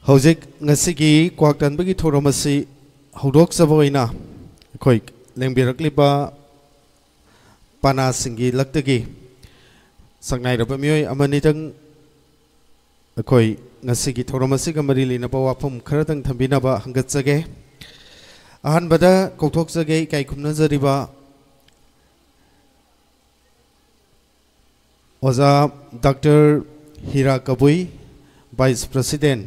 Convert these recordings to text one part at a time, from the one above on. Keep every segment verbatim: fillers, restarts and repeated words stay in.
ꯍꯧꯖꯤꯛ ꯉꯁꯤꯒꯤ ꯀ꯭ꯋꯥꯛ ꯇꯥꯟꯕꯒꯤ ꯊꯧꯔꯝ ꯑꯁꯤ ꯍꯧꯗꯣꯛꯆꯕ ꯑꯣꯏꯅ ꯑꯩꯈꯣꯏ ꯂꯦꯡꯕꯤꯔꯛꯂꯤꯕ ꯄꯥꯅꯥꯁꯤꯡꯒꯤ ꯂꯛꯇꯒꯤ ꯁꯛꯅꯥꯏꯔꯕ ꯃꯤꯑꯣꯏ ꯑꯃꯅꯤꯗꯪ ꯑꯩꯈꯣꯏ ꯉꯁꯤꯒꯤ ꯊꯧꯔꯝ ꯑꯁꯤꯒ ꯃꯔꯤ ꯂꯩꯅꯕ ꯋꯥꯐꯝ ꯈꯔꯗꯪ ꯊꯝꯕꯤꯅꯕ ꯍꯪꯒꯠꯆꯒꯦ꯫ ꯑꯍꯥꯟꯕꯗ ꯀꯧꯊꯣꯛꯆꯒꯦ ꯏꯀꯥꯏ ꯈꯨꯝꯅꯖꯔꯤꯕ ꯑꯣꯖꯥ doctor ꯍꯤꯔꯥ Kabui, Vice President,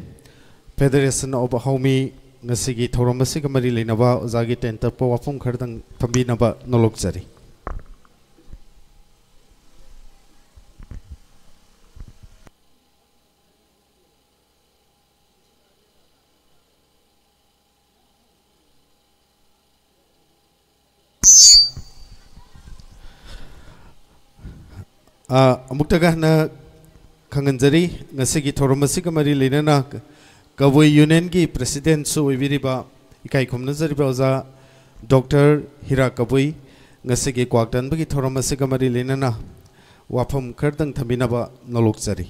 Federation of Haomi, ꯉꯁꯤꯒꯤ ꯊꯧꯔꯝ ꯑꯁꯤꯒ ꯃꯔꯤ ꯂꯩꯅꯕ ꯑꯣꯖꯥꯒꯤ ꯇꯦꯟꯇꯛꯄ ꯋꯥꯐꯝ ꯈꯔꯗꯪ ꯊꯝꯕꯤꯅꯕ ꯅꯣꯂꯣꯛꯆꯔꯤ꯫ ꯑ, ꯑꯃꯨꯛꯇꯒ ꯍꯟꯅ ꯈꯪꯍꯟꯖꯔꯤ, ꯉꯁꯤꯒꯤ ꯊꯧꯔꯝ ꯑꯁꯤꯒ ꯃꯔꯤ ꯂꯩꯅꯅ ꯀꯕꯨꯏ ꯌꯨꯅꯤꯌꯟꯒꯤ ꯄ꯭ꯔꯦꯁꯤꯗꯦꯟꯠꯁꯨ ꯑꯣꯏꯕꯤꯔꯤꯕ ꯏꯀꯥꯏ ꯈꯨꯝꯅꯖꯔꯤꯕ ꯑꯣꯖꯥ ꯗꯣꯛꯇꯔ ꯍꯤꯔꯥ ꯀꯕꯨꯏ, ꯉꯁꯤꯒꯤ ꯀ꯭ꯋꯥꯛ ꯇꯥꯟꯕꯒꯤ ꯊꯧꯔꯝ ꯑꯁꯤꯒ ꯃꯔꯤ ꯂꯩꯅꯅ ꯋꯥꯐꯝ ꯈꯔꯗꯪ ꯊꯝꯕꯤꯅꯕ ꯅꯣꯂꯣꯛꯆꯔꯤ꯫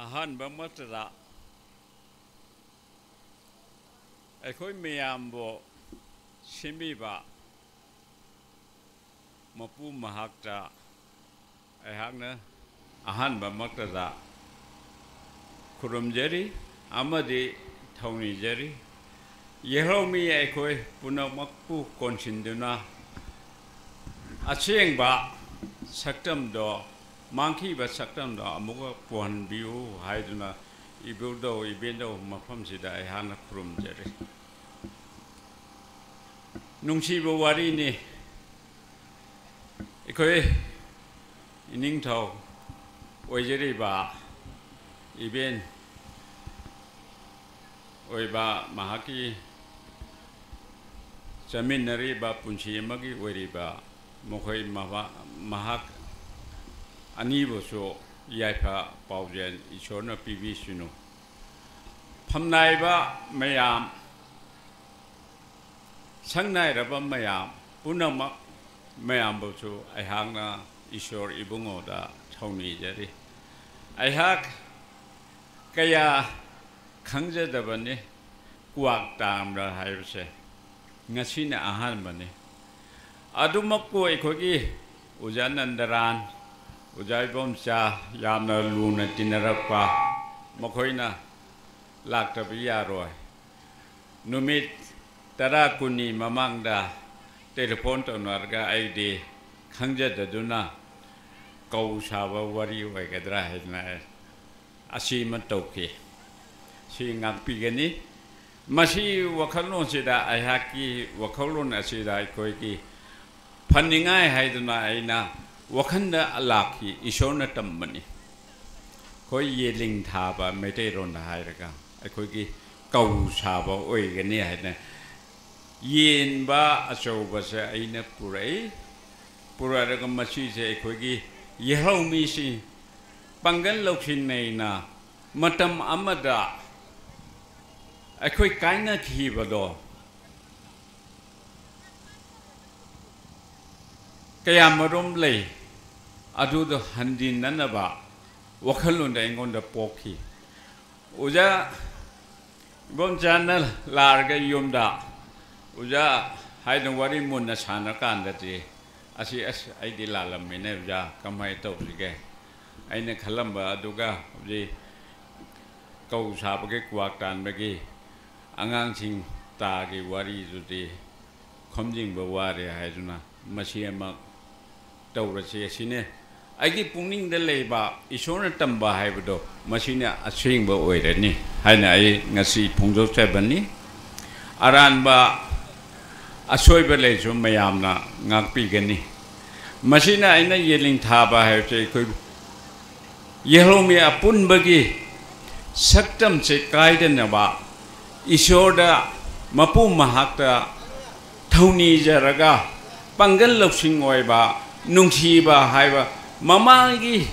ꯑꯍꯥꯟꯕꯃꯛꯇꯗ ꯑꯩꯈꯣꯏ ꯃꯌꯥꯝꯕꯨ ꯁꯦꯝꯕꯤꯕ ꯃꯄꯨ ꯃꯍꯥꯛꯇ ꯑꯩꯍꯥꯛꯅ ꯑꯍꯥꯟꯕꯃꯛꯇꯗ ꯈꯨꯔꯨꯝꯖꯔꯤ ꯑꯃꯗꯤ ꯊꯧꯅꯤꯖꯔꯤ꯫ ꯌꯦꯜꯍꯧꯃꯤ ꯑꯩꯈꯣꯏ ꯄꯨꯝꯅꯃꯛꯄꯨ ꯀꯣꯟꯁꯤꯟꯗꯨꯅ ꯑꯁꯦꯡꯕ ꯁꯛꯇꯝꯗꯣ, ꯃꯥꯡꯈꯤꯕ ꯁꯛꯇꯝꯗꯣ ꯑꯃꯨꯛꯀ ꯄꯨꯍꯟꯕꯤꯌꯨ ꯍꯥꯏꯗꯨꯅ ꯏꯕꯨꯙꯧ ꯏꯕꯦꯟꯙꯧ ꯃꯐꯝꯁꯤꯗ ꯑꯩꯍꯥꯛꯅ ꯈꯨꯔꯨꯝꯖꯔꯤ꯫ ꯅꯨꯡꯁꯤꯕ ꯋꯥꯔꯤꯅꯤ꯫ ꯑꯩꯈꯣꯏ ꯏꯅꯤꯡꯊꯧ ꯑꯣꯏꯖꯔꯤꯕ ꯏꯕꯦꯟ ꯑꯣꯏꯕ ꯃꯍꯥꯛꯀꯤ ꯆꯠꯃꯤꯟꯅꯔꯤꯕ ꯄꯨꯟꯁꯤ ꯑꯃꯒꯤ ꯑꯣꯏꯔꯤꯕ ꯃꯈꯣꯏ ꯃꯍꯥꯛ ꯑꯅꯤꯕꯨꯁꯨ ꯌꯥꯏꯐ ꯄꯥꯎꯖꯦꯜ ꯏꯁꯣꯔꯅ ꯄꯤꯕꯤꯁꯅꯨ꯫ ꯐꯝꯅꯥꯏꯕ ꯃꯌꯥꯝ, ꯁꯪꯅꯥꯏꯔꯕ ꯃꯌꯥꯝ ꯄꯨꯝꯅꯃꯛ, ꯃꯌꯥꯝꯕꯨꯁꯨ ꯑꯩꯍꯥꯛꯅ ꯏꯁꯣꯔ ꯏꯕꯨꯡꯉꯣꯗ ꯊꯧꯅꯤꯖꯔꯤ꯫ ꯑꯩꯍꯥꯛ ꯀꯌꯥ ꯈꯪꯖꯗꯕꯅꯤ ꯀ꯭ꯋꯥꯛ ꯇꯥꯝꯕ ꯍꯥꯏꯕꯁꯦ, ꯉꯁꯤꯅ ꯑꯍꯥꯟꯕꯅꯤ꯫ ꯑꯗꯨꯃꯛꯄꯨ ꯑꯩꯈꯣꯏꯒꯤ ꯑꯣꯖꯥ ꯅꯟꯗꯔꯥꯟ, ꯑꯣꯖꯥ ꯏꯕꯣꯝꯆꯥ ꯌꯥꯝꯅ ꯂꯨꯅ ꯇꯤꯟꯅꯔꯛꯄ, ꯃꯈꯣꯏꯅ ꯂꯥꯛꯇꯕ ꯌꯥꯔꯣꯏ꯫ ꯅꯨꯃꯤꯠ ꯇꯔꯥ ꯀꯨꯟꯅꯤ ꯃꯃꯥꯡꯗ ꯇꯦꯂꯤꯐꯣꯟ ꯇꯧꯅꯔꯒ ꯑꯩꯗꯤ ꯈꯪꯖꯗꯗꯨꯅ ꯀꯧ ꯁꯥꯕ ꯋꯥꯔꯤ ꯑꯣꯏꯒꯗ꯭ꯔꯥ ꯍꯥꯏꯗꯅ ꯑꯁꯤ ꯑꯃ ꯇꯧꯈꯤ꯫ ꯁꯤ ꯉꯥꯛꯄꯤꯒꯅꯤ꯫ ꯃꯁꯤ ꯋꯥꯈꯜꯂꯣꯟꯁꯤꯗ, ꯑꯩꯍꯥꯛꯀꯤ ꯋꯥꯈꯜꯂꯣꯟ ꯑꯁꯤꯗ ꯑꯩꯈꯣꯏꯒꯤ ꯐꯅꯤꯡꯉꯥꯏ ꯍꯥꯏꯗꯨꯅ ꯑꯩꯅ ꯋꯥꯈꯜꯗ ꯂꯥꯛꯈꯤ꯫ ꯏꯁꯣꯔꯅ ꯇꯝꯕꯅꯤ꯫ ꯑꯩꯈꯣꯏ ꯌꯦꯂꯤꯡ ꯊꯥꯕ, ꯃꯩꯇꯩꯔꯣꯟꯗ ꯍꯥꯏꯔꯒ ꯑꯩꯈꯣꯏꯒꯤ ꯀꯧ ꯁꯥꯕ ꯑꯣꯏꯒꯅꯤ ꯍꯥꯏꯅ ꯌꯦꯟꯕ ꯑꯆꯧꯕꯁꯦ ꯑꯩꯅ ꯄꯨꯔꯛꯏ꯫ ꯄꯨꯔꯛꯑꯒ ꯃꯁꯤꯁꯦ ꯑꯩꯈꯣꯏꯒꯤ ꯌꯦꯜꯍꯧꯃꯤꯁꯤꯡ ꯄꯥꯡꯒꯜ ꯂꯧꯁꯤꯟꯅꯩꯅ ꯃꯇꯝ ꯑꯃꯗ ꯑꯩꯈꯣꯏ ꯀꯥꯏꯅꯈꯤꯕꯗꯣ ꯀꯌꯥꯃꯔꯨꯝ ꯂꯩ, ꯑꯗꯨꯗꯣ ꯍꯟꯖꯤꯟꯅꯅꯕ ꯋꯥꯈꯜꯂꯣꯟꯗ ꯑꯩꯉꯣꯟꯗ ꯄꯣꯛꯈꯤ꯫ ꯑꯣꯖꯥ ꯏꯕꯣꯝꯆꯥꯅ ꯂꯥꯛꯑꯒ ꯌꯨꯝꯗ ꯑꯣꯖꯥ ꯍꯥꯏꯅ ꯋꯥꯔꯤ ꯃꯨꯟꯅ ꯁꯥꯟꯅꯀꯥꯟꯗꯗꯤ, ꯑꯁꯤ, "ꯑꯁ, ꯑꯩꯗꯤ ꯂꯥꯜꯂꯝꯃꯤꯅꯦ ꯑꯣꯖꯥ, ꯀꯃꯥꯏꯅ ꯇꯧꯁꯤꯒꯦ?" ꯑꯩꯅ ꯈꯜꯂꯝꯕ ꯑꯗꯨꯒ ꯍꯧꯖꯤꯛ ꯀꯧ ꯁꯥꯕꯒꯤ, ꯀ꯭ꯋꯥꯛ ꯇꯥꯟꯕꯒꯤ, ꯑꯉꯥꯡꯁꯤꯡ ꯇꯥꯒꯤ ꯋꯥꯔꯤꯗꯨꯗꯤ ꯈꯣꯝꯖꯤꯟꯕ ꯋꯥꯔꯦ ꯍꯥꯏꯗꯨꯅ ꯃꯁꯤ ꯑꯃ ꯇꯧꯔꯁꯤ꯫ ꯑꯁꯤꯅꯦ ꯑꯩꯒꯤ ꯄꯨꯛꯅꯤꯡꯗ ꯂꯩꯕ ꯏꯁꯣꯔꯅ ꯇꯝꯕ ꯍꯥꯏꯕꯗꯣ, ꯃꯁꯤꯅ ꯑꯁꯦꯡꯕ ꯑꯣꯏꯔꯅꯤ ꯍꯥꯏꯅ ꯑꯩ ꯉꯁꯤ ꯐꯣꯡꯗꯣꯛꯆꯕꯅꯤ꯫ ꯑꯔꯥꯟꯕ ꯑꯁꯣꯏꯕ ꯂꯩꯁꯨ ꯃꯌꯥꯝꯅ ꯉꯥꯛꯄꯤꯒꯅꯤ꯫ ꯃꯁꯤꯅ ꯑꯩꯅ ꯌꯦꯂꯤꯡ ꯊꯥꯕ ꯍꯥꯏꯕꯁꯦ ꯑꯩꯈꯣꯏ ꯌꯦꯜꯍꯧꯃꯤ ꯑꯄꯨꯟꯕꯒꯤ ꯁꯛꯇꯝꯁꯦ ꯀꯥꯏꯗꯅꯕ ꯏꯁꯣꯔꯗ ꯃꯄꯨ ꯃꯍꯥꯛꯇ ꯊꯧꯅꯤꯖꯔꯒ ꯄꯥꯡꯒꯜ ꯂꯧꯁꯤꯡ ꯑꯣꯏꯕ, ꯅꯨꯡꯁꯤꯕ ꯍꯥꯏꯕ ꯃꯃꯥꯡꯒꯤ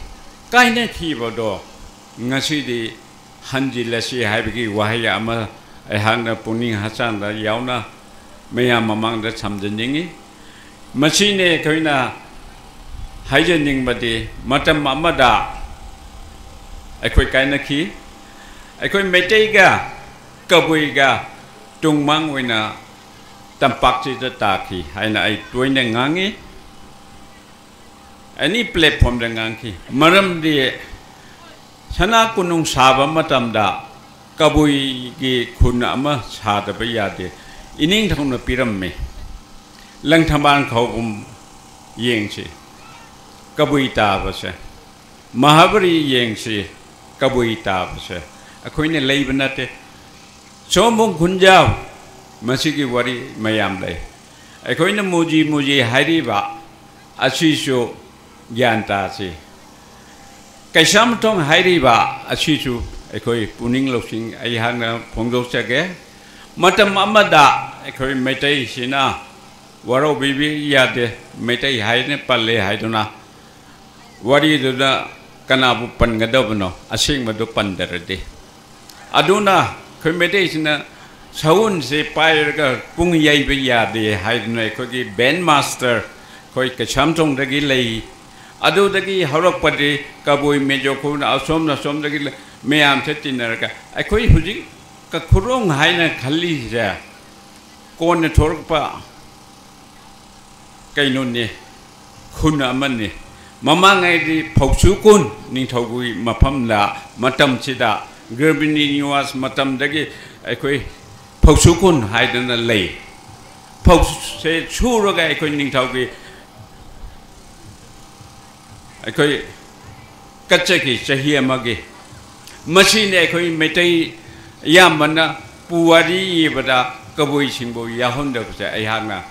ꯀꯥꯏꯅꯈꯤꯕꯗꯣ ꯉꯁꯤꯗꯤ ꯍꯟꯖꯤꯜꯂꯁꯤ ꯍꯥꯏꯕꯒꯤ ꯋꯥꯍꯩ ꯑꯃ ꯑꯩꯍꯥꯛꯅ ꯄꯨꯛꯅꯤꯡ ꯍꯛꯆꯥꯡꯗ ꯌꯥꯎꯅ ꯃꯌꯥꯝ ꯃꯃꯥꯡꯗ ꯊꯝꯖꯅꯤꯡꯏ꯫ ꯃꯁꯤꯅꯤ ꯑꯩꯈꯣꯏꯅ ꯍꯥꯏꯖꯅꯤꯡꯕꯗꯤ, ꯃꯇꯝ ꯑꯃꯗ ꯑꯩꯈꯣꯏ ꯀꯥꯏꯅꯈꯤ꯫ ꯑꯩꯈꯣꯏ ꯃꯩꯇꯩꯒ ꯀꯕꯨꯏꯒ ꯇꯨꯡꯃꯥꯡ ꯑꯣꯏꯅ ꯇꯝꯄꯥꯛꯁꯤꯗ ꯇꯥꯈꯤ ꯍꯥꯏꯅ ꯑꯩ ꯇꯣꯏꯅ ꯉꯥꯡꯉꯤ꯫ ꯑꯦꯅꯤ ꯄ꯭ꯂꯦꯠꯐꯣꯝꯗ ꯉꯥꯡꯈꯤ꯫ ꯃꯔꯝꯗꯤ ꯁꯅꯥ ꯀꯣꯅꯨꯡ ꯁꯥꯕ ꯃꯇꯝꯗ ꯀꯕꯨꯏꯒꯤ ꯈꯨꯟ ꯑꯃ ꯁꯥꯗꯕ ꯌꯥꯗꯦ꯫ ꯏꯅꯤꯡꯊꯧꯅ ꯄꯤꯔꯝꯃꯤ꯫ ꯂꯪꯊꯕꯥꯜ ꯈꯥꯎꯕꯨꯝ ꯌꯦꯡꯁꯤ, ꯀꯕꯨꯏ ꯇꯥꯕꯁꯦ, ꯃꯍꯥꯕꯔꯤ ꯌꯦꯡꯁꯤ, ꯀꯕꯨꯏ ꯇꯥꯕꯁꯦ ꯑꯩꯈꯣꯏꯅ ꯂꯩꯕ ꯅꯠꯇꯦ꯫ ꯁꯣꯝꯕꯨꯡ ꯈꯨꯟꯖꯥꯎ, ꯃꯁꯤꯒꯤ ꯋꯥꯔꯤ ꯃꯌꯥꯝ ꯂꯩ꯫ ꯑꯩꯈꯣꯏꯅ ꯃꯨꯖꯤ ꯃꯨꯖꯤ ꯍꯥꯏꯔꯤꯕ ꯑꯁꯤꯁꯨ ꯒ꯭ꯌꯥꯟ ꯇꯥꯁꯤ꯫ ꯀꯩꯁꯥꯝꯊꯣꯡ ꯍꯥꯏꯔꯤꯕ ꯑꯁꯤꯁꯨ ꯑꯩꯈꯣꯏ ꯄꯨꯛꯅꯤꯡ ꯂꯧꯁꯤꯡ ꯑꯩꯍꯥꯛꯅ ꯐꯣꯡꯗꯣꯛꯆꯒꯦ꯫ ꯃꯇꯝ ꯑꯃꯗ ꯑꯩꯈꯣꯏ ꯃꯩꯇꯩꯁꯤꯅ ꯋꯥꯔꯧꯕꯤꯕ ꯌꯥꯗꯦ, ꯃꯩꯇꯩ ꯍꯥꯏꯅ ꯄꯜꯂꯦ ꯍꯥꯏꯗꯨꯅ ꯋꯥꯔꯤꯗꯨꯗ ꯀꯅꯥꯕꯨ ꯄꯟꯒꯗꯕꯅꯣ? ꯑꯁꯦꯡꯕꯗꯨ ꯄꯟꯗ꯭ꯔꯗꯤ꯫ ꯑꯗꯨꯅ ꯑꯩꯈꯣꯏ ꯃꯩꯇꯩꯁꯤꯅ ꯁꯎꯟꯁꯦ ꯄꯥꯏꯔꯒ ꯄꯨꯡ ꯌꯩꯕ ꯌꯥꯗꯦ ꯍꯥꯏꯗꯨꯅ ꯑꯩꯈꯣꯏꯒꯤ ꯕꯦꯟ ꯃꯥꯁꯇꯔ ꯑꯩꯈꯣꯏ ꯀꯩꯁꯥꯝꯊꯣꯡꯗꯒꯤ ꯂꯩ꯫ ꯑꯗꯨꯗꯒꯤ ꯍꯧꯔꯛꯄꯗꯤ ꯀꯕꯨꯏ ꯃꯦꯖꯣ ꯈꯣꯡꯅ ꯑꯁꯣꯝ ꯑꯁꯣꯝꯗꯒꯤ ꯂꯩ-, ꯃꯌꯥꯝꯁꯦ ꯇꯤꯟꯅꯔꯒ ꯑꯩꯈꯣꯏ ꯍꯧꯖꯤꯛ ꯀꯈꯨꯔꯣꯡ ꯍꯥꯏꯅ ꯈꯜꯂꯤꯁꯦ ꯀꯣꯟꯅ ꯊꯣꯔꯛꯄ ꯀꯩꯅꯣꯅꯤ, ꯈꯨꯟ ꯑꯃꯅꯤ꯫ ꯃꯃꯥꯡꯉꯩꯗꯤ ꯐꯧꯁꯨ ꯈꯨꯟ ꯅꯤꯡꯊꯧꯒꯤ ꯃꯐꯝꯗ, ꯃꯇꯝꯁꯤꯗ ꯒꯔꯕꯤꯅꯤ ꯅꯤꯋꯥꯁ ꯃꯇꯝꯗꯒꯤ ꯑꯩꯈꯣꯏ ꯐꯧꯁꯨ ꯈꯨꯟ ꯍꯥꯏꯗꯅ ꯂꯩ꯫ ꯐꯧꯁꯦ ꯁꯨꯔꯒ ꯑꯩꯈꯣꯏ ꯅꯤꯡꯊꯧꯒꯤ ꯑꯩꯈꯣꯏ ꯀꯠꯆꯈꯤ ꯆꯍꯤ ꯑꯃꯒꯤ꯫ ꯃꯁꯤꯅꯤ ꯑꯩꯈꯣꯏ ꯃꯩꯇꯩ ꯑꯌꯥꯝꯕꯅ ꯄꯨꯋꯥꯔꯤ ꯏꯕꯗ ꯀꯕꯨꯏꯁꯤꯡꯕꯨ ꯌꯥꯎꯍꯟꯗꯕꯁꯦ ꯑꯩꯍꯥꯛꯅ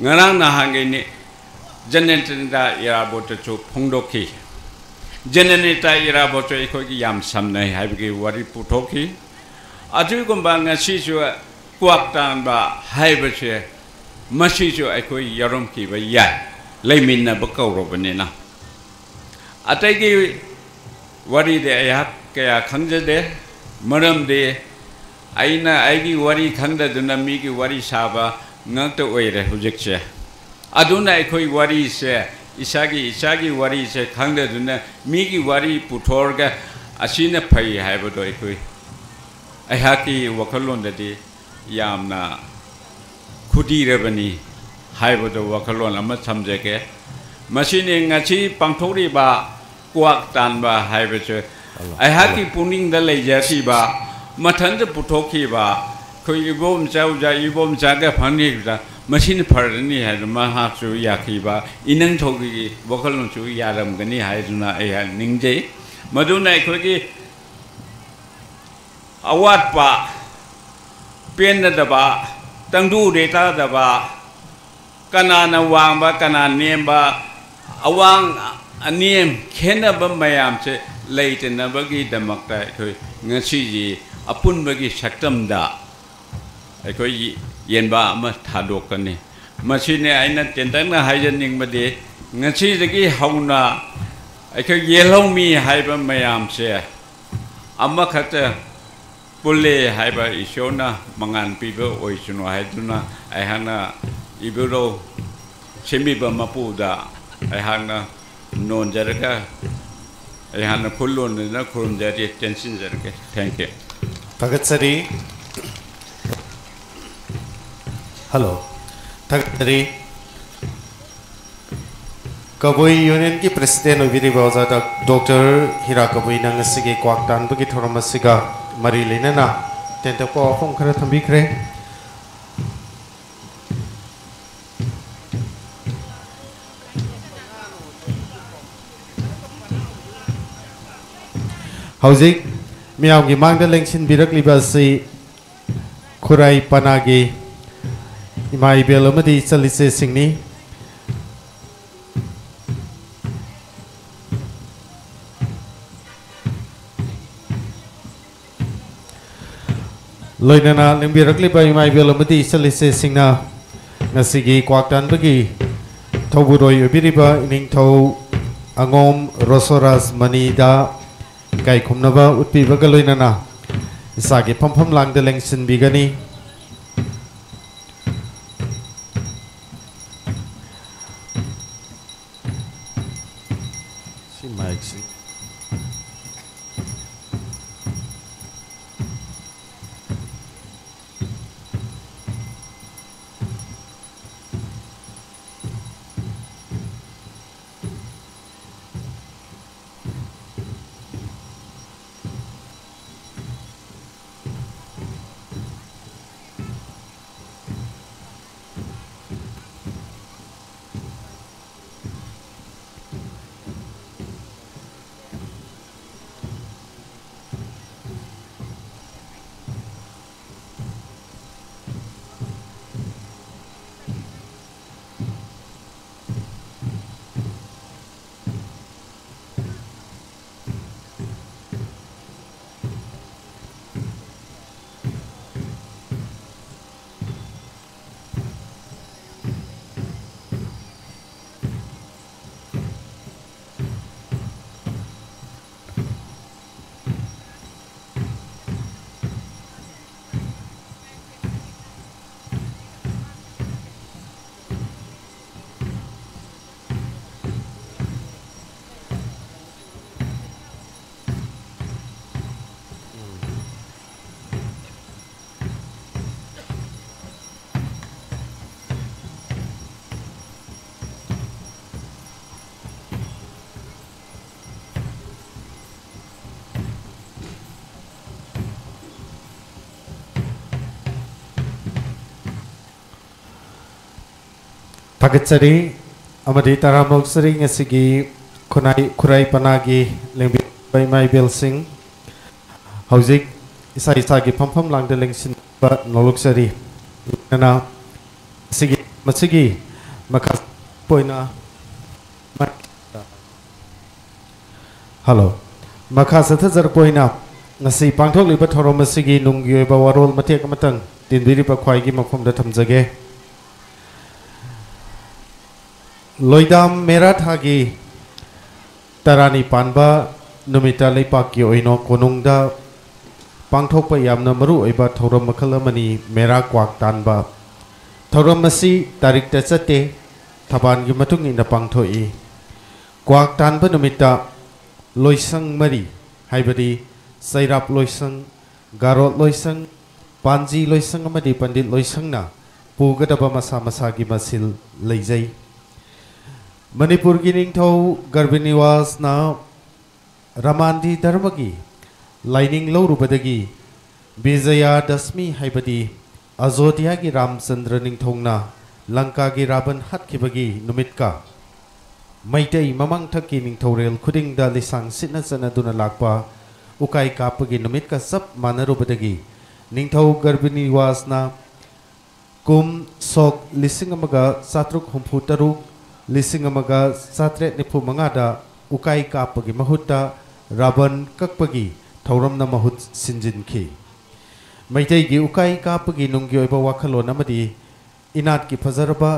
ꯉꯔꯥꯡ ꯅꯍꯥꯟꯒꯩꯅꯤ ꯖꯅꯅꯦꯇꯥ ꯏꯔꯥꯕꯣꯠꯇꯁꯨ ꯐꯣꯡꯗꯣꯛꯈꯤ꯫ ꯖꯅꯅꯦꯇꯥ ꯏꯔꯥꯕꯣꯠꯁꯨ ꯑꯩꯈꯣꯏꯒꯤ ꯌꯥꯝ ꯁꯝꯅꯩ ꯍꯥꯏꯕꯒꯤ ꯋꯥꯔꯤ ꯄꯨꯊꯣꯛꯈꯤ꯫ ꯑꯗꯨꯒꯨꯝꯕ ꯉꯁꯤꯁꯨ ꯀ꯭ꯋꯥꯛ ꯇꯥꯟꯕ ꯍꯥꯏꯕꯁꯦ ꯃꯁꯤꯁꯨ ꯑꯩꯈꯣꯏ ꯌꯥꯎꯔꯝꯈꯤꯕ ꯌꯥꯏ, ꯂꯩꯃꯤꯟꯅꯕ ꯀꯧꯔꯕꯅꯤꯅ꯫ ꯑꯇꯩꯒꯤ ꯋꯥꯔꯤꯗꯤ ꯑꯩꯍꯥꯛ ꯀꯌꯥ ꯈꯪꯖꯗꯦ, ꯃꯔꯝꯗꯤ ꯑꯩꯅ ꯑꯩꯒꯤ ꯋꯥꯔꯤ ꯈꯪꯗꯗꯨꯅ ꯃꯤꯒꯤ ꯋꯥꯔꯤ ꯁꯥꯕ ꯉꯥꯛꯇ ꯑꯣꯏꯔꯦ ꯍꯧꯖꯤꯛꯁꯦ꯫ ꯑꯗꯨꯅ ꯑꯩꯈꯣꯏ ꯋꯥꯔꯤꯁꯦ, ꯏꯁꯥꯒꯤ, ꯏꯁꯥꯒꯤ ꯋꯥꯔꯤꯁꯦ ꯈꯪꯗꯗꯨꯅ ꯃꯤꯒꯤ ꯋꯥꯔꯤ ꯄꯨꯊꯣꯛꯑꯒ ꯑꯁꯤꯅ ꯐꯩ ꯍꯥꯏꯕꯗꯣ ꯑꯩꯈꯣꯏ, ꯑꯩꯍꯥꯛꯀꯤ ꯋꯥꯈꯜꯂꯣꯟꯗꯗꯤ ꯌꯥꯝꯅ ꯈꯨꯗꯤꯔꯕꯅꯤ ꯍꯥꯏꯕꯗꯣ ꯋꯥꯈꯜꯂꯣꯟ ꯑꯃ ꯊꯝꯖꯒꯦ꯫ ꯃꯁꯤꯅꯤ ꯉꯁꯤ ꯄꯥꯡꯊꯣꯛꯂꯤꯕ ꯀ꯭ꯋꯥꯛ ꯇꯥꯟꯕ ꯍꯥꯏꯕꯁꯦ ꯑꯩꯍꯥꯛꯀꯤ ꯄꯨꯛꯅꯤꯡꯗ ꯂꯩꯖꯈꯤꯕ, ꯃꯊꯟꯇ ꯄꯨꯊꯣꯛꯈꯤꯕ, ꯑꯩꯈꯣꯏ ꯏꯕꯣꯝꯆꯥ ꯑꯣꯖꯥ ꯏꯕꯣꯝꯆꯥꯒ ꯐꯪꯈꯤꯕꯗ ꯃꯁꯤꯅ ꯐꯔꯅꯤ ꯍꯥꯏꯗꯅ ꯃꯍꯥꯛꯁꯨ ꯌꯥꯈꯤꯕ, ꯏꯅꯪꯊꯧꯒꯤ ꯋꯥꯈꯜꯂꯣꯟꯁꯨ ꯌꯥꯔꯝꯒꯅꯤ ꯍꯥꯏꯗꯨꯅ ꯑꯩꯍꯥꯛ ꯅꯤꯡꯖꯩ꯫ ꯃꯗꯨꯅ ꯑꯩꯈꯣꯏꯒꯤ ꯑꯋꯥꯠꯄ, ꯄꯦꯟꯅꯗꯕ, ꯇꯪꯗꯨ ꯂꯩꯇꯥꯗꯕ, ꯀꯅꯥꯅ ꯋꯥꯡꯕ, ꯀꯅꯥ ꯅꯦꯝꯕ, ꯑꯋꯥꯡ ꯑꯅꯦꯝ ꯈꯦꯠꯅꯕ ꯃꯌꯥꯝꯁꯦ ꯂꯩꯇꯅꯕꯒꯤꯗꯃꯛꯇ ꯑꯩꯈꯣꯏ ꯉꯁꯤꯒꯤ ꯑꯄꯨꯟꯕꯒꯤ ꯁꯛꯇꯝꯗ ꯑꯩꯈꯣꯏ ꯌꯦꯟꯕꯥ ꯑꯃ ꯊꯥꯗꯣꯛꯀꯅꯤ꯫ ꯃꯁꯤꯅꯤ ꯑꯩꯅ ꯇꯦꯟꯇꯛꯅ ꯍꯥꯏꯖꯅꯤꯡꯕꯗꯤ, ꯉꯁꯤꯗꯒꯤ ꯍꯧꯅ ꯑꯩꯈꯣꯏ ꯌꯦꯜꯍꯧꯃꯤ ꯍꯥꯏꯕ ꯃꯌꯥꯝꯁꯦ ꯑꯃꯈꯛꯇ ꯄꯨꯜꯂꯦ ꯍꯥꯏꯕ ꯏꯁꯣꯔꯅ ꯃꯉꯥꯜ ꯄꯤꯕ ꯑꯣꯏꯁꯅꯨ ꯍꯥꯏꯗꯨꯅ ꯑꯩꯍꯥꯛꯅ ꯏꯕꯨꯙꯧ ꯁꯦꯝꯕꯤꯕ ꯃꯄꯨꯗ ꯑꯩꯍꯥꯛꯅ ꯅꯣꯟꯖꯔꯒ, ꯑꯩꯍꯥꯛꯅ ꯈꯨꯜ ꯂꯣꯟꯗꯨꯅ ꯈꯨꯔꯨꯝꯖꯔꯤ, ꯇꯦꯟꯁꯤꯟꯖꯔꯒꯦ꯫ Thank you꯫ ꯊꯥꯒꯠꯆꯔꯤ꯫ ꯍꯜꯂꯣ꯫ ꯊꯥꯒꯠꯆꯔꯤ꯫ ꯀꯕꯨꯏ ꯌꯨꯅꯤꯌꯟꯒꯤ ꯄ꯭ꯔꯦꯁꯤꯗꯦꯟ ꯑꯣꯏꯕꯤꯔꯤꯕ ꯑꯣꯖꯥ ꯗꯣꯛ-, ꯗꯣꯛꯇꯔ ꯍꯤꯔꯥ ꯀꯕꯨꯏꯅ ꯉꯁꯤꯒꯤ ꯀ꯭ꯋꯥꯛ ꯇꯥꯟꯕꯒꯤ ꯊꯧꯔꯝ ꯑꯁꯤꯒ ꯃꯔꯤ ꯂꯩꯅꯅ ꯇꯦꯟꯇꯛꯄ ꯋꯥꯐꯝ ꯈꯔ ꯊꯝꯕꯤꯈ꯭ꯔꯦ꯫ ꯍꯧꯖꯤꯛ ꯃꯤꯌꯥꯝꯒꯤ ꯃꯥꯡꯗ ꯂꯦꯡꯁꯤꯟꯕꯤꯔꯛꯂꯤꯕ ꯑꯁꯤ ꯈꯨꯔꯥꯏ ꯄꯅꯥꯒꯤ ꯏꯃꯥ ꯏꯕꯦꯜ ꯑꯃꯗꯤ ꯏꯆꯜ ꯏꯆꯦꯁꯤꯡꯅꯤ꯫ ꯂꯣꯏꯅꯅ ꯂꯦꯡꯕꯤꯔꯛꯂꯤꯕ ꯏꯃꯥ ꯏꯕꯦꯜ ꯑꯃꯗꯤ ꯏꯆꯜ ꯏꯆꯦꯁꯤꯡꯅ ꯉꯁꯤꯒꯤ ꯀ꯭ꯋꯥꯛ ꯇꯥꯟꯕꯒꯤ ꯊꯧꯕꯨꯔꯣꯏ ꯑꯣꯏꯕꯤꯔꯤꯕ ꯏꯅꯤꯡꯊꯧ ꯑꯉꯣꯝ ꯔꯣꯁꯣꯔꯥꯖ ꯃꯅꯤꯗ ꯏꯀꯥꯏ ꯈꯨꯝꯅꯕ ꯎꯠꯄꯤꯕꯒ ꯂꯣꯏꯅꯅ ꯏꯁꯥꯒꯤ ꯐꯝꯐꯝ ꯂꯥꯡꯗ ꯂꯦꯡꯁꯤꯟꯕꯤꯒꯅꯤ꯫ ꯁꯤ ꯃꯥꯏꯛꯁꯤ꯫ ꯊꯥꯒꯠꯆꯔꯤ ꯑꯃꯗꯤ ꯇꯔꯥꯝꯅ ꯑꯣꯛꯆꯔꯤ ꯉꯁꯤꯒꯤ ꯈꯨꯟꯅꯥꯏ, ꯈꯨꯔꯥꯏ ꯄꯅꯥꯒꯤ ꯂꯦꯡꯕꯤꯔꯤꯕ ꯏꯃꯥ ꯏꯕꯦꯜꯁꯤꯡ꯫ ꯍꯧꯖꯤꯛ ꯏꯁꯥ ꯏꯁꯥꯒꯤ ꯐꯝꯐꯝ ꯂꯥꯡꯗ ꯂꯦꯡꯁꯤꯟꯕ ꯅꯣꯂꯨꯛꯆꯔꯤ꯫ ꯂꯣꯏꯅꯅ ꯃꯁꯤꯒꯤ, ꯃꯁꯤꯒꯤ ꯃꯈꯥ ꯑꯣꯏꯅ ꯍꯜꯂꯣ꯫ ꯃꯈꯥ ꯆꯠꯊꯖꯔꯛꯄ ꯑꯣꯏꯅ ꯉꯁꯤ ꯄꯥꯡꯊꯣꯛꯂꯤꯕ ꯊꯧꯔꯝ ꯑꯁꯤꯒꯤ ꯅꯨꯡꯒꯤ ꯑꯣꯏꯕ ꯋꯥꯔꯣꯜ ꯃꯇꯦꯛ ꯑꯃꯇꯪ ꯇꯤꯟꯕꯤꯔꯤꯕ ꯈ꯭ꯋꯥꯏꯒꯤ ꯃꯈꯣꯡꯗ ꯊꯝꯖꯒꯦ꯫ ꯂꯣꯏꯗꯥꯝ ꯃꯦꯔꯥ ꯊꯥꯒꯤ ꯇꯔꯥꯅꯤ ꯄꯥꯟꯕ ꯅꯨꯃꯤꯠꯇ ꯂꯩꯄꯥꯛꯀꯤ ꯑꯣꯏꯅ ꯀꯣꯅꯨꯡꯗ ꯄꯥꯡꯊꯣꯛꯄ ꯌꯥꯝꯅ ꯃꯔꯨ ꯑꯣꯏꯕ ꯊꯧꯔꯝ ꯃꯈꯜ ꯑꯃꯅꯤ ꯃꯦꯔꯥ ꯀ꯭ꯋꯥꯛ ꯇꯥꯟꯕ꯫ ꯊꯧꯔꯝ ꯑꯁꯤ ꯇꯥꯔꯤꯛꯇ ꯆꯠꯇꯦ, ꯊꯧꯕꯥꯜꯒꯤ ꯃꯇꯨꯡ ꯏꯟꯅ ꯄꯥꯡꯊꯣꯛꯏ꯫ ꯀ꯭ꯋꯥꯛ ꯇꯥꯟꯕ ꯅꯨꯃꯤꯠꯇ ꯂꯣꯏꯁꯪ ꯃꯔꯤ, ꯍꯥꯏꯕꯗꯤ ꯆꯩꯔꯥꯞ ꯂꯣꯏꯁꯪ, ꯒꯥꯔꯣꯠ ꯂꯣꯏꯁꯪ, ꯄꯥꯟꯖꯤ ꯂꯣꯏꯁꯪ ꯑꯃꯗꯤ ꯄꯟꯗꯤꯠ ꯂꯣꯏꯁꯪꯅ ꯄꯨꯒꯗꯕ ꯃꯁꯥ ꯃꯁꯥꯒꯤ ꯃꯁꯤꯜ ꯂꯩꯖꯩ꯫ ꯃꯅꯤꯄꯨꯔꯒꯤ ꯅꯤꯡꯊꯧ ꯒꯔꯚꯤꯅꯤꯋꯥꯁꯅ ꯔꯃꯥꯟꯗꯤ ꯙꯔꯃꯒꯤ ꯂꯥꯏꯅꯤꯡ ꯂꯧꯔꯨꯕꯗꯒꯤ ꯕꯤꯖꯌꯥꯗꯁꯃꯤ, ꯍꯥꯏꯕꯗꯤ ꯑꯖꯣꯙ꯭ꯌꯥꯒꯤ ꯔꯥꯝꯆꯟꯗ꯭ꯔ ꯅꯤꯡꯊꯧꯅ ꯂꯪꯀꯥꯒꯤ ꯔꯥꯕꯟ ꯍꯥꯠꯈꯤꯕꯒꯤ ꯅꯨꯃꯤꯠꯀ ꯃꯩꯇꯩ ꯃꯃꯥꯡꯊꯛꯀꯤ ꯅꯤꯡꯊꯧꯔꯦꯜ ꯈꯨꯗꯤꯡꯗ ꯂꯤꯁꯥꯡ ꯁꯤꯠꯅ ꯆꯠꯅꯗꯨꯅ ꯂꯥꯛꯄ ꯎꯀꯥꯏ ꯀꯥꯞꯄꯒꯤ ꯅꯨꯃꯤꯠꯀ ꯆꯞ ꯃꯥꯟꯅꯔꯨꯕꯗꯒꯤ ꯅꯤꯡꯊꯧ ꯒꯔꯚꯤꯅꯤꯋꯥꯁꯅ ꯀꯨꯝ ꯁꯣꯛ ꯂꯤꯁꯤꯡ ꯑꯃꯒ ꯆꯥꯇ꯭ꯔꯨꯛ ꯍꯨꯝꯐꯨ ꯇꯔꯨꯛ, ꯂꯤꯁꯤꯡ ꯑꯃꯒ ꯆꯥꯇ꯭ꯔꯦꯠ ꯅꯤꯐꯨ ꯃꯉꯥꯗ ꯎꯀꯥꯏ ꯀꯥꯞꯄꯒꯤ ꯃꯍꯨꯠꯇ ꯔꯥꯕꯟ ꯀꯛꯄꯒꯤ ꯊꯧꯔꯝꯅ ꯃꯍꯨꯠ ꯁꯤꯟꯖꯤꯟꯈꯤ꯫ ꯃꯩꯇꯩꯒꯤ ꯎꯀꯥꯏ ꯀꯥꯞꯄꯒꯤ ꯅꯨꯡꯒꯤ ꯑꯣꯏꯕ ꯋꯥꯈꯜꯂꯣꯟ ꯑꯃꯗꯤ ꯏꯅꯥꯠꯀꯤ ꯐꯖꯔꯕ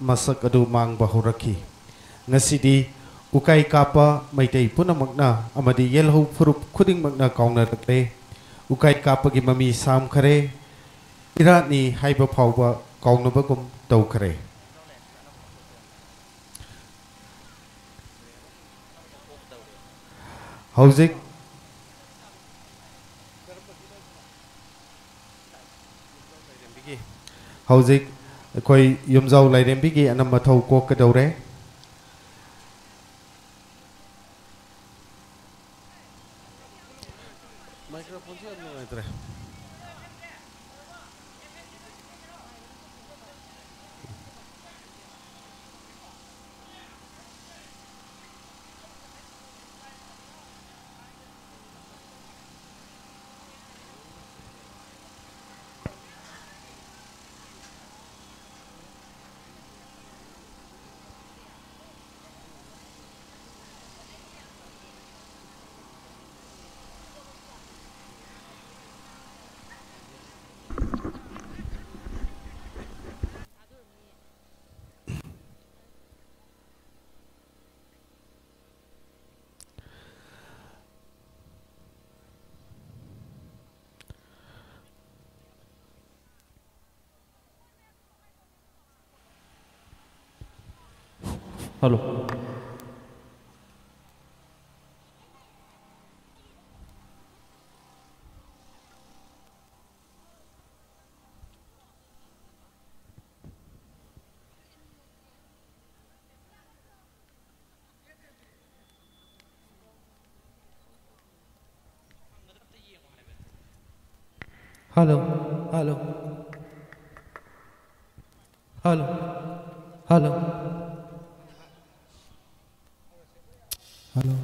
ꯃꯁꯛ ꯑꯗꯨ ꯃꯥꯡꯕ ꯍꯧꯔꯛꯈꯤ꯫ ꯉꯁꯤꯗꯤ ꯎꯀꯥꯏ ꯀꯥꯞꯄ ꯃꯩꯇꯩ ꯄꯨꯝꯅꯃꯛꯅ ꯑꯃꯗꯤ ꯌꯦꯜꯍꯧ ꯐꯨꯔꯨꯞ ꯈꯨꯗꯤꯡꯃꯛꯅ ꯀꯥꯎꯅꯔꯛꯂꯦ꯫ ꯎꯀꯥꯏ ꯀꯥꯞꯄꯒꯤ ꯃꯃꯤ ꯁꯥꯝꯈꯔꯦ꯫ ꯏꯔꯥꯠꯅꯤ ꯍꯥꯏꯕ ꯐꯥꯎꯕ ꯀꯥꯎꯅꯕꯒꯨꯝ ꯇꯧꯈꯔꯦ꯫ ꯍꯧꯖꯤꯛ ꯍꯧꯖꯤꯛ ꯑꯩꯈꯣꯏ ꯌꯨꯝꯖꯥꯎ ꯂꯥꯏꯔꯦꯝꯕꯤꯒꯤ ꯑꯅꯝ ꯃꯊꯧ ꯀꯣꯛꯀꯗꯧꯔꯦ꯫ ꯃꯥꯏꯀ꯭ꯔꯣꯐꯣꯟꯁꯦ ꯌꯥꯝ ꯅꯨꯡꯉꯥꯏꯇ꯭ꯔꯦ꯫ Hello. Hello. Hello. Hello. Hello. Hello.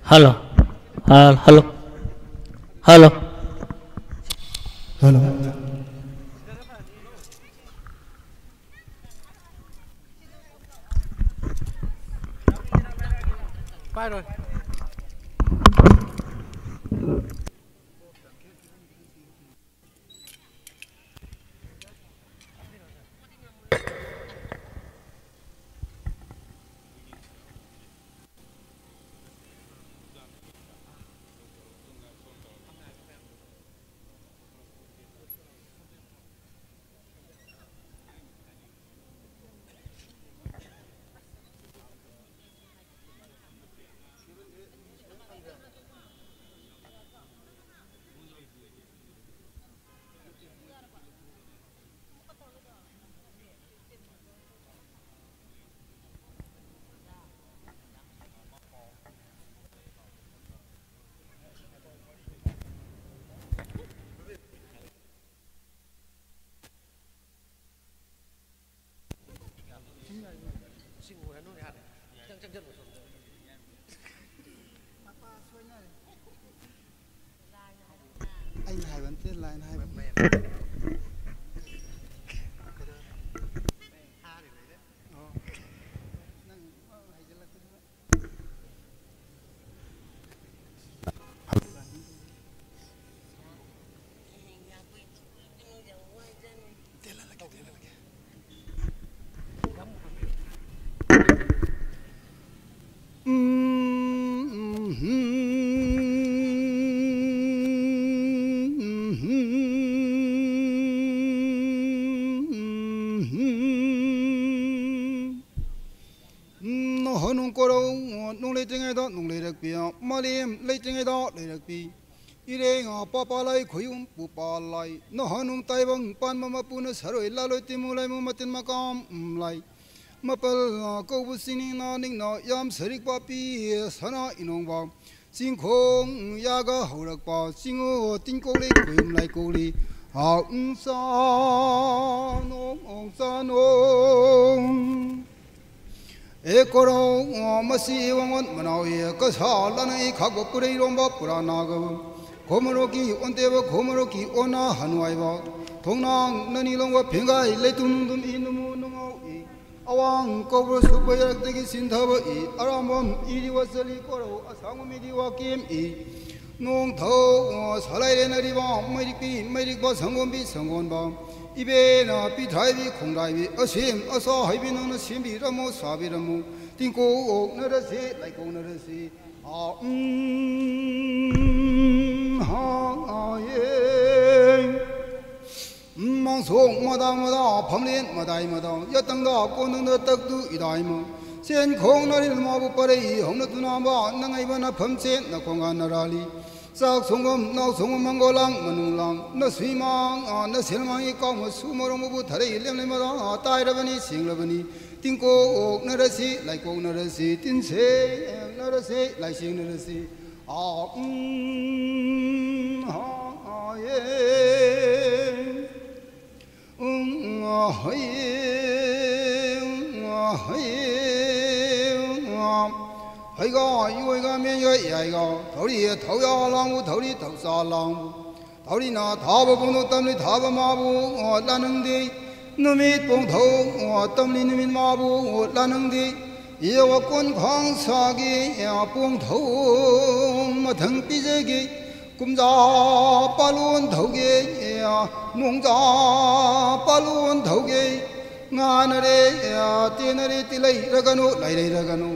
Hello. ꯍꯜ-, ꯍꯜꯂꯣ꯫ ꯍꯜꯂꯣ꯫ ꯍꯜꯂꯣ꯫ ꯄꯥꯏꯔꯣꯏ꯫ ꯑꯩꯅ ꯍꯥꯏꯕ ꯅꯠꯇꯦ, ꯂꯥꯏꯅ ꯍꯥꯏꯕꯅꯤ꯫ ꯑꯣ꯫ ꯅꯪ ꯍꯩꯖꯤꯜꯂꯛꯇꯅ꯫ ꯇꯦꯜꯍꯜꯂꯒꯦ, ꯇꯦꯜꯍꯜꯂꯒꯦ꯫ ꯍꯅꯨꯡ ꯀꯣꯔꯧ ꯅꯨꯡ ꯂꯩꯇ꯭ꯔꯤꯉꯩꯗ ꯅꯨꯡ ꯂꯩꯔꯛꯄꯤ, ꯃꯥꯂꯦꯝ ꯂꯩꯇ꯭ꯔꯤꯉꯩꯗ ꯂꯩꯔꯛꯄꯤ꯫ ꯏꯔꯦꯡ ꯄꯥꯄꯥ ꯂꯥꯏ ꯈꯣꯌꯨꯝ ꯄꯨꯄꯥ ꯂꯥꯏ꯫ ꯅꯍꯥꯅꯨꯡ ꯇꯥꯏꯕꯪ ꯄꯥꯟꯕ ꯃꯄꯨꯅ ꯁꯔꯣꯏ ꯂꯥꯂꯣꯏ ꯇꯤꯃꯨ ꯂꯥꯏꯃꯨ ꯃꯇꯤꯟ ꯃꯀꯥꯝ ꯂꯥꯏ꯫ ꯃꯄꯜ ꯀꯧꯕ ꯆꯤꯡꯅꯤꯡꯅ ꯅꯤꯡꯅ ꯌꯥꯝ ꯁꯔꯤꯛ ꯄꯥꯄꯤ ꯁꯅꯥ ꯏꯅꯣꯡꯕ꯫ ꯆꯤꯡꯈꯣꯡ ꯌꯥꯒ ꯍꯧꯔꯛꯄ ꯆꯤꯡꯉꯨ ꯇꯤꯡꯀꯣꯛꯂꯤ ꯈꯣꯌꯨꯝ ꯂꯥꯏꯀꯣꯛꯂꯤ꯫ ꯍꯥꯎ ꯆꯥꯅꯣ ꯆꯥꯅꯣ꯫ ꯑꯦ ꯀꯣꯔꯧ, ꯃꯁꯤ ꯋꯥꯉꯣꯟ ꯃꯅꯥꯎ ꯏ ꯀꯁꯥ ꯂꯥꯅꯩ ꯈꯥꯛꯄ ꯄꯨꯔꯩꯔꯣꯝꯕ ꯄꯨꯔꯥ ꯅꯥꯒꯕ꯫ ꯈꯣꯃꯔꯣꯛꯀꯤ ꯑꯣꯟꯇꯦꯕ ꯈꯣꯃꯔꯣꯛꯀꯤ ꯑꯣꯟꯅ ꯍꯅꯨ ꯍꯥꯏꯕ꯫ ꯊꯣꯡꯅꯥꯡ ꯅꯅꯤ ꯂꯣꯡꯕ ꯐꯦꯡꯒꯥꯏ ꯂꯩꯇꯨꯝ ꯅꯨꯡꯗꯨꯝ ꯏ ꯅꯨꯃꯨ ꯅꯨꯡꯉꯥꯎ ꯏ꯫ ꯑꯋꯥꯡ ꯀꯧꯕ꯭ꯔ ꯁꯨꯛꯄ ꯌꯥꯔꯛꯇꯒꯤ ꯁꯤꯟꯊꯕ ꯏ꯫ ꯑꯔꯥꯝꯕꯝ ꯏꯗꯤ ꯋꯥꯆꯂꯤ ꯀꯣꯔꯧ ꯑꯁꯥꯡꯕ ꯃꯤꯗꯤ ꯋꯥꯀꯦꯝ ꯏ꯫ ꯅꯣꯡꯊꯧ ꯁꯂꯥꯏꯔꯦꯟ ꯑꯔꯤꯕ ꯃꯩꯔꯤꯛꯄꯤ ꯃꯩꯔꯤꯛꯄ ꯁꯪꯒꯣꯝꯕꯤ ꯁꯪꯒꯣꯟꯕ꯫ ꯏꯕꯦꯅ ꯄꯤꯊ꯭ꯔꯥꯏꯕꯤ ꯈꯣꯡꯗ꯭ꯔꯥꯏꯕꯤ ꯑꯁꯦꯝ ꯑꯁꯥ ꯍꯩꯕꯤ ꯅꯪꯅ ꯁꯦꯝꯕꯤꯔꯝꯃꯨ ꯁꯥꯕꯤꯔꯝꯃꯨ꯫ ꯇꯤꯡꯀꯣꯛꯅꯔꯁꯤ ꯂꯥꯏꯀꯣꯛꯅꯔꯁꯤ꯫ ꯑꯥ, ꯎꯝ, ꯍꯥ, ꯑꯥ, ꯌꯦ꯫ ꯎꯝ, ꯃꯥꯡꯁꯣꯛ ꯃꯗꯥ ꯃꯗꯥ ꯐꯝꯂꯦꯟ ꯃꯗꯥꯏ ꯃꯗꯥ ꯌꯥꯇꯪꯗ ꯀꯣꯟꯗꯪꯗ ꯇꯛꯇꯨ ꯏꯗꯥꯏꯃ꯫ ꯆꯦꯟ ꯈꯣꯡꯅꯔꯤꯜ ꯃꯥꯕꯨ ꯄꯔꯩ ꯍꯧꯅ ꯇꯨꯅꯥꯕ ꯅꯪꯉꯩꯕꯅ ꯐꯝꯆꯦꯠ ꯅꯈꯣꯡꯒꯥꯟ ꯅꯔꯥꯂꯤ꯫ ꯆꯥꯛ ꯁꯣꯡꯒꯝ ꯅꯥꯎ ꯁꯣꯡꯒꯝ ꯃꯪꯒꯣꯂꯥꯡ ꯃꯅꯨꯡꯂꯥꯡ ꯅꯁꯨꯏꯃꯥꯡ ꯅꯁꯦꯜꯃꯥꯡꯒꯤ ꯀꯥꯎꯃꯁꯨ ꯃꯔꯣꯡꯕꯕꯨ ꯊꯔꯩ ꯂꯦꯝꯂꯩ ꯃꯗꯥ ꯇꯥꯏꯔꯕꯅꯤ ꯁꯦꯡꯂꯕꯅꯤ꯫ ꯇꯤꯡꯀꯣꯛꯅꯔꯁꯤ ꯂꯥꯏꯀꯣꯛꯅꯔꯁꯤ ꯇꯤꯟꯁꯦꯡꯅꯔꯁꯤ ꯂꯥꯏꯁꯦꯡꯅꯔꯁꯤ꯫ ꯑꯥ, ꯎꯝ, ꯍꯥ, ꯑꯥ, ꯌꯦ꯫ ꯎꯝ, ꯑꯥ, ꯍꯩ, ꯎꯝ, ꯑꯥ, ꯍꯩ, ꯎꯝ, ꯑꯥ, ꯍꯩꯒꯥ, ꯏꯑꯣꯏꯒꯥ, ꯃꯦꯟꯒꯥ, ꯏꯌꯥꯏꯒꯥ, ꯊꯧꯔꯤ, ꯊꯧꯌꯥ ꯂꯥꯡꯕꯨ, ꯊꯧꯔꯤ, ꯊꯧꯆꯥ ꯂꯥꯡꯕꯨ꯫ ꯊꯧꯔꯤꯅ ꯊꯥꯕ ꯄꯣꯡꯊꯧ ꯇꯝꯂꯤ ꯊꯥꯕ ꯃꯥꯕꯨ ꯂꯥꯅꯤꯡꯗꯦ꯫ ꯅꯨꯃꯤꯠ ꯄꯣꯡꯊꯧ ꯇꯝꯂꯤ ꯅꯨꯃꯤꯠ ꯃꯥꯕꯨ ꯂꯥꯅꯤꯡꯗꯦ꯫ ꯏꯌꯧ ꯀꯣꯟ ꯈꯥꯡ ꯁꯥꯒꯦ ꯄꯣꯡꯊꯧ ꯃꯊꯪ ꯄꯤꯖꯒꯦ꯫ ꯀꯨꯝꯖꯥ ꯄꯥꯂꯣꯟ ꯊꯧꯒꯦ ꯅꯣꯡꯖꯥ ꯄꯥꯂꯣꯟ ꯊꯧꯒꯦ꯫ ꯉꯥꯅꯔꯦ ꯇꯦꯟꯅꯔꯦ ꯇꯤꯂꯩꯔꯒꯅꯨ ꯂꯩꯔꯩꯔꯒꯅꯨ꯫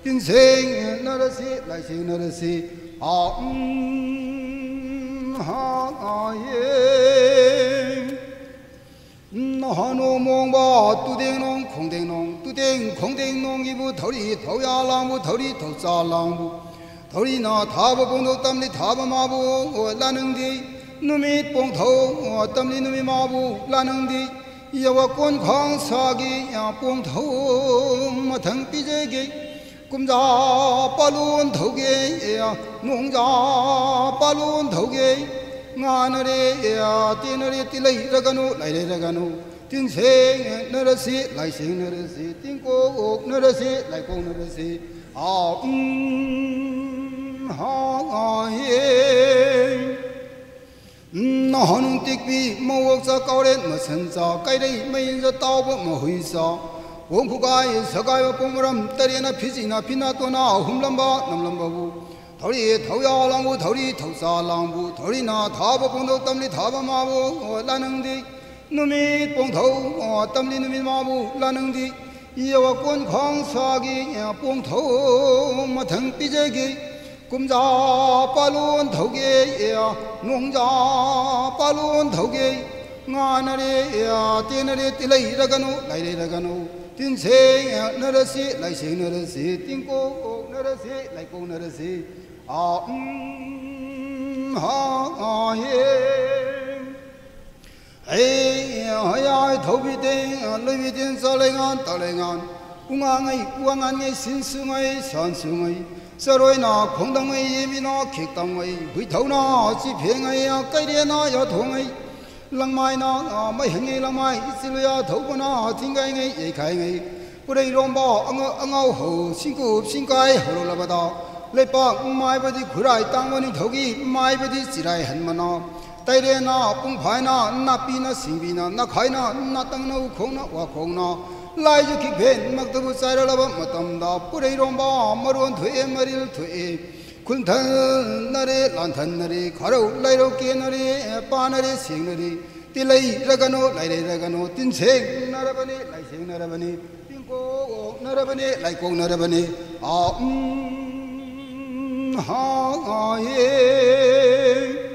ꯇꯤꯟꯁꯦꯡꯅꯔꯁꯤ ꯂꯥꯏꯁꯦꯡꯅꯔꯁꯤ꯫ ꯑꯥ, ꯎꯝ, ꯍꯥ, ꯑꯥ, ꯌꯦ꯫ ꯅꯍꯥꯅꯣ ꯃꯣꯡꯕ ꯇꯨꯗꯦꯡꯅꯣꯡ ꯈꯣꯡꯗꯦꯡꯅꯣꯡ ꯇꯨ ꯇꯦꯡ ꯈꯣꯡꯗꯦꯡ ꯅꯣꯡꯒꯤꯕꯨ ꯊꯧꯔꯤ ꯊꯧꯌꯥ ꯂꯥꯡꯕꯨ ꯊꯧꯔꯤ ꯊꯧꯆꯥ ꯂꯥꯡꯕꯨ ꯊꯧꯔꯤꯅ ꯊꯥꯕ ꯄꯣꯡꯊꯧ ꯇꯝꯂꯤ ꯊꯥꯕ ꯃꯥꯕꯨ ꯂꯥꯅꯤꯡꯗꯤ ꯅꯨꯃꯤꯠ ꯄꯣꯡꯊꯧ ꯇꯝꯂꯤ ꯅꯨꯃꯤꯠ ꯃꯥꯕꯨ ꯂꯥꯅꯤꯡꯗꯤ ꯌꯥꯋꯥ ꯀꯣꯟ ꯈꯥꯡ ꯁꯥꯒꯤ ꯄꯣꯡꯊꯧ ꯃꯊꯪ ꯄꯤꯖꯒꯦ ꯀꯨꯝꯖꯥ ꯄꯥꯂꯣꯟ ꯊꯧꯒꯦ ꯅꯣꯡꯖꯥ ꯄꯥꯂꯣꯟ ꯊꯧꯒꯦ ꯉꯥꯅꯔꯦ ꯇꯦꯅꯔꯦ ꯇꯤꯂꯩꯔꯒꯅꯨ ꯂꯩꯔꯩꯔꯒꯅꯨ ꯇꯤꯟꯁꯦꯡꯅꯔꯁꯤ ꯂꯥꯏꯁꯦꯡꯅꯔꯁꯤ ꯇꯤꯡꯀꯣꯛꯅꯔꯁꯤ ꯂꯥꯏꯀꯣꯛꯅꯔꯁꯤ ꯑꯥ ꯎꯝ ꯍꯥ ꯉꯥ ꯍꯦ ꯎꯝ ꯅꯍꯥꯅꯨꯡ ꯇꯤꯛꯄꯤ ꯃꯋꯣꯛꯆꯥ ꯀꯥꯎꯔꯦꯟ ꯃꯁꯟꯆꯥ ꯀꯩꯔꯩ ꯃꯌꯤꯟꯆꯥ ꯇꯥꯎꯕ ꯃꯍꯨꯏꯆꯥ ꯄꯣꯡ ꯈꯨꯒꯥꯏ ꯁꯒꯥꯏꯕ ꯄꯣꯡ ꯃꯔꯝ ꯇꯔꯦꯠꯅ ꯐꯤꯖꯤꯅ ꯐꯤꯅꯥꯇꯣꯅ ꯑꯍꯨꯝꯂꯝꯕ ꯅꯝꯂꯝꯕꯕꯨ ꯊꯧꯔꯤ ꯊꯧꯌꯥ ꯂꯥꯡꯕꯨ ꯊꯧꯔꯤ ꯊꯧꯆꯥ ꯂꯥꯡꯕꯨ ꯊꯧꯔꯤꯅ ꯊꯥꯕ ꯄꯣꯡꯊꯧ ꯇꯝꯂꯤ ꯊꯥꯕ ꯃꯥꯕꯨ ꯂꯥꯅꯤꯡꯗꯤ ꯅꯨꯃꯤꯠ ꯄꯣꯡꯊꯧ ꯇꯝꯂꯤ ꯅꯨꯃꯤꯠ ꯃꯥꯕꯨ ꯂꯥꯅꯤꯡꯗꯤ ꯌꯥꯋꯥ ꯀꯣꯟ ꯈꯥꯡ ꯁꯥꯒꯤ ꯄꯣꯡꯊꯧ ꯃꯊꯪ ꯄꯤꯖꯒꯦ ꯀꯨꯝꯖꯥ ꯄꯥꯂꯣꯟ ꯊꯧꯒꯦ ꯅꯣꯡꯖꯥ ꯄꯥꯂꯣꯟ ꯊꯧꯒꯦ ꯉꯥꯅꯔꯦ ꯇꯦꯅꯔꯦ ꯇꯤꯂꯩꯔꯒꯅꯨ ꯂꯩꯔꯩꯔꯒꯅꯨ ꯇꯤꯟꯁꯦꯡꯅꯔꯁꯤ ꯂꯩꯁꯦꯡꯅꯔꯁꯤ ꯇꯤꯡꯀꯣꯛꯅꯔꯁꯤ ꯂꯩꯀꯣꯛꯅꯔꯁꯤ ꯑꯥ ꯎꯝ ꯍꯥ ꯉꯥ ꯍꯦ ꯍꯩ ꯍꯌꯥꯏ ꯊꯧꯕꯤ ꯇꯦꯡ ꯂꯣꯏꯕꯤ ꯇꯦꯡ ꯆꯥꯛ ꯂꯩꯉꯥꯟ ꯇꯥꯛ ꯂꯩꯉꯥꯟ ꯎꯉꯥꯉꯩ ꯋꯥꯉꯥꯟꯉꯩ ꯁꯤꯟꯁꯨꯉꯩ ꯁꯥꯟꯁꯨꯉꯩ ꯆꯔꯣꯏꯅ ꯈꯣꯡꯗꯝꯉꯩ ꯌꯦꯃꯤꯅ ꯈꯦꯛꯇꯝꯉꯩ ꯍꯨꯏꯊꯧꯅ ꯆꯤꯐꯦꯉꯩ ꯀꯩꯔꯦꯅ ꯌꯥꯊꯣꯡꯉꯩ ꯂꯪꯃꯥꯏꯅ ꯃꯩꯍꯟꯉꯩ ꯂꯪꯃꯥꯏ ꯏꯆꯤꯜꯂꯨꯌꯥ ꯊꯧꯕꯅ ꯊꯤꯡꯒꯥꯏꯉꯩ ꯌꯩꯈꯥꯏꯉꯩ ꯄꯨꯔꯩꯔꯣꯝꯕ ꯑꯉ- ꯑꯉꯥꯎ ꯍꯧ ꯁꯤꯡꯀꯨꯞ ꯁꯤꯡꯀꯥꯏ ꯍꯧꯔꯛꯂꯕꯗ ꯂꯩꯄꯥꯛ ꯃꯥꯏꯕꯗꯤ ꯈꯨꯔꯥꯏ ꯇꯥꯡꯕ ꯅꯤꯡꯊꯧꯒꯤ ꯃꯥꯏꯕꯗꯤ ꯆꯤꯔꯥꯏ ꯍꯟꯕꯅ ꯇꯩꯔꯦꯅ ꯄꯨꯡꯐꯥꯏꯅ ꯅꯥꯄꯤꯅ ꯁꯤꯡꯕꯤꯅ ꯅꯈꯥꯏꯅ ꯅꯥꯇꯪꯅ ꯎꯈꯣꯡꯅ ꯋꯥꯈꯣꯡꯅ ꯂꯥꯏꯖꯨ ꯀꯤꯛꯐꯦꯟꯃꯛꯇꯕꯨ ꯆꯥꯏꯔꯛꯂꯕ ꯃꯇꯝꯗ ꯄꯨꯔꯩꯔꯣꯝꯕ ꯃꯔꯣꯟ ꯊꯣꯛꯑꯦ ꯃꯔꯤꯜ ꯊꯣꯛꯑꯦ ꯈꯨꯟꯊꯟꯅꯔꯦ ꯂꯥꯟꯊꯟꯅꯔꯦ ꯈꯥꯔꯧ ꯂꯩꯔꯧ ꯀꯦꯅꯔꯦ ꯄꯥꯅꯔꯦ ꯁꯦꯡꯅꯔꯦ ꯇꯤꯂꯩꯔꯒꯅꯣ ꯂꯩꯔꯩꯔꯒꯅꯣ ꯇꯤꯟꯁꯦꯡꯅꯔꯕꯅꯤ ꯂꯩꯁꯦꯡꯅꯔꯕꯅꯤ ꯇꯤꯡꯀꯣꯛꯅꯔꯕꯅꯤ ꯂꯩꯀꯣꯛꯅꯔꯕꯅꯤ ꯑꯥ ꯎꯝ ꯍꯥ ꯉꯥ ꯍꯦ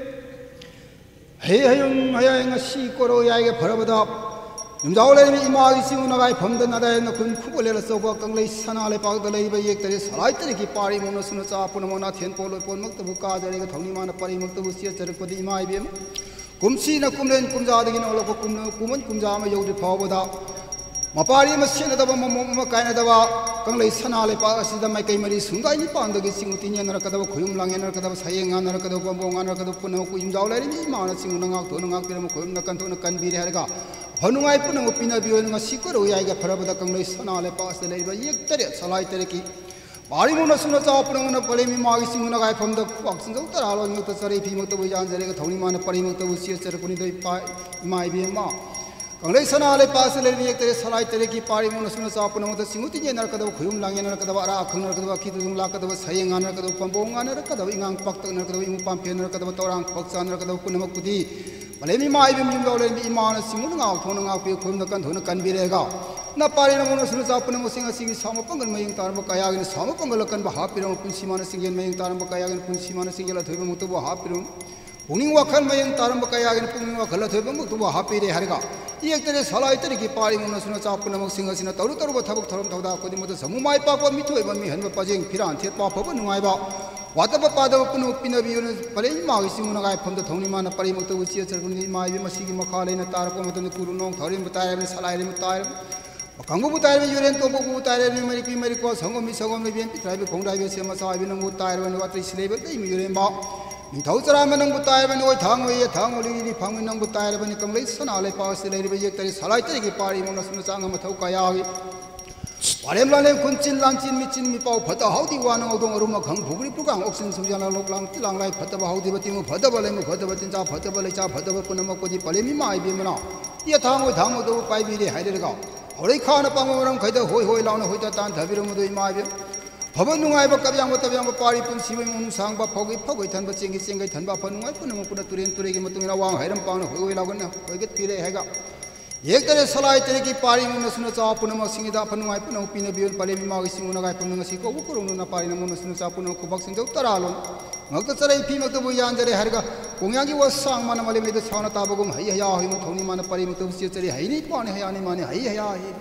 ꯍꯦ ꯍꯌꯨꯝ ꯍꯌꯥꯏ ꯉꯁꯤ ꯀꯣꯔꯧ ꯌꯥꯏꯒ ꯐꯔꯕꯗ ꯌꯨꯝꯖꯥꯎ ꯂꯩꯔꯤꯕ ꯏꯃꯥꯒꯤ ꯆꯤꯡ ꯅꯒꯥꯏꯐꯝꯗ ꯅꯗꯥꯏ ꯅꯈꯨꯟ ꯈꯨꯕꯂꯦꯜ ꯑꯆꯧꯕ ꯀꯪꯂꯩ ꯁꯅꯥ ꯂꯩꯄꯥꯛꯇ ꯂꯩꯔꯤꯕ ꯌꯦꯛꯇꯔꯦ ꯁꯂꯥꯏ ꯇꯔꯦꯠꯀꯤ ꯄꯥꯔꯤ ꯃꯨꯛꯅ ꯁꯨꯅ ꯆꯥ ꯄꯨꯝꯅꯃꯛꯅ ꯊꯦꯟꯄꯣ ꯂꯣꯏꯄꯣꯟꯃꯛꯇꯕꯨ ꯀꯥꯖꯔꯒ ꯊꯧꯅꯤꯃꯥꯅ ꯄꯔꯤꯃꯛꯇꯕꯨ ꯆꯦꯠꯆꯔꯛꯄꯗꯤ ꯏꯃꯥ ꯏꯕꯦꯝ ꯀꯨꯝꯁꯤꯅ ꯀꯨꯝꯂꯦꯟ ꯀꯨꯝꯖꯥꯗꯒꯤ ꯅꯧꯂꯛꯄ ꯀꯨꯝ-, ꯀꯨꯝꯍꯟ ꯀꯨꯝꯖꯥ ꯑꯃ ꯌꯧꯗ꯭ꯔꯤ ꯐꯥꯎꯕꯗ ꯃꯄꯥꯔꯤ ꯑꯃ ꯁꯦꯠꯅꯗꯕ ꯃꯃꯣꯝ ꯑꯃ ꯀꯥꯏꯅꯗꯕ ꯀꯪꯂꯩ ꯁꯅꯥ ꯂꯩꯄꯥꯛ ꯑꯁꯤꯗ ꯃꯥꯏꯀꯩ ꯃꯔꯤ ꯁꯨꯡꯒꯥꯏ ꯅꯤꯄꯥꯟꯗꯒꯤ ꯆꯤꯡ ꯎꯇꯤ ꯌꯦꯟꯅꯔꯛꯀꯗꯕ, ꯈꯨꯌꯨꯝ ꯂꯥꯡꯌꯦꯟꯅꯔꯛꯀꯗꯕ, ꯁꯌꯦꯡ ꯉꯥꯟꯅꯔꯛꯀꯗꯕ, ꯄꯥꯝꯕꯣꯝ ꯉꯥꯟꯅꯔꯛꯀꯗꯕ ꯄꯨꯝꯅꯃꯛꯄꯨ ꯌꯨꯝꯖꯥꯎ ꯂꯩꯔꯤꯕ ꯏꯃꯥꯅ ꯆꯤꯡ ꯅꯉꯥꯛꯇꯨꯅ ꯉꯥꯛꯄꯤꯔꯝꯕ ꯈꯨꯌꯨꯝꯅ ꯀꯟꯊꯣꯛꯅ ꯀꯟꯕꯤꯔꯦ ꯍꯥꯏꯔꯒ ꯑꯐ ꯅꯨꯡꯉꯥꯏ ꯄꯨꯝꯅꯃꯛ ꯄꯤꯅꯕꯤꯌꯨ꯫ ꯉꯁꯤ ꯀꯣꯏꯔꯧ ꯌꯥꯏꯒ ꯐꯔꯕꯗ ꯀꯪꯂꯩ ꯁꯅꯥ ꯂꯩꯄꯥꯛ ꯑꯁꯤꯗ ꯂꯩꯔꯤꯕ ꯌꯦꯛ ꯇꯔꯦꯠ ꯁꯂꯥꯏ ꯇꯔꯦꯠꯀꯤ ꯄꯥꯔꯤꯃꯨꯅ ꯁꯨꯅ ꯆꯥꯎ ꯄꯨꯝꯅꯃꯛꯅ ꯄꯂꯦꯝ ꯏꯃꯥꯒꯤ ꯆꯤꯡ ꯅꯒꯥꯏꯐꯝꯗ ꯈꯨꯕꯥꯛ ꯆꯤꯡꯖꯧ ꯇꯔꯥ ꯂꯣꯟ ꯉꯛꯇ ꯆꯔꯩ ꯐꯤꯃꯛꯇꯕꯨ ꯌꯥꯟꯖꯔꯒ ꯊꯧꯅꯤꯃꯥꯅ ꯄꯔꯤꯃꯛꯇꯕꯨ ꯆꯦꯠꯆꯔꯛꯄꯅꯤꯗꯣ ꯏꯄꯥ ꯏꯃꯥ ꯏꯕꯦꯝꯃ꯫ ꯀꯪꯂꯩ ꯁꯅꯥ ꯂꯩꯄꯥꯛꯁꯤꯗ ꯂꯩꯔꯤꯕ ꯌꯦꯛ ꯇꯔꯦꯠ ꯁꯂꯥꯏ ꯇꯔꯦꯠꯀꯤ ꯄꯥꯔꯤꯃꯨꯅ ꯁꯨꯅ ꯆꯥꯎ ꯄꯨꯝꯅꯃꯛꯇ ꯆꯤꯡ ꯎꯇꯤ ꯌꯦꯟꯅꯔꯛꯀꯗꯕ, ꯈꯨꯌꯨꯝ ꯂꯥꯡ ꯌꯦꯟꯅꯔꯛꯀꯗꯕ, ꯑꯔꯥ ꯑꯈꯪꯅꯔꯛꯀꯗꯕ, ꯑꯀꯤ ꯇꯨꯖꯨꯡ ꯂꯥꯛꯀꯗꯕ, ꯁꯌꯦꯡ ꯉꯥꯟꯅꯔꯛꯀꯗꯕ, ꯄꯥꯝꯕꯣꯝ ꯉꯥꯟꯅꯔꯛꯀꯗꯕ, ꯏꯉꯥꯡ ꯄꯥꯛꯇꯛꯅꯔꯛꯀꯗꯕ, ꯏꯃꯨꯡ ꯄꯥꯝꯐꯦꯟꯅꯔꯛꯀꯗꯕ, ꯇꯧꯔꯥꯡ ꯈꯨꯕꯥꯛ ꯆꯥꯟꯅꯔꯛꯀꯗꯕ ꯄꯨꯝꯅꯃꯛꯄꯨꯗꯤ ꯄꯂꯦꯝ ꯏꯃꯥ ꯏꯕꯦꯝ ꯌꯨꯝꯖꯥꯎ ꯂꯩꯔꯝꯕꯤ ꯏꯃꯥꯅ ꯆꯤꯡꯉꯨꯅ ꯉꯥꯎꯊꯣꯛꯅ ꯉꯥꯛꯄꯤ ꯈꯨꯔꯨꯝꯅ ꯀꯟꯊꯣꯛꯅ ꯀꯟꯕꯤꯔꯦꯒ ꯅꯄꯥꯔꯤ ꯅꯃꯨꯅ ꯁꯨꯅ ꯆꯥ ꯄꯨꯝꯅꯃꯛꯁꯤꯡ ꯑꯁꯤꯒꯤ ꯁꯥꯎꯃ ꯄꯥꯡꯒꯜ ꯃꯌꯦꯡ ꯇꯥꯔꯝꯕ ꯀꯌꯥꯒꯤꯅ ꯁꯥꯎꯃ ꯄꯥꯡꯒꯜ ꯑꯀꯟꯕ ꯍꯥꯞꯄꯤꯔꯝꯕ ꯄꯨꯟꯁꯤ ꯃꯥꯅ ꯆꯤꯡꯖꯦꯜ ꯃꯌꯦꯡ ꯇꯥꯔꯝꯕ ꯀꯌꯥꯒꯤꯅ ꯄꯨꯟꯁꯤ ꯃꯥꯅ ꯆꯤꯡꯖꯦꯜ ꯑꯊꯣꯏꯕ ꯃꯛꯇꯕꯨ ꯍꯥꯞꯄꯤꯔꯝ ꯄꯨꯛꯅꯤꯡ ꯋꯥꯈꯜ ꯃꯌꯦꯡ ꯇꯥꯔꯝꯕ ꯀꯌꯥꯒꯤꯅ ꯄꯨꯛꯅꯤꯡ ꯋꯥꯈꯜ ꯑꯊꯣꯏꯕꯃꯛꯇꯕꯨ ꯍꯥꯞꯄꯤꯔꯦ ꯍꯥꯏꯔꯒ ꯌꯦꯛꯇꯔꯦ ꯁꯂꯥꯏ ꯇꯔꯦꯠꯀꯤ ꯄꯥꯔꯤ ꯃꯨꯛꯅ ꯁꯨꯅ ꯆꯥ ꯄꯨꯝꯅꯃꯛꯁꯤꯡ ꯑꯁꯤꯅ ꯇꯧꯔꯨ ꯇꯧꯔꯨꯕ ꯊꯕꯛ ꯊꯧꯔꯝ ꯊꯧꯗꯥ ꯈꯨꯗꯤꯡꯃꯛꯇ ꯁꯃꯨ ꯃꯥꯏ ꯄꯥꯛꯄ ꯃꯤꯊꯣꯏꯕ ꯃꯤꯍꯟꯕ ꯄꯖꯦꯡ ꯐꯤꯔꯥꯟ ꯊꯦꯠꯄ ꯑꯐꯕ ꯅꯨꯡꯉꯥꯏꯕ ꯋꯥꯠꯇꯕ ꯄꯥꯗꯕ ꯄꯨꯝꯅꯃꯛ ꯄꯤꯅꯕꯤꯌꯨꯅ ꯄꯔꯦꯡ ꯏꯃꯥꯒꯤ ꯆꯤꯡ ꯅꯒꯥꯏꯐꯝꯗ ꯊꯧꯅꯤꯃꯥꯅ ꯄꯔꯦꯡꯃꯛꯇꯕꯨ ꯆꯦꯠꯆꯔꯛꯄꯅꯤ꯫ ꯏꯃꯥ ꯏꯕꯦꯝ ꯑꯁꯤꯒꯤ ꯃꯈꯥ ꯂꯩꯅ ꯇꯥꯔꯛꯄ ꯃꯇꯝꯗ ꯀꯨꯔꯨ ꯅꯣꯡ ꯊꯧꯔꯦꯟꯕꯨ ꯇꯥꯏꯔꯕꯅꯤ ꯁꯂꯥꯏꯔꯦꯟꯕꯨ ꯇꯥꯏꯔꯕꯅꯤ ꯀꯥꯡꯕꯨꯕꯨ ꯇꯥꯏꯔꯕ ꯌꯨꯔꯦꯟ ꯇꯣꯝꯕꯕꯨ ꯇꯥꯏꯔꯕꯅꯤ ꯃꯔꯤꯛꯄꯤ ꯃꯔꯤꯛꯄ ꯁꯪꯒꯣꯝꯕꯤ ꯁꯪꯒꯣꯝ ꯂꯩꯕꯦꯟ ꯄꯤꯊ꯭ꯔꯥꯏꯕꯤ ꯈꯣꯡꯗꯥꯏꯕꯤ ꯁꯦꯝ ꯃꯆꯥ ꯍꯥꯏꯕꯤ ꯅꯪꯕꯨ ꯇꯥꯏꯔꯕꯅꯤ ꯋꯥꯇ꯭ꯔꯤ ꯁꯤꯂꯩꯕ ꯂꯩꯃ ꯌꯨꯔꯦꯟꯕ ꯅꯤꯡꯊꯧ ꯆꯔꯥꯃ ꯅꯪꯕꯨ ꯇꯥꯏꯔꯕꯅꯤ ꯑꯣꯏ ꯊꯥꯡ ꯑꯣꯏꯌꯦ ꯊꯥꯡ ꯑꯣꯏ ꯂꯤꯔꯤ ꯐꯥꯡꯃꯤ ꯅꯪꯕꯨ ꯇꯥꯏꯔꯕꯅꯤ ꯀꯪꯂꯩ ꯁꯅꯥ ꯂꯩꯄꯥꯛ ꯑꯁꯤꯗ ꯂꯩꯔꯤꯕ ꯌꯦꯛꯇꯔꯤ ꯁꯂꯥꯏ ꯇꯔꯤꯒꯤ ꯄꯥꯔꯤ ꯃꯨꯛꯅ ꯁꯨꯅ ꯆꯥꯡ ꯑꯃ ꯊꯧ ꯀꯌꯥꯒꯤ ꯋꯥꯔꯦꯝ ꯂꯥꯂꯦꯝ ꯈꯨꯟꯆꯤꯟ ꯂꯥꯟꯆꯤꯟ ꯃꯤꯆꯤꯟ ꯃꯤꯄꯥꯎ ꯐꯠꯇ ꯍꯥꯎꯗꯤ ꯋꯥꯅ ꯉꯧꯗꯣꯡ ꯑꯔꯨꯝ ꯑꯈꯪ ꯐꯨꯒ꯭ꯔꯤ ꯄꯨꯀꯥꯡ ꯑꯣꯛꯁꯤꯟ ꯁꯨꯝꯖꯥꯂꯥ ꯂꯣꯛꯂꯥꯡ ꯇꯤꯂꯥꯡ ꯂꯥꯏ ꯐꯠꯇꯕ ꯍꯥꯎꯗꯤꯕ ꯇꯤꯡꯉꯨ ꯐꯠꯇꯕ ꯂꯩꯃꯨ ꯐꯠꯇꯕ ꯆꯤꯟꯖꯥꯛ ꯐꯠꯇꯕ ꯂꯩꯆꯥ ꯐꯠꯇꯕ ꯄꯨꯝꯅꯃꯛꯄꯨꯗꯤ ꯄꯂꯦꯝ ꯏꯃꯥ ꯏꯕꯦꯝꯃꯅ ꯌꯦꯊꯥꯡ ꯑꯣꯏ ꯊꯥꯡꯃꯨꯗꯕꯨ ꯄꯥꯏꯕꯤꯔꯦ ꯍꯥꯏꯔꯒ ꯍꯧꯔꯩ ꯈꯥꯅ ꯄꯥꯡꯕ ꯃꯔꯝ ꯈꯩꯗ ꯍꯣꯏ ꯍꯣꯏ ꯂꯥꯎꯅ ꯍꯣꯏꯇ ꯇꯥꯟꯊꯕꯤꯔꯝꯃꯨꯗꯣ ꯏꯃꯥ ꯏꯕꯦꯝ꯫ ꯐꯕ ꯅꯨꯡꯉꯥꯏꯕ ꯀꯞꯌꯥꯡꯕ ꯇꯞꯌꯥꯡꯕ ꯄꯥꯔꯤ ꯄꯨꯟꯁꯤꯕ ꯏꯃꯨꯡ ꯁꯥꯡꯕ ꯐꯧꯒꯤ ꯐꯧꯒꯩ ꯊꯟꯕ ꯆꯦꯡꯒꯤ ꯆꯦꯡꯒꯩ ꯊꯟꯕ ꯑꯐ ꯅꯨꯡꯉꯥꯏ ꯄꯨꯝꯅꯃꯛ ꯄꯨꯟꯅ ꯇꯨꯔꯦꯟ ꯇꯨꯔꯦꯟꯒꯤ ꯃꯇꯨꯡ ꯏꯟꯅ ꯑꯋꯥꯡ ꯍꯩꯔꯝ ꯄꯥꯡꯅ ꯍꯣꯏ ꯍꯣꯏ ꯂꯥꯎꯒꯅ ꯍꯣꯏꯒꯠꯄꯤꯔꯦ ꯍꯥꯏꯒ ꯌꯦꯛꯇꯔꯦ ꯁꯂꯥꯏ ꯇꯔꯦꯠꯀꯤ ꯄꯥꯔꯤ ꯃꯨꯛꯅ ꯁꯨꯅ ꯆꯥ ꯄꯨꯝꯅꯃꯛꯁꯤꯡꯒꯤꯗ ꯑꯐ ꯅꯨꯡꯉꯥꯏ ꯄꯨꯝꯅꯃꯛ ꯄꯤꯅꯕꯤꯌꯨ ꯄꯂꯦꯝ ꯏꯃꯥꯒꯤ ꯆꯤꯡꯉꯨ ꯅꯒꯥꯏ ꯄꯨꯝꯅ ꯉꯁꯤ ꯀꯧꯕ ꯀꯧꯔꯧꯅꯅ ꯄꯥꯔꯤ ꯅꯃꯨꯅ ꯁꯨꯅ ꯆꯥ ꯄꯨꯝꯅꯃꯛ ꯈꯨꯕꯥꯛ ꯁꯤꯡꯖꯧ ꯇꯔꯥ ꯂꯣꯟ ꯉꯛꯇ ꯆꯔꯩ ꯐꯤꯃꯛꯇꯕꯨ ꯌꯥꯟꯖꯔꯦ ꯍꯥꯏꯔꯒ ꯄꯨꯡꯌꯥꯒꯤ ꯋꯥ ꯁꯥꯡ ꯃꯥꯅ ꯃꯥꯂꯦꯝ ꯂꯩꯗ ꯁꯥꯎꯅ ꯇꯥꯕꯒꯨꯝ ꯍꯩ ꯍꯌꯥ ꯍꯩ ꯃꯊꯧꯅꯤ ꯃꯥꯅ ꯄꯔꯤ ꯃꯇꯧ ꯆꯦꯠꯆꯔꯤ ꯍꯩꯅꯤ ꯄꯥꯅꯤ ꯍꯌꯥꯅꯤ ꯃꯥꯅꯤ ꯍꯩ ꯍꯌꯥ ꯍꯩ꯫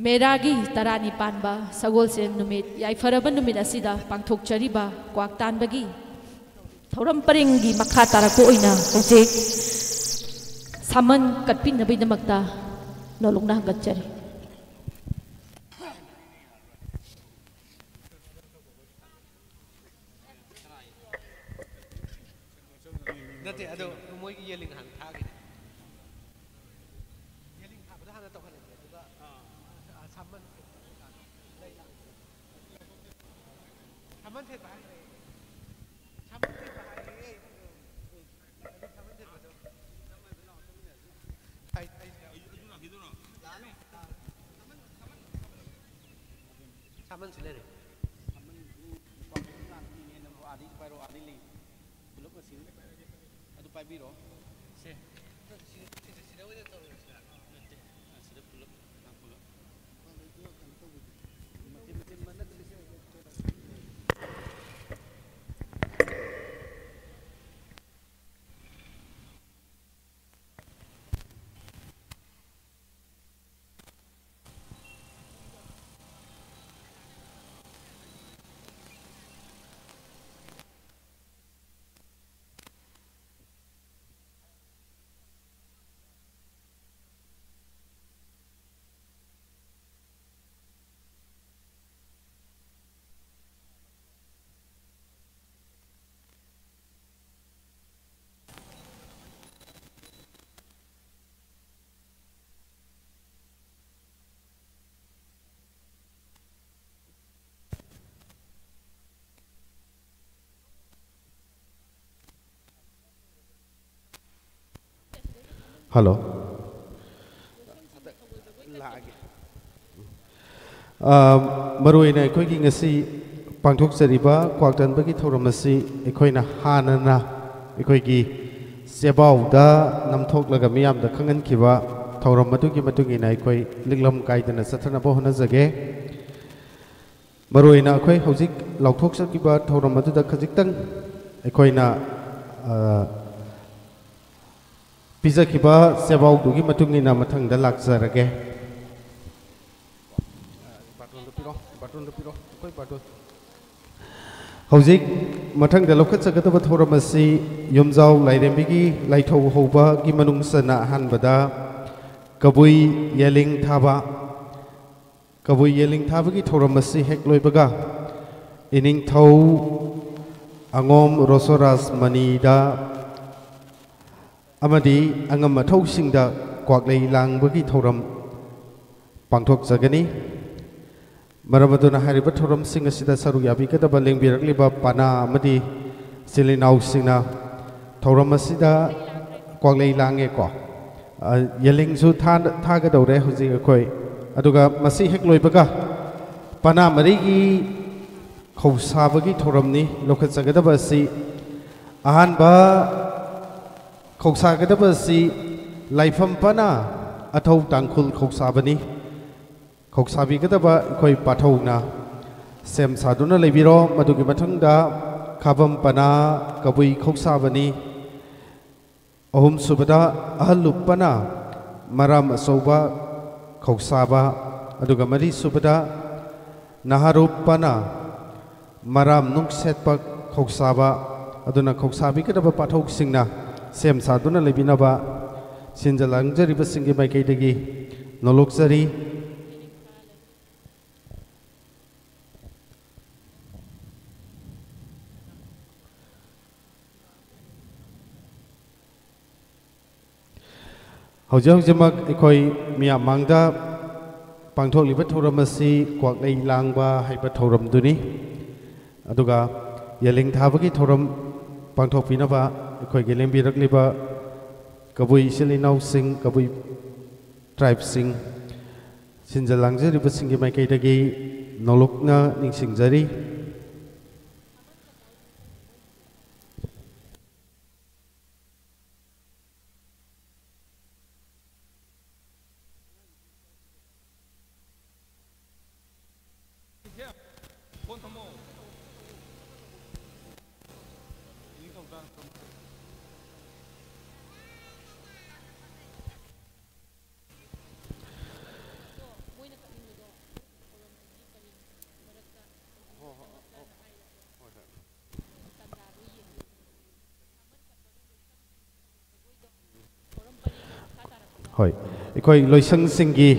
ꯃꯦꯔꯥꯒꯤ ꯇꯔꯥꯅꯤ ꯄꯥꯟꯕ ꯁꯒꯣꯜꯁꯦꯜ ꯅꯨꯃꯤꯠ ꯌꯥꯏꯐꯔꯕ ꯅꯨꯃꯤꯠ ꯑꯁꯤꯗ ꯄꯥꯡꯊꯣꯛꯆꯔꯤꯕ ꯀ꯭ꯋꯥꯛ ꯇꯥꯟꯕꯒꯤ ꯊꯧꯔꯝ ꯄꯔꯤꯡꯒꯤ ꯃꯈꯥ ꯇꯥꯔꯛꯄ ꯑꯣꯏꯅ ꯍꯧꯖꯤꯛ ꯁꯥꯃꯟ ꯀꯠꯄꯤꯅꯕꯒꯤꯗꯃꯛꯇ ꯂꯣꯂꯨꯛꯅ ꯍꯪꯒꯠꯆꯔꯤ꯫ ꯅꯠꯇꯦ, ꯑꯗꯣ ꯃꯣꯏꯒꯤ ꯌꯦꯜꯂꯤꯡ ꯍꯥꯟꯅ ꯊꯥꯈꯤꯅꯦ꯫ ꯌꯦꯜꯂꯤꯡ ꯊꯥꯕꯗ ꯍꯥꯟꯅ ꯇꯧꯍꯜꯂꯁꯦ, ꯑꯗꯨꯒ, ꯑ, ꯁꯥꯃꯟ, ꯂꯩ ꯂꯥꯛ-, ꯁꯥꯃꯟ ꯊꯦꯠꯄ ꯍꯥꯏꯈ꯭ꯔꯦ꯫ ꯁꯥꯃꯟ ꯊꯦꯠꯄ ꯍꯥꯏꯈ꯭ꯔꯦ꯫ ꯑꯗꯨ ꯁꯥꯃꯟ ꯊꯦꯠꯄꯗꯣ꯫ ꯁꯥꯃꯟꯁꯤ ꯂꯩꯔꯦ꯫ ꯁꯥꯃꯟꯗꯨ ꯂꯨꯄꯥ ꯀꯨꯟꯊ꯭ꯔꯥ ꯄꯤꯅꯦ, ꯅꯪꯕꯨ ꯑꯥꯗꯩ ꯄꯥꯏꯔꯛꯑꯣ, ꯑꯥꯗꯩ ꯂꯩ꯫ ꯄꯨꯂꯞ ꯃꯁꯤꯡ ꯑꯗꯨ ꯄꯥꯏꯕꯤꯔꯣ꯫ ꯁꯦ꯫ ꯁꯤꯗ, ꯁꯤꯗ, ꯁꯤꯗ ꯑꯣꯏꯅ ꯇꯧꯔꯁꯤꯔꯥ? ꯅꯠꯇꯦ꯫ ꯑ, ꯁꯤꯗ ꯄꯨꯂꯞ ꯍꯥꯞꯄꯒ꯫ ꯃꯆꯤꯟ, ꯃꯆꯤꯟ ꯃꯅꯥ ꯀꯔꯤꯁꯦ ꯑꯣꯏꯅ ꯇꯧꯔꯁꯤ꯫ ꯍꯜꯂꯣ꯫ ꯂꯥꯛꯑꯒꯦ꯫ ꯑ, ꯃꯔꯨꯑꯣꯏꯅ ꯑꯩꯈꯣꯏꯒꯤ ꯉꯁꯤ ꯄꯥꯡꯊꯣꯛꯆꯔꯤꯕ ꯀ꯭ꯋꯥꯛ ꯇꯟꯕꯒꯤ ꯊꯧꯔꯝ ꯑꯁꯤ ꯑꯩꯈꯣꯏꯅ ꯍꯥꯟꯅꯅ ꯑꯩꯈꯣꯏꯒꯤ ꯆꯦꯕꯥꯎꯗ ꯅꯝꯊꯣꯛꯂꯒ ꯃꯤꯌꯥꯝꯗ ꯈꯪꯍꯟꯈꯤꯕ ꯊꯧꯔꯝ ꯑꯗꯨꯒꯤ ꯃꯇꯨꯡ ꯏꯟꯅ ꯑꯩꯈꯣꯏ ꯂꯤꯛꯂꯝ ꯀꯥꯏꯗꯅ ꯆꯠꯊꯅꯕ ꯍꯣꯠꯅꯖꯒꯦ꯫ ꯃꯔꯨꯑꯣꯏꯅ ꯑꯩꯈꯣꯏ ꯍꯧꯖꯤꯛ ꯂꯥꯎꯊꯣꯛꯆꯈꯤꯕ ꯊꯧꯔꯝ ꯑꯗꯨꯗ ꯈꯖꯤꯛꯇꯪ ꯑꯩꯈꯣꯏꯅ, ꯑ, ꯄꯤꯖꯈꯤꯕ ꯆꯦꯕꯥꯎꯗꯨꯒꯤ ꯃꯇꯨꯡ ꯏꯟꯅ ꯃꯊꯪꯗ ꯂꯥꯛꯆꯔꯒꯦ꯫ ꯍꯧꯖꯤꯛ ꯃꯊꯪꯗ ꯂꯧꯈꯠꯆꯒꯗꯕ ꯊꯧꯔꯝ ꯑꯁꯤ ꯌꯨꯝꯖꯥꯎ ꯂꯥꯏꯔꯦꯝꯕꯤꯒꯤ ꯂꯥꯏꯊꯧ ꯍꯧꯕꯒꯤ ꯃꯅꯨꯡ ꯆꯟꯅ ꯑꯍꯥꯟꯕꯗ ꯀꯕꯨꯏ ꯌꯦꯂꯤꯡ ꯊꯥꯕ, ꯀꯕꯨꯏ ꯌꯦꯂꯤꯡ ꯊꯥꯕꯒꯤ ꯊꯧꯔꯝ ꯑꯁꯤ ꯍꯦꯛ ꯂꯣꯏꯕꯒ ꯏꯅꯤꯡꯊꯧ ꯑꯉꯣꯝ ꯔꯣꯁꯣꯔꯥꯖ ꯃꯅꯤꯗ ꯑꯃꯗꯤ ꯑꯉꯝ ꯑꯊꯧꯁꯤꯡꯗ ꯀ꯭ꯋꯥꯛꯂꯩ ꯂꯥꯡꯕꯒꯤ ꯊꯧꯔꯝ ꯄꯥꯡꯊꯣꯛꯆꯒꯅꯤ꯫ ꯃꯔꯝ ꯑꯗꯨꯅ ꯍꯥꯏꯔꯤꯕ ꯊꯧꯔꯝꯁꯤꯡ ꯑꯁꯤꯗ ꯁꯔꯨꯛ ꯌꯥꯕꯤꯒꯗꯕ ꯂꯦꯡꯕꯤꯔꯛꯂꯤꯕ ꯄꯅꯥ ꯑꯃꯗꯤ ꯏꯆꯤꯜ ꯏꯅꯥꯎꯁꯤꯡꯅ ꯊꯧꯔꯝ ꯑꯁꯤꯗ ꯀ꯭ꯋꯥꯛꯂꯩ ꯂꯥꯡꯉꯦꯀꯣ꯫ ꯑ, ꯌꯦꯂꯤꯡꯁꯨ ꯊꯥ-, ꯊꯥꯒꯗꯧꯔꯦ ꯍꯧꯖꯤꯛ ꯑꯩꯈꯣꯏ꯫ ꯑꯗꯨꯒ ꯃꯁꯤ ꯍꯦꯛ ꯂꯣꯏꯕꯒ ꯄꯅꯥ ꯃꯔꯤꯒꯤ ꯈꯧꯁꯥꯕꯒꯤ ꯊꯧꯔꯝꯅꯤ ꯂꯧꯈꯠꯆꯒꯗꯕ ꯑꯁꯤ꯫ ꯑꯍꯥꯟꯕ ꯈꯧꯁꯥꯒꯗꯕ ꯑꯁꯤ ꯂꯥꯏꯐꯝ ꯄꯅꯥ ꯑꯊꯧ ꯇꯥꯡꯈꯨꯜ ꯈꯧꯁꯥꯕꯅꯤ꯫ ꯈꯧꯁꯥꯕꯤꯒꯗꯕ ꯑꯩꯈꯣꯏ ꯄꯥꯊꯧꯅ ꯁꯦꯝ ꯁꯥꯗꯨꯅ ꯂꯩꯕꯤꯔꯣ꯫ ꯃꯗꯨꯒꯤ ꯃꯊꯪꯗ ꯈꯥꯕꯝ ꯄꯅꯥ ꯀꯕꯨꯏ ꯈꯧꯁꯥꯕꯅꯤ꯫ ꯑꯍꯨꯝꯁꯨꯕꯗ ꯑꯍꯜꯂꯨꯞ ꯄꯅꯥ ꯃꯔꯥꯝ ꯑꯆꯧꯕ ꯈꯧꯁꯥꯕ, ꯑꯗꯨꯒ ꯃꯔꯤꯁꯨꯕꯗ ꯅꯍꯥꯔꯨꯞ ꯄꯅꯥ ꯃꯔꯥꯝ ꯅꯨꯡꯁꯦꯠꯄ ꯈꯧꯁꯥꯕ꯫ ꯑꯗꯨꯅ ꯈꯧꯁꯥꯕꯤꯒꯗꯕ ꯄꯥꯊꯧꯁꯤꯡꯅ ꯁꯦꯝ ꯁꯥꯗꯨꯅ ꯂꯩꯕꯤꯅꯕ ꯁꯤꯟꯖ ꯂꯥꯡꯖꯔꯤꯕꯁꯤꯡꯒꯤ ꯃꯥꯏꯀꯩꯗꯒꯤ ꯅꯣꯂꯣꯛꯆꯔꯤ꯫ ꯍꯧꯖꯤꯛ ꯍꯧꯖꯤꯛꯃꯛ ꯑꯩꯈꯣꯏ ꯃꯤꯌꯥꯝ ꯃꯥꯡꯗ ꯄꯥꯡꯊꯣꯛꯂꯤꯕ ꯊꯧꯔꯝ ꯑꯁꯤ ꯀ꯭ꯋꯥꯛꯂꯩ ꯂꯥꯡꯕ ꯍꯥꯏꯕ ꯊꯧꯔꯝꯗꯨꯅꯤ꯫ ꯑꯗꯨꯒ ꯌꯦꯂꯤꯡ ꯊꯥꯕꯒꯤ ꯊꯧꯔꯝ ꯄꯥꯡꯊꯣꯛꯄꯤꯅꯕ ꯑꯩꯈꯣꯏꯒꯤ ꯂꯦꯡꯕꯤꯔꯛꯂꯤꯕ ꯀꯕꯨꯏ ꯏꯆꯤꯜ ꯏꯅꯥꯎꯁꯤꯡ, ꯀꯕꯨꯏ ꯇ꯭ꯔꯥꯏꯕꯁꯤꯡ, ꯁꯤꯟꯖ ꯂꯥꯡꯖꯔꯤꯕꯁꯤꯡꯒꯤ ꯃꯥꯏꯀꯩꯗꯒꯤ ꯅꯣꯂꯨꯛꯅ ꯅꯤꯡꯁꯤꯡꯖꯔꯤ꯫ ꯍꯣꯏ, ꯑꯩꯈꯣꯏ ꯂꯣꯏꯁꯪꯁꯤꯡꯒꯤ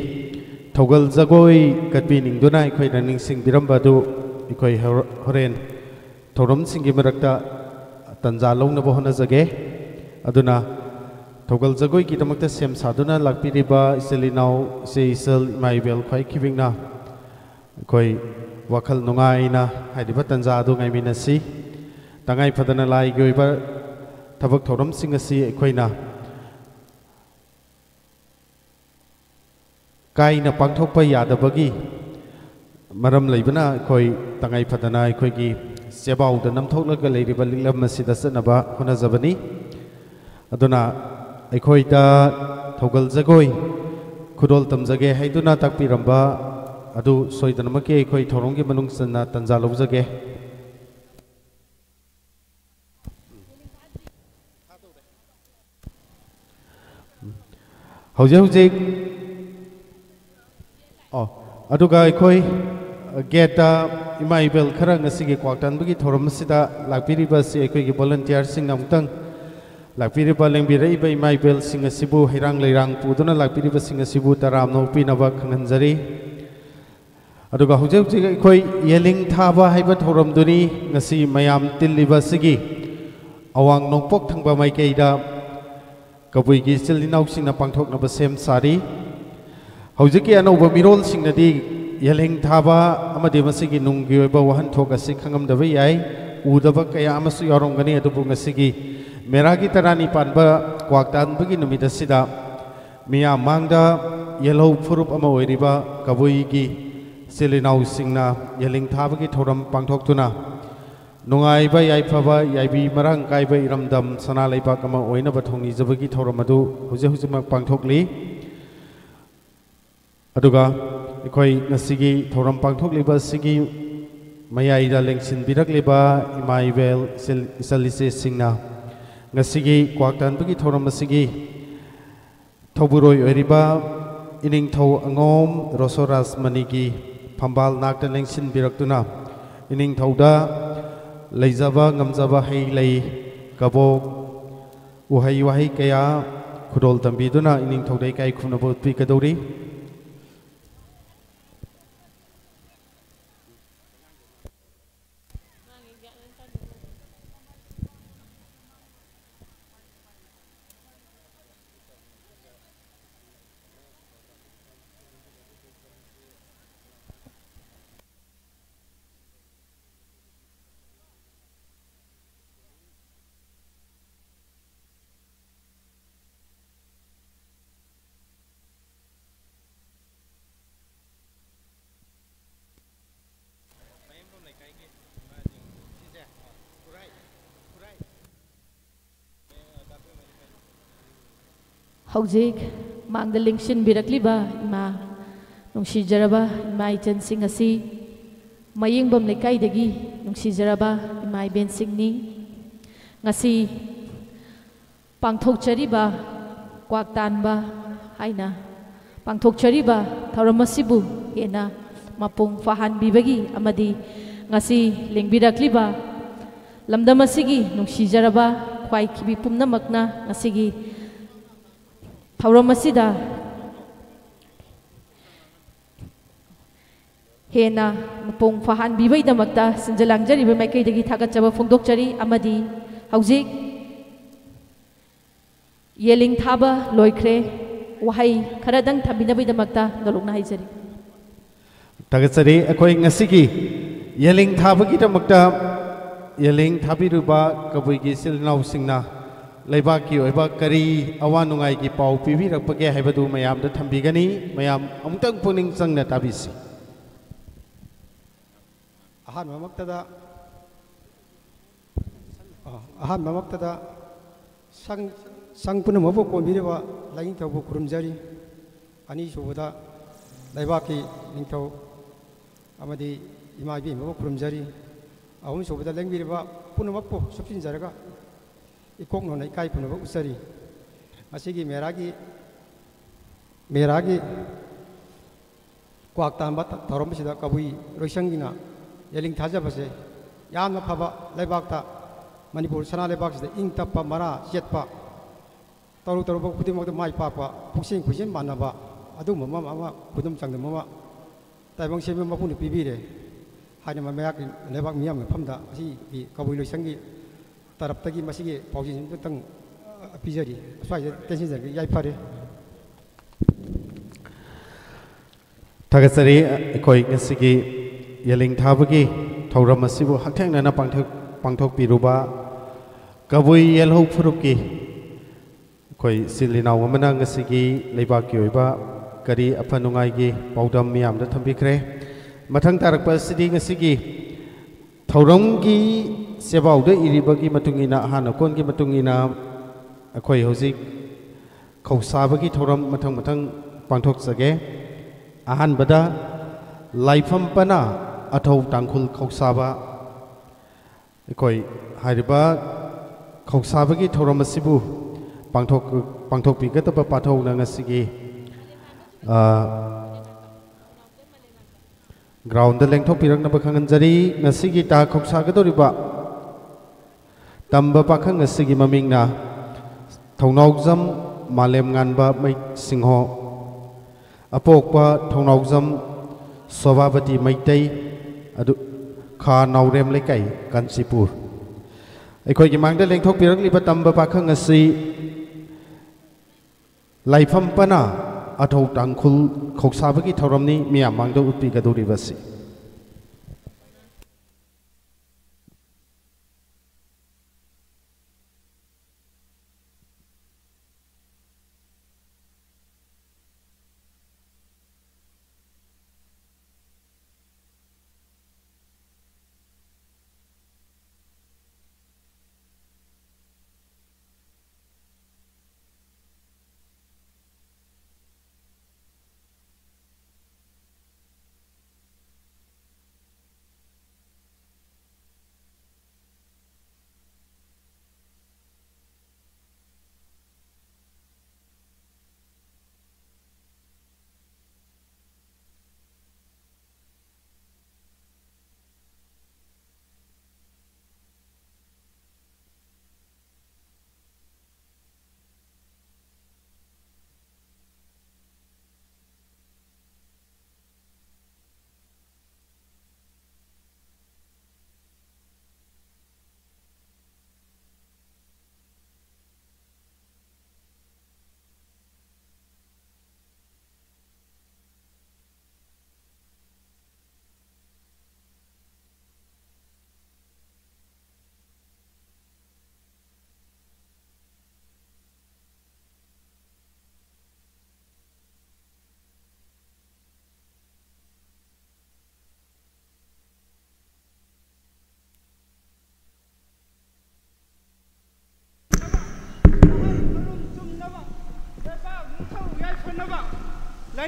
ꯊꯧꯒꯜ ꯖꯒꯣꯏ ꯀꯠꯄꯤꯅꯤꯡꯗꯨꯅ ꯑꯩꯈꯣꯏꯅ ꯅꯤꯡꯁꯤꯡꯕꯤꯔꯝꯕ ꯑꯗꯨ ꯑꯩꯈꯣꯏ ꯍꯣꯔ-, ꯍꯣꯔꯦꯟ ꯊꯧꯔꯝꯁꯤꯡꯒꯤ ꯃꯔꯛꯇ ꯇꯟꯖꯥ ꯂꯧꯅꯕ ꯍꯣꯠꯅꯖꯒꯦ꯫ ꯑꯗꯨꯅ ꯊꯧꯒꯜ ꯖꯒꯣꯏꯒꯤꯗꯃꯛꯇ ꯁꯦꯝ ꯁꯥꯗꯨꯅ ꯂꯥꯛꯄꯤꯔꯤꯕ ꯏꯆꯤꯜ ꯏꯅꯥꯎ, ꯏꯆꯦ ꯏꯆꯜ, ꯏꯃꯥ ꯏꯕꯦꯜ ꯈ꯭ꯋꯥꯏ ꯈꯤꯕꯤꯛꯅ ꯑꯩꯈꯣꯏ ꯋꯥꯈꯜ ꯅꯨꯡꯉꯥꯏꯅ ꯍꯥꯏꯔꯤꯕ ꯇꯟꯖꯥ ꯑꯗꯨ ꯉꯥꯏꯃꯤꯟꯅꯁꯤ꯫ ꯇꯉꯥꯏ ꯐꯗꯅ ꯂꯥꯏꯒꯤ ꯑꯣꯏꯕ ꯊꯕꯛ ꯊꯧꯔꯝꯁꯤꯡ ꯑꯁꯤ ꯑꯩꯈꯣꯏꯅ ꯀꯥꯏꯅ ꯄꯥꯡꯊꯣꯛꯄ ꯌꯥꯗꯕꯒꯤ ꯃꯔꯝ ꯂꯩꯕꯅ, ꯑꯩꯈꯣꯏ ꯇꯉꯥꯏ ꯐꯗꯅ ꯑꯩꯈꯣꯏꯒꯤ ꯆꯦꯕꯥꯎꯗ ꯅꯝꯊꯣꯛꯂꯒ ꯂꯩꯔꯤꯕ ꯂꯤꯛꯂꯝ ꯑꯁꯤꯗ ꯆꯠꯅꯕ ꯍꯣꯠꯅꯖꯕꯅꯤ꯫ ꯑꯗꯨꯅ ꯑꯩꯈꯣꯏꯗ ꯊꯧꯒꯜ ꯖꯒꯣꯏ ꯈꯨꯗꯣꯜ ꯇꯝꯖꯒꯦ ꯍꯥꯏꯗꯨꯅ ꯇꯥꯛꯄꯤꯔꯝꯕ ꯑꯗꯨ ꯁꯣꯏꯗꯅꯃꯛꯀꯤ ꯑꯩꯈꯣꯏ ꯊꯧꯔꯝꯒꯤ ꯃꯅꯨꯡ ꯆꯟꯅ ꯇꯟꯖꯥ ꯂꯧꯖꯒꯦ꯫ ꯍꯧꯖꯤꯛ ꯍꯧꯖꯤꯛ, ꯑꯣ, ꯑꯗꯨꯒ ꯑꯩꯈꯣꯏ ꯒꯦꯠꯇ ꯏꯃꯥ ꯏꯕꯦꯜ ꯈꯔ ꯉꯁꯤꯒꯤ ꯀ꯭ꯋꯥꯛ ꯇꯥꯟꯕꯒꯤ ꯊꯧꯔꯝ ꯑꯁꯤꯗ ꯂꯥꯛꯄꯤꯔꯤꯕ ꯑꯁꯤ ꯑꯩꯈꯣꯏꯒꯤ ꯚꯣꯂꯨꯟꯇꯤꯌꯔꯁꯤꯡ ꯑꯃꯨꯛꯇꯪ ꯂꯥꯛꯄꯤꯔꯤꯕ, ꯂꯦꯡꯕꯤꯔꯛꯏꯕ ꯏꯃꯥ ꯏꯕꯦꯜꯁꯤꯡ ꯑꯁꯤꯕꯨ, ꯍꯩꯔꯥꯡ ꯂꯩꯔꯥꯡ ꯄꯨꯗꯨꯅ ꯂꯥꯛꯄꯤꯔꯤꯕꯁꯤꯡ ꯑꯁꯤꯕꯨ ꯇꯔꯥꯝꯅ ꯑꯣꯛꯄꯤꯅꯕ ꯈꯪꯍꯟꯖꯔꯤ꯫ ꯑꯗꯨꯒ ꯍꯧꯖꯤꯛ ꯍꯧꯖꯤꯛ ꯑꯩꯈꯣꯏ ꯌꯦꯂꯤꯡ ꯊꯥꯕ ꯍꯥꯏꯕ ꯊꯧꯔꯝꯗꯨꯅꯤ ꯉꯁꯤ ꯃꯌꯥꯝ ꯇꯤꯜꯂꯤꯕ ꯑꯁꯤꯒꯤ ꯑꯋꯥꯡ ꯅꯣꯡꯄꯣꯛ ꯊꯪꯕ ꯃꯥꯏꯀꯩꯗ ꯀꯕꯨꯏꯒꯤ ꯏꯆꯤꯜ ꯏꯅꯥꯎꯁꯤꯡꯅ ꯄꯥꯡꯊꯣꯛꯅꯕ ꯁꯦꯝ ꯁꯥꯔꯤ꯫ ꯍꯧꯖꯤꯛꯀꯤ ꯑꯅꯧꯕ ꯃꯤꯔꯣꯜꯁꯤꯡꯅꯗꯤ ꯌꯦꯂꯤꯡ ꯊꯥꯕ ꯑꯃꯗꯤ ꯃꯁꯤꯒꯤ ꯅꯨꯡꯒꯤ ꯑꯣꯏꯕ ꯋꯥꯍꯟꯊꯣꯛ ꯑꯁꯤ ꯈꯪꯉꯝꯗꯕ ꯌꯥꯏ, ꯎꯗꯕ ꯀꯌꯥ ꯑꯃꯁꯨ ꯌꯥꯎꯔꯝꯒꯅꯤ꯫ ꯑꯗꯨꯕꯨ ꯉꯁꯤꯒꯤ ꯃꯦꯔꯥꯒꯤ ꯇꯔꯥꯅꯤ ꯄꯥꯟꯕ ꯀ꯭ꯋꯥꯛ ꯇꯥꯟꯕꯒꯤ ꯅꯨꯃꯤꯠ ꯑꯁꯤꯗ ꯃꯤꯌꯥꯝ ꯃꯥꯡꯗ ꯌꯦꯜꯍꯧ ꯐꯨꯔꯨꯞ ꯑꯃ ꯑꯣꯏꯔꯤꯕ ꯀꯕꯨꯏꯒꯤ ꯏꯆꯤꯜ ꯏꯅꯥꯎꯁꯤꯡꯅ ꯌꯦꯂꯤꯡ ꯊꯥꯕꯒꯤ ꯊꯧꯔꯝ ꯄꯥꯡꯊꯣꯛꯇꯨꯅ ꯅꯨꯡꯉꯥꯏꯕ, ꯌꯥꯏꯐꯕ, ꯌꯥꯏꯕꯤ ꯃꯔꯥꯡ ꯀꯥꯏꯕ ꯏꯔꯝꯗꯝ ꯁꯅꯥ ꯂꯩꯕꯥꯛ ꯑꯃ ꯑꯣꯏꯅꯕ ꯊꯧꯅꯤꯖꯕꯒꯤ ꯊꯧꯔꯝ ꯑꯗꯨ ꯍꯧꯖꯤꯛ ꯍꯧꯖꯤꯛꯃꯛ ꯄꯥꯡꯊꯣꯛꯂꯤ꯫ ꯑꯗꯨꯒ ꯑꯩꯈꯣꯏ ꯉꯁꯤꯒꯤ ꯊꯧꯔꯝ ꯄꯥꯡꯊꯣꯛꯂꯤꯕ ꯑꯁꯤꯒꯤ ꯃꯌꯥꯏꯗ ꯂꯦꯡꯁꯤꯟꯕꯤꯔꯛꯂꯤꯕ ꯏꯃꯥ ꯏꯕꯦꯜ, ꯏꯆꯜ, ꯏꯆꯜ ꯏꯆꯦꯁꯤꯡꯅ ꯉꯁꯤꯒꯤ ꯀ꯭ꯋꯥꯛ ꯇꯥꯟꯕꯒꯤ ꯊꯧꯔꯝ ꯑꯁꯤꯒꯤ ꯊꯧꯕꯨꯔꯣꯏ ꯑꯣꯏꯔꯤꯕ ꯏꯅꯤꯡꯊꯧ ꯑꯉꯣꯝ ꯔꯣꯁꯣꯔꯥꯖ ꯃꯅꯤꯒꯤ ꯐꯝꯕꯥꯜ ꯅꯥꯛꯇ ꯂꯦꯡꯁꯤꯟꯕꯤꯔꯛꯇꯨꯅ ꯏꯅꯤꯡꯊꯧꯗ ꯂꯩꯖꯕ ꯉꯝꯖꯕ ꯍꯩ ꯂꯩ, ꯀꯕꯣꯛ, ꯎꯍꯩ ꯋꯥꯍꯩ ꯀꯌꯥ ꯈꯨꯗꯣꯜ ꯇꯝꯕꯤꯗꯨꯅ ꯏꯅꯤꯡꯊꯧꯗ ꯏꯀꯥꯏ ꯈꯨꯝꯅꯕ ꯎꯠꯄꯤꯒꯗꯧꯔꯤ꯫ ꯍꯧꯖꯤꯛ ꯃꯥꯡꯗ ꯂꯦꯡꯁꯤꯟꯕꯤꯔꯛꯂꯤꯕ ꯏꯃꯥ, ꯅꯨꯡꯁꯤꯖꯔꯕ ꯏꯃꯥ ꯏꯆꯟꯁꯤꯡ ꯑꯁꯤ ꯃꯌꯦꯡꯕꯝ ꯂꯩꯀꯥꯏꯗꯒꯤ ꯅꯨꯡꯁꯤꯖꯔꯕ ꯏꯃꯥ ꯏꯕꯦꯟꯁꯤꯡꯅꯤ꯫ ꯉꯁꯤ ꯄꯥꯡꯊꯣꯛꯆꯔꯤꯕ ꯀ꯭ꯋꯥꯛ ꯇꯥꯟꯕ ꯍꯥꯏꯅ ꯄꯥꯡꯊꯣꯛꯆꯔꯤꯕ ꯊꯧꯔꯝ ꯑꯁꯤꯕꯨ ꯍꯦꯟꯅ ꯃꯄꯨꯡ ꯐꯥꯍꯟꯕꯤꯕꯒꯤ ꯑꯃꯗꯤ ꯉꯁꯤ ꯂꯦꯡꯕꯤꯔꯛꯂꯤꯕ ꯂꯝꯗꯝ ꯑꯁꯤꯒꯤ ꯅꯨꯡꯁꯤꯖꯔꯕ ꯈ꯭ꯋꯥꯏꯈꯤꯕꯤ ꯄꯨꯝꯅꯃꯛꯅ ꯉꯁꯤꯒꯤ ꯊꯧꯔꯝ ꯑꯁꯤꯗ ꯍꯦꯟꯅ ꯃꯄꯨꯡ ꯐꯥꯍꯟꯕꯤꯕꯒꯤꯗꯃꯛꯇ ꯁꯤꯟꯖ ꯂꯥꯡꯖꯔꯤꯕ ꯃꯥꯏꯀꯩꯗꯒꯤ ꯊꯥꯒꯠꯆꯕ ꯐꯣꯡꯗꯣꯛꯆꯔꯤ꯫ ꯑꯃꯗꯤ ꯍꯧꯖꯤꯛ ꯌꯦꯂꯤꯡ ꯊꯥꯕ ꯂꯣꯏꯈ꯭ꯔꯦ꯫ ꯋꯥꯍꯩ ꯈꯔꯗꯪ ꯊꯝꯕꯤꯅꯕꯒꯤꯗꯃꯛꯇ ꯅꯣꯂꯨꯛꯅ ꯍꯥꯏꯖꯔꯤ꯫ ꯊꯥꯒꯠꯆꯔꯤ꯫ ꯑꯩꯈꯣꯏ ꯉꯁꯤꯒꯤ ꯌꯦꯂꯤꯡ ꯊꯥꯕꯒꯤꯗꯃꯛꯇ ꯌꯦꯂꯤꯡ ꯊꯥꯕꯤꯔꯨꯕ ꯀꯕꯨꯏꯒꯤ ꯏꯆꯤꯜ ꯏꯅꯥꯎꯁꯤꯡꯅ ꯂꯩꯕꯥꯛꯀꯤ ꯑꯣꯏꯕ ꯀꯔꯤ ꯑꯋꯥ ꯅꯨꯡꯉꯥꯏꯒꯤ ꯄꯥꯎ ꯄꯤꯕꯤꯔꯛꯄꯒꯦ ꯍꯥꯏꯕꯗꯨ ꯃꯌꯥꯝꯗ ꯊꯝꯕꯤꯒꯅꯤ꯫ ꯃꯌꯥꯝ ꯑꯃꯨꯛꯇꯪ ꯄꯨꯛꯅꯤꯡ ꯆꯪꯅ ꯇꯥꯕꯤꯁꯤ꯫ ꯑꯍꯥꯟꯕꯃꯛꯇꯗ ꯑ, ꯑꯍꯥꯟꯕꯃꯛꯇꯗ ꯁꯪ ꯁꯪ ꯄꯨꯝꯅꯃꯛꯄꯨ ꯀꯣꯟꯕꯤꯔꯤꯕ ꯂꯥꯏꯅꯤꯡꯊꯧꯕꯨ ꯈꯨꯔꯨꯝꯖꯔꯤ꯫ ꯑꯅꯤꯁꯨꯕꯗ ꯂꯩꯕꯥꯛꯀꯤ ꯅꯤꯡꯊꯧ ꯑꯃꯗꯤ ꯏꯃꯥ ꯏꯕꯦꯟꯕꯕꯨ ꯈꯨꯔꯨꯝꯖꯔꯤ꯫ ꯑꯍꯨꯝꯁꯨꯕꯗ ꯂꯦꯡꯕꯤꯔꯤꯕ ꯄꯨꯝꯅꯃꯛꯄꯨ ꯆꯨꯞꯁꯤꯟꯖꯔꯒ ꯏꯀꯣꯛ ꯅꯣꯟꯅ ꯏꯀꯥꯏ ꯈꯨꯝꯅꯕ ꯎꯠꯆꯔꯤ꯫ ꯉꯁꯤꯒꯤ ꯃꯦꯔꯥꯒꯤ ꯃꯦꯔꯥꯒꯤ ꯀ꯭ꯋꯥꯛ ꯇꯥꯟꯕ ꯊꯧꯔꯝ ꯑꯁꯤꯗ ꯀꯕꯨꯏ ꯂꯣꯏꯁꯪꯒꯤꯅ ꯌꯦꯂꯤꯡ ꯊꯥꯖꯕꯁꯦ ꯌꯥꯝꯅ ꯐꯕ ꯂꯩꯕꯥꯛꯇ, ꯃꯅꯤꯄꯨꯔ ꯁꯅꯥ ꯂꯩꯕꯥꯛꯁꯤꯗ ꯏꯪ ꯇꯞꯄ, ꯃꯔꯥ ꯆꯦꯠꯄ, ꯇꯧꯔꯨ ꯇꯧꯔꯨꯕ ꯈꯨꯗꯤꯡꯃꯛꯇ ꯃꯥꯏ ꯄꯥꯛꯄ, ꯄꯨꯛꯁꯦꯟ ꯈꯨꯠꯁꯦꯟ ꯃꯥꯟꯅꯕ, ꯑꯗꯨꯒꯨꯝꯕ ꯑꯃ, ꯑꯃ ꯈꯨꯗꯝ ꯆꯥꯡꯗꯝ ꯑꯃ ꯇꯥꯏꯕꯪ ꯁꯦꯝꯕ ꯃꯄꯨꯅ ꯄꯤꯕꯤꯔꯦ ꯍꯥꯏꯅ ꯃꯌꯥꯝ, ꯂꯩꯕꯥꯛ ꯃꯤꯌꯥꯝꯒꯤ ꯃꯐꯝꯗ ꯑꯁꯤꯒꯤ ꯀꯕꯨꯏ ꯂꯣꯏꯁꯪꯒꯤ ꯇꯔꯞꯇꯒꯤ ꯃꯁꯤꯒꯤ ꯄꯥꯎꯖꯦꯜ ꯑꯃꯇꯪ, ꯑ, ꯄꯤꯖꯔꯤ꯫ ꯑꯁ꯭ꯋꯥꯏꯗ ꯇꯦꯟꯁꯤꯟꯖꯔꯒꯦ꯫ ꯌꯥꯏꯐꯔꯦ꯫ ꯊꯥꯒꯠꯆꯔꯤ꯫ ꯑꯩꯈꯣꯏ ꯉꯁꯤꯒꯤ ꯌꯦꯂꯤꯡ ꯊꯥꯕꯒꯤ ꯊꯧꯔꯝ ꯑꯁꯤꯕꯨ ꯍꯛꯊꯦꯡꯅꯅ ꯄꯥꯡꯊꯣꯛ-, ꯄꯥꯡꯊꯣꯛꯄꯤꯔꯨꯕ ꯀꯕꯨꯏ ꯌꯦꯜꯍꯧ ꯐꯨꯔꯨꯞꯀꯤ ꯑꯩꯈꯣꯏ ꯏꯆꯤꯜ ꯏꯅꯥꯎ ꯑꯃꯅ ꯉꯁꯤꯒꯤ ꯂꯩꯕꯥꯛꯀꯤ ꯑꯣꯏꯕ ꯀꯔꯤ ꯑꯐ ꯅꯨꯡꯉꯥꯏꯒꯤ ꯄꯥꯎꯗꯝ ꯃꯤꯌꯥꯝꯗ ꯊꯝꯕꯤꯈ꯭ꯔꯦ꯫ ꯃꯊꯪ ꯇꯥꯔꯛꯄ ꯑꯁꯤꯗꯤ ꯉꯁꯤꯒꯤ ꯊꯧꯔꯝꯒꯤ ꯆꯦꯕꯥꯎꯗ ꯏꯔꯤꯕꯒꯤ ꯃꯇꯨꯡ ꯏꯟꯅ, ꯑꯍꯥꯟ ꯑꯀꯣꯟꯒꯤ ꯃꯇꯨꯡ ꯏꯟꯅ, ꯑꯩꯈꯣꯏ ꯍꯧꯖꯤꯛ ꯈꯧꯁꯥꯕꯒꯤ ꯊꯧꯔꯝ ꯃꯊꯪ ꯃꯊꯪ ꯄꯥꯡꯊꯣꯛꯆꯒꯦ꯫ ꯑꯍꯥꯟꯕꯗ ꯂꯥꯏꯐꯝ ꯄꯅꯥ ꯑꯊꯧ ꯇꯥꯡꯈꯨꯜ ꯈꯧꯁꯥꯕ꯫ ꯑꯩꯈꯣꯏ ꯍꯥꯏꯔꯤꯕ ꯈꯧꯁꯥꯕꯒꯤ ꯊꯧꯔꯝ ꯑꯁꯤꯕꯨ ꯄꯥꯡꯊꯣꯛ-, ꯄꯥꯡꯊꯣꯛꯄꯤꯒꯗꯕ ꯄꯥꯊꯧꯅ ꯉꯁꯤꯒꯤ, ꯑ, ꯒ꯭ꯔꯥꯎꯟꯗ ꯂꯦꯡꯊꯣꯛꯄꯤꯔꯛꯅꯕ ꯈꯪꯍꯟꯖꯔꯤ꯫ ꯉꯁꯤꯒꯤ ꯇꯥ ꯈꯧꯁꯥꯒꯗꯧꯔꯤꯕ ꯇꯝꯕ ꯄꯥꯈꯪ ꯑꯁꯤꯒꯤ ꯃꯃꯤꯡꯅ ꯊꯧꯅꯥꯎꯖꯝ ꯃꯥꯂꯦꯝꯉꯥꯟꯕ ꯃꯩ ꯁꯤꯡꯍꯣ, ꯑꯄꯣꯛꯄ ꯊꯧꯅꯥꯎꯖꯝ ꯁꯣꯚꯥꯕꯇꯤ ꯃꯩꯇꯩ, ꯑꯗꯨ ꯈꯥ ꯅꯥꯎꯔꯦꯝ ꯂꯩꯀꯥꯏ, ꯀꯥꯟꯆꯤꯄꯨꯔ꯫ ꯑꯩꯈꯣꯏꯒꯤ ꯃꯥꯡꯗ ꯂꯦꯡꯊꯣꯛꯄꯤꯔꯛꯂꯤꯕ ꯇꯝꯕ ꯄꯥꯈꯪ ꯑꯁꯤ ꯂꯥꯏꯐꯝ ꯄꯅꯥ ꯑꯊꯧ ꯇꯥꯡꯈꯨꯜ ꯈꯧꯁꯥꯕꯒꯤ ꯊꯧꯔꯝꯅꯤ ꯃꯤꯌꯥꯝ ꯃꯥꯡꯗ ꯎꯠꯄꯤꯒꯗꯧꯔꯤꯕꯁꯤ꯫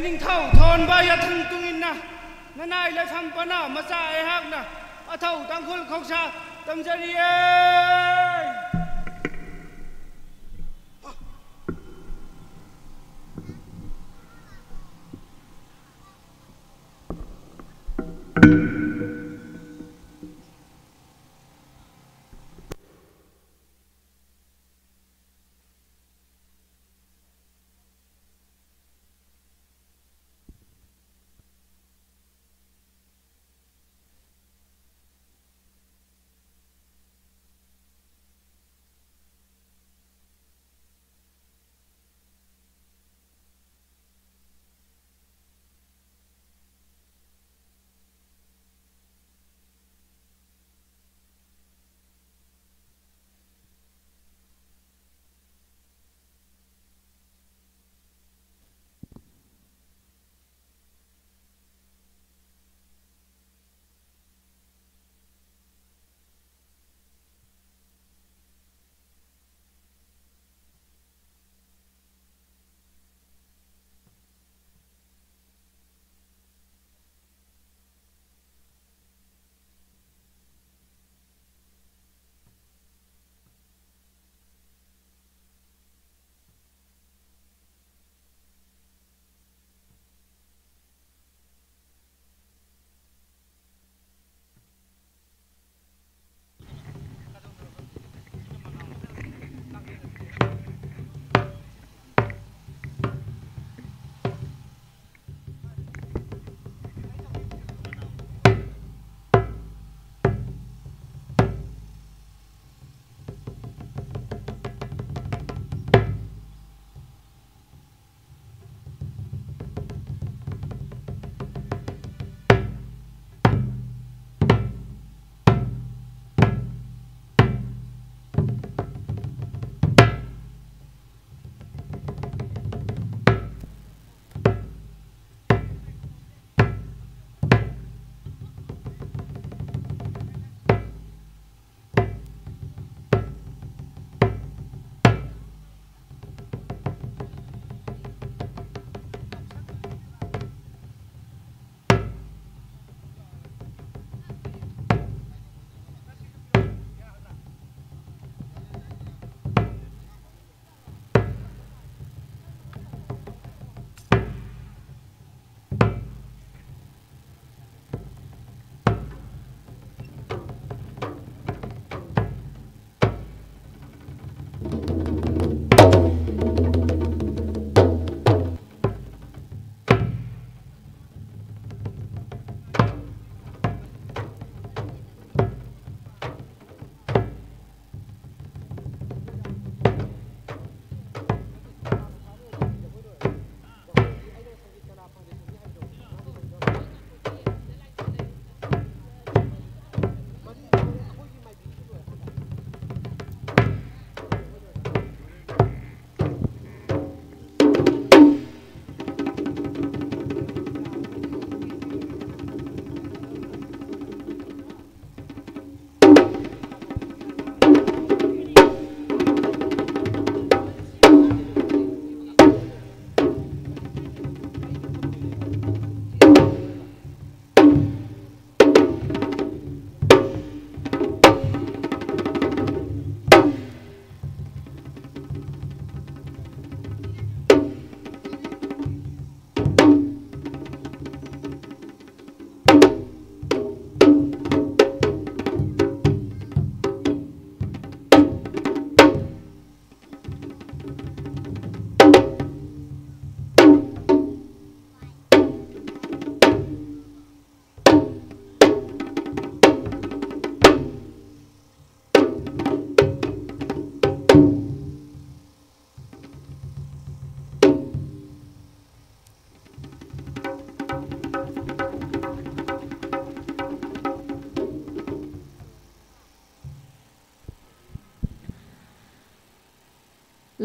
ꯅꯤꯡꯊꯧ ꯊꯣꯟꯕ ꯌꯥꯊꯪ ꯇꯨꯡꯏꯟꯅ ꯅꯅꯥꯏ ꯂꯥꯏꯐꯝ ꯄꯅꯥ ꯃꯆꯥ ꯑꯩꯍꯥꯛꯅ ꯑꯊꯧ ꯇꯥꯡꯈꯨꯜ ꯈꯧꯁꯥ ꯇꯝꯖꯔꯤꯌꯦ꯫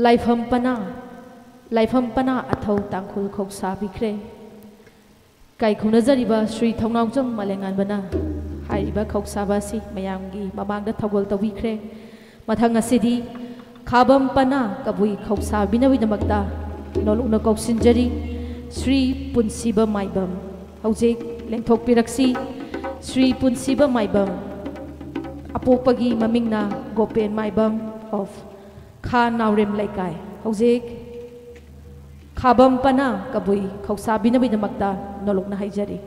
ꯂꯥꯏꯐꯝ ꯄꯅꯥ, ꯂꯥꯏꯐꯝ ꯄꯅꯥ ꯑꯊꯧ ꯇꯥꯡꯈꯨꯜ ꯈꯧꯁꯥꯕꯤꯈ꯭ꯔꯦ꯫ ꯀꯥꯏꯈꯨꯝꯅꯖꯔꯤꯕ ꯁ꯭ꯔꯤ ꯊꯧꯅꯥꯎꯖꯝ ꯃꯥꯂꯦꯝꯉꯥꯟꯕꯅ ꯍꯥꯏꯔꯤꯕ ꯈꯧꯁꯥꯕ ꯑꯁꯤ ꯃꯌꯥꯝꯒꯤ ꯃꯃꯥꯡꯗ ꯊꯧꯒꯜ ꯇꯧꯕꯤꯈ꯭ꯔꯦ꯫ ꯃꯊꯪ ꯑꯁꯤꯗꯤ ꯈꯥꯕꯝ ꯄꯅꯥ ꯀꯕꯨꯏ ꯈꯧꯁꯥꯕꯤꯅꯕꯒꯤꯗꯃꯛꯇ ꯅꯣꯂꯨꯛꯅ ꯀꯧꯁꯤꯟꯖꯔꯤ ꯁ꯭ꯔꯤ ꯄꯨꯟꯁꯤꯕ ꯃꯥꯏꯕꯝ꯫ ꯍꯧꯖꯤꯛ ꯂꯦꯡꯊꯣꯛꯄꯤꯔꯛꯁꯤ꯫ ꯁ꯭ꯔꯤ ꯄꯨꯟꯁꯤꯕ ꯃꯥꯏꯕꯝ, ꯑꯄꯣꯛꯄꯒꯤ ꯃꯃꯤꯡꯅ ꯒꯣꯄꯦꯟ ꯃꯥꯏꯕꯝ of ꯈꯥ ꯅꯥꯎꯔꯦꯝ ꯂꯩꯀꯥꯏ꯫ ꯍꯧꯖꯤꯛ ꯈꯥꯕꯝ ꯄꯅꯥ ꯀꯕꯨꯏ ꯈꯧꯁꯥꯕꯤꯅꯕꯒꯤꯗꯃꯛꯇ ꯅꯣꯂꯨꯛꯅ ꯍꯥꯏꯖꯔꯤ꯫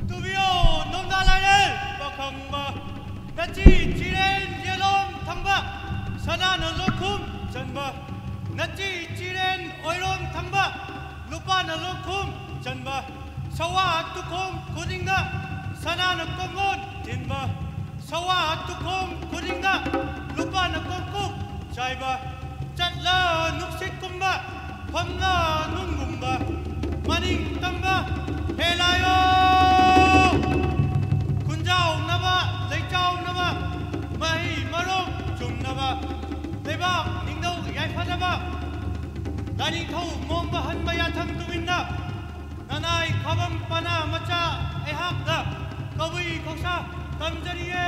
ꯇꯨꯕꯤꯌꯣ ꯅꯣꯡꯗꯥ ꯂꯥꯏꯔꯦꯜ ꯄꯥꯈꯪꯕ, ꯅꯆꯤ ꯆꯤꯔꯦꯟ ꯌꯦꯂꯣꯝ ꯊꯪꯕ, ꯁꯅꯥꯅ ꯂꯣꯛꯈꯨꯝ ꯆꯟꯕ, ꯅꯆꯤ ꯆꯤꯔꯦꯟ ꯑꯣꯏꯔꯣꯝ ꯊꯪꯕ, ꯂꯨꯄꯥꯅ ꯂꯣꯛꯈꯨꯝ ꯆꯟꯕ, ꯁꯋꯥ ꯇꯨꯈꯣꯡ ꯈꯨꯗꯤꯡꯗ ꯁꯅꯥꯅ ꯀꯣꯡꯒꯣꯟ ꯊꯤꯟꯕ, ꯁꯋꯥ ꯇꯨꯈꯣꯡ ꯈꯨꯗꯤꯡꯗ ꯂꯨꯄꯥꯅ ꯀꯣꯡꯀꯨꯞ ꯆꯥꯏꯕ, ꯆꯠꯂ ꯅꯨꯡꯁꯤꯠꯀꯨꯝꯕ, ꯐꯝꯂ ꯅꯨꯡꯒꯨꯝꯕ, ꯃꯅꯤꯡ ꯇꯝꯕ ꯍꯦꯂꯥꯌꯣ! ꯈꯨꯟꯖꯥꯎꯅꯕ, ꯂꯩꯆꯥꯎꯅꯕ, ꯃꯍꯩ ꯃꯔꯣꯡ ꯆꯨꯝꯅꯕ, ꯂꯩꯕꯥꯛ ꯅꯤꯡꯊꯧ ꯌꯥꯏꯐꯅꯕ, ꯂꯥꯏꯅꯤꯡꯊꯧ ꯃꯣꯝꯕ ꯍꯟꯕ ꯌꯥꯊꯪ ꯇꯨꯃꯤꯟꯅ, ꯅꯅꯥꯏ ꯈꯥꯕꯝ ꯄꯅꯥ ꯃꯆꯥ ꯑꯩꯍꯥꯛꯅ ꯀꯕꯨꯏ ꯈꯧꯁꯥ ꯇꯝꯖꯔꯤꯌꯦ꯫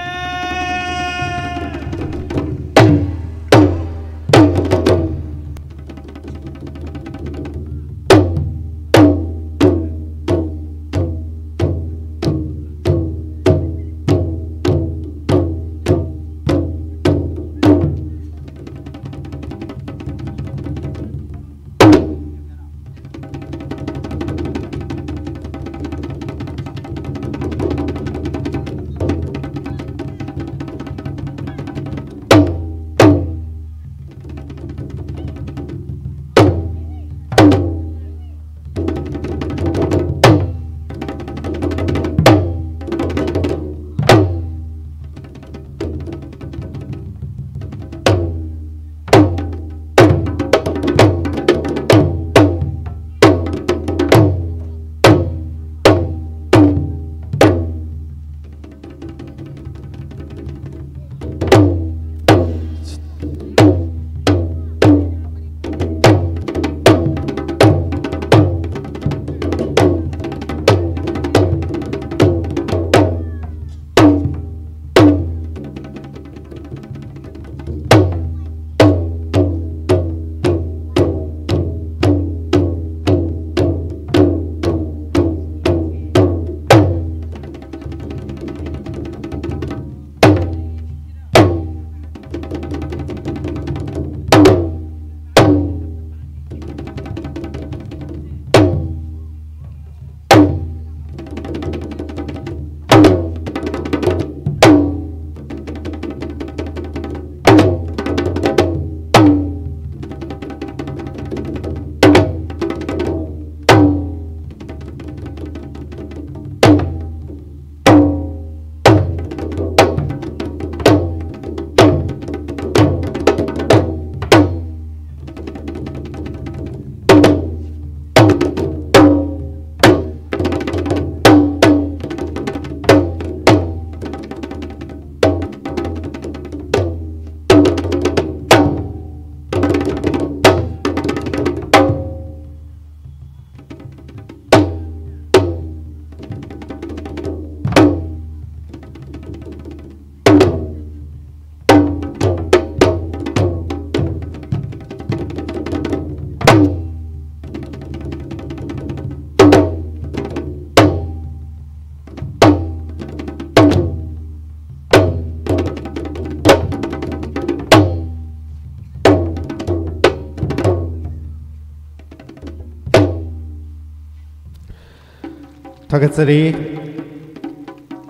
ꯊꯥꯒꯠꯆꯔꯤ꯫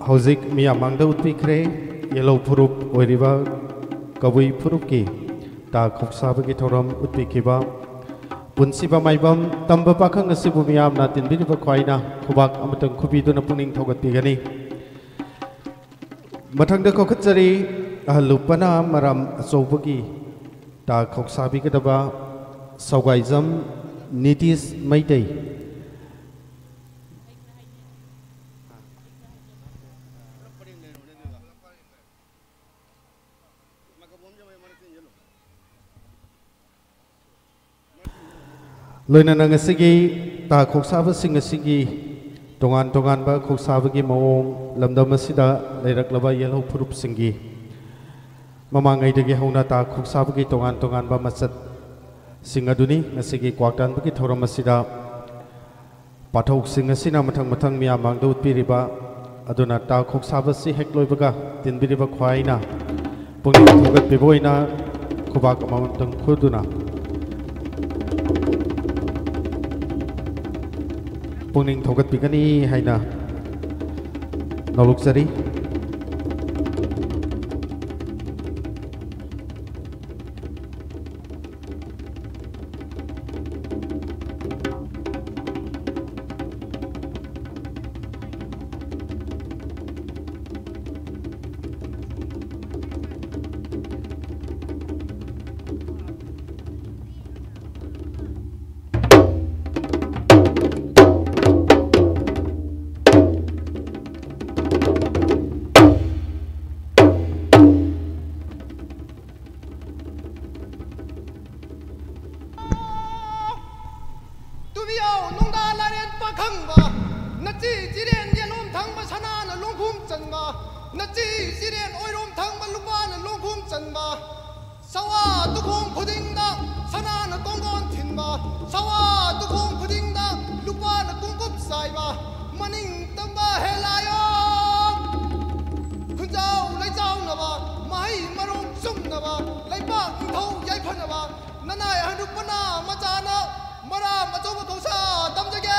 ꯍꯧꯖꯤꯛ ꯃꯤꯌꯥꯝ ꯃꯥꯡꯗ ꯎꯠꯄꯤꯈ꯭ꯔꯦ, ꯌꯦꯜꯍꯧ ꯐꯨꯔꯨꯞ ꯑꯣꯏꯔꯤꯕ ꯀꯕꯨꯏ ꯐꯨꯔꯨꯞꯀꯤ ꯇꯥ ꯈꯣꯛꯁꯥꯕꯒꯤ ꯊꯧꯔꯝ ꯎꯠꯄꯤꯈꯤꯕ ꯄꯨꯟꯁꯤꯕ ꯃꯥꯏꯕꯝ ꯇꯝꯕ ꯄꯥꯈꯪ ꯑꯁꯤꯕꯨ ꯃꯤꯌꯥꯝꯅ ꯇꯤꯟꯕꯤꯔꯤꯕ ꯈ꯭ꯋꯥꯏꯅ ꯈꯨꯕꯥꯛ ꯑꯃꯇꯪ ꯈꯨꯕꯤꯗꯨꯅ ꯄꯨꯛꯅꯤꯡ ꯊꯧꯒꯠꯄꯤꯒꯅꯤ꯫ ꯃꯊꯪꯗ ꯀꯧꯈꯠꯆꯔꯤ, ꯑꯍꯜ ꯂꯨꯄꯥꯅ ꯃꯔꯥꯝ ꯑꯆꯧꯕꯒꯤ ꯇꯥ ꯈꯣꯛꯁꯥꯕꯤꯒꯗꯕ ꯁꯧꯒꯥꯏꯖꯝ ꯅꯤꯇꯤꯁ ꯃꯩꯇꯩ꯫ ꯂꯣꯏꯅꯅ ꯉꯁꯤꯒꯤ ꯇꯥ ꯈꯣꯛꯁꯥꯕꯁꯤꯡ ꯑꯁꯤꯒꯤ ꯇꯣꯉꯥꯟ ꯇꯣꯉꯥꯟꯕ ꯈꯣꯛꯁꯥꯕꯒꯤ ꯃꯑꯣꯡ, ꯂꯝꯗꯝ ꯑꯁꯤꯗ ꯂꯩꯔꯛꯂꯕ ꯌꯦꯜꯍꯧ ꯐꯨꯔꯨꯞꯁꯤꯡꯒꯤ ꯃꯃꯥꯡꯉꯩꯗꯒꯤ ꯍꯧꯅ ꯇꯥ ꯈꯣꯛꯁꯥꯕꯒꯤ ꯇꯣꯉꯥꯟ ꯇꯣꯉꯥꯟꯕ ꯃꯆꯠꯁꯤꯡ ꯑꯗꯨꯅꯤ ꯉꯁꯤꯒꯤ ꯀ꯭ꯋꯥꯛ ꯇꯥꯟꯕꯒꯤ ꯊꯧꯔꯝ ꯑꯁꯤꯗ ꯄꯥꯊꯧꯁꯤꯡ ꯑꯁꯤꯅ ꯃꯊꯪ ꯃꯊꯪ ꯃꯤꯌꯥꯝ ꯃꯥꯡꯗ ꯎꯠꯄꯤꯔꯤꯕ ꯑꯗꯨꯅ ꯇꯥ ꯈꯣꯛꯁꯥꯕꯁꯤ ꯍꯦꯛ ꯂꯣꯏꯕꯒ ꯇꯤꯟꯕꯤꯔꯤꯕ ꯈ꯭ꯋꯥꯏꯅ ꯄꯨꯛꯅꯤꯡ ꯊꯧꯒꯠꯄꯤꯕ ꯑꯣꯏꯅ ꯈꯨꯕꯥꯛ ꯑꯃꯃꯝꯇꯪ ꯈꯨꯗꯨꯅ ꯄꯨꯛꯅꯤꯡ ꯊꯧꯒꯠꯄꯤꯒꯅꯤ ꯍꯥꯏꯅ ꯅꯧꯂꯨꯛꯆꯔꯤ꯫ ꯇꯨꯕꯤꯌꯥꯎ ꯅꯨꯡꯗꯥ ꯂꯥꯏꯔꯦꯟ ꯄꯥꯈꯪꯕ, ꯅꯆꯤ ꯆꯤꯔꯦꯟ ꯌꯦꯂꯣꯝ ꯊꯪꯕ ꯁꯅꯥꯅ ꯂꯣꯡꯈꯨꯝ ꯆꯟꯕ, ꯅꯆꯤ ꯆꯤꯔꯦꯟ ꯑꯣꯏꯔꯣꯝ ꯊꯪꯕ ꯂꯨꯄꯥꯅ ꯂꯣꯡꯈꯨꯝ ꯆꯟꯕ, ꯁꯋꯥ ꯇꯨꯈꯣꯡ ꯈꯨꯗꯤꯡꯗ ꯁꯅꯥꯅ ꯇꯣꯡꯒꯣꯟ ꯊꯤꯟꯕ, ꯁꯋꯥ ꯇꯨꯈꯣꯡ ꯈꯨꯗꯤꯡꯗ ꯂꯨꯄꯥꯅ ꯀꯨꯡꯀꯨꯞ ꯆꯥꯏꯕ, ꯃꯅꯤꯡ ꯇꯝꯕ ꯍꯦꯂꯥꯌꯣ ꯈꯨꯟꯖꯥꯎ ꯂꯩꯖꯥꯎꯅꯕ, ꯃꯍꯩ ꯃꯔꯣꯡ ꯆꯨꯝꯅꯕ, ꯂꯩꯕꯥꯛ ꯅꯤꯡꯊꯧ ꯌꯥꯏꯐꯅꯕ, ꯅꯅꯥꯏ ꯑꯍꯟ ꯅꯨꯄꯥꯅ ꯃꯆꯥꯅ ꯃꯔꯥꯝ ꯑꯆꯧꯕ ꯈꯧꯁꯥ ꯇꯝꯖꯒꯦ꯫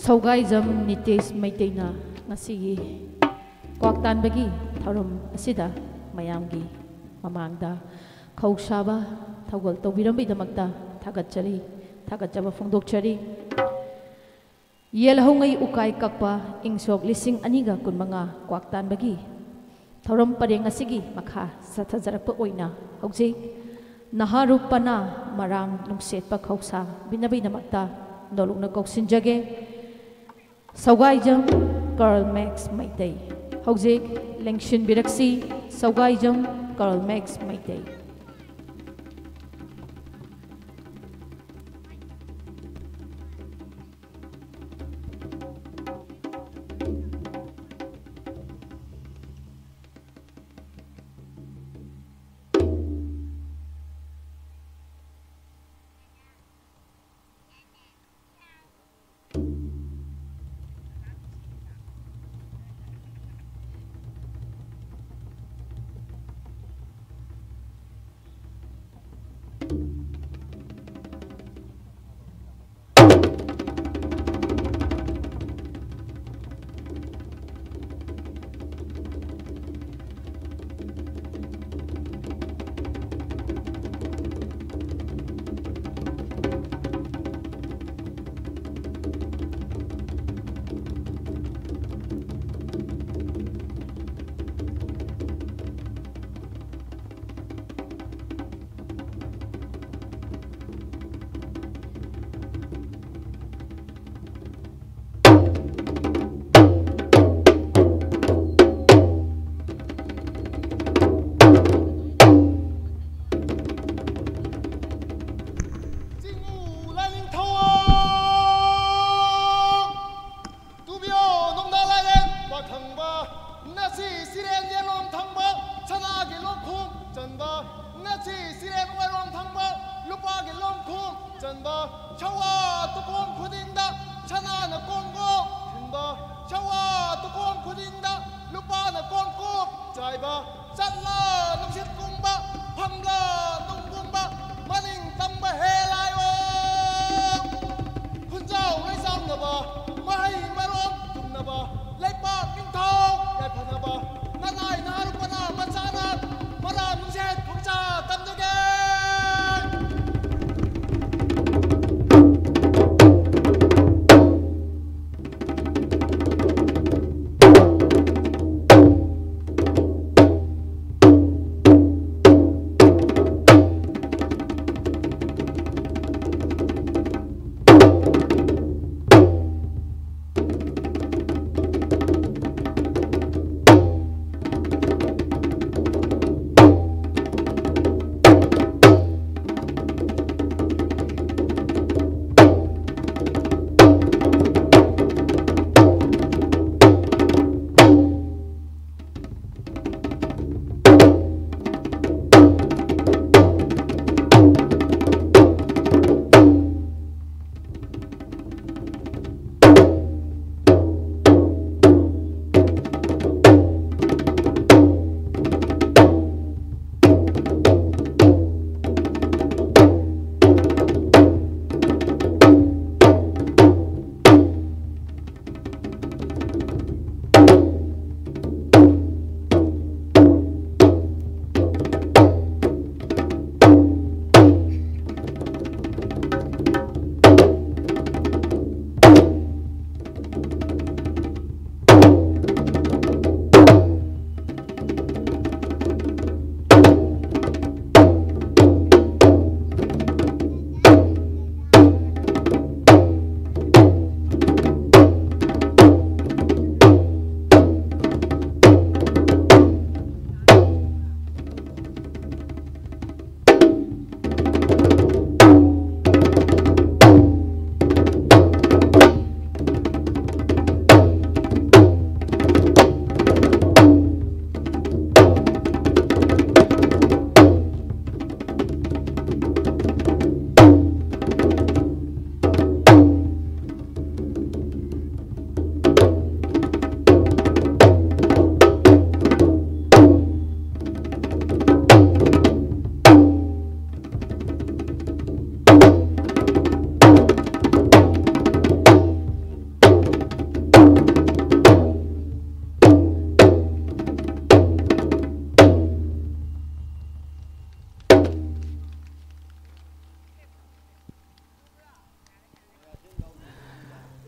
ꯁꯧꯒꯥꯏꯖꯝ ꯅꯤꯇꯦꯁ ꯃꯩꯇꯩꯅ ꯉꯁꯤꯒꯤ ꯀ꯭ꯋꯥꯛ ꯇꯥꯟꯕꯒꯤ ꯊꯧꯔꯝ ꯑꯁꯤꯗ ꯃꯌꯥꯝꯒꯤ ꯃꯃꯥꯡꯗ ꯈꯧꯁꯥꯕ ꯊꯧꯒꯜ ꯇꯧꯕꯤꯔꯝꯕꯒꯤꯗꯃꯛꯇ ꯊꯥꯒꯠꯆꯔꯤ, ꯊꯥꯒꯠꯆꯕ ꯐꯣꯡꯗꯣꯛꯆꯔꯤ꯫ ꯌꯦꯜꯍꯧꯉꯩ ꯎꯀꯥꯏ ꯀꯛꯄ ꯏꯪ ꯁꯣꯛ ꯂꯤꯁꯤꯡ ꯑꯅꯤꯒ ꯀꯨꯟꯃꯉꯥ ꯀ꯭ꯋꯥꯛ ꯇꯥꯟꯕꯒꯤ ꯊꯧꯔꯝ ꯄꯔꯦꯡ ꯑꯁꯤꯒꯤ ꯃꯈꯥ ꯆꯠꯊꯖꯔꯛꯄ ꯑꯣꯏꯅ ꯍꯧꯖꯤꯛ ꯅꯍꯥꯔꯨꯞ ꯄꯅꯥ ꯃꯔꯥꯝ ꯅꯨꯡꯁꯦꯠꯄ ꯈꯧꯁꯥ ꯕꯤꯅꯕꯩꯗꯃꯛꯇ ꯅꯣꯂꯨꯛꯅ ꯀꯧꯁꯤꯟꯖꯒꯦ꯫ ꯁꯧꯒꯥꯏꯖꯝ ꯀꯔꯜ ꯃꯦꯛꯁ ꯃꯩꯇꯩ꯫ ꯍꯧꯖꯤꯛ ꯂꯦꯡꯁꯤꯟꯕꯤꯔꯛꯁꯤ, ꯁꯧꯒꯥꯏꯖꯝ ꯀꯔꯜ ꯃꯦꯛꯁ ꯃꯩꯇꯩ꯫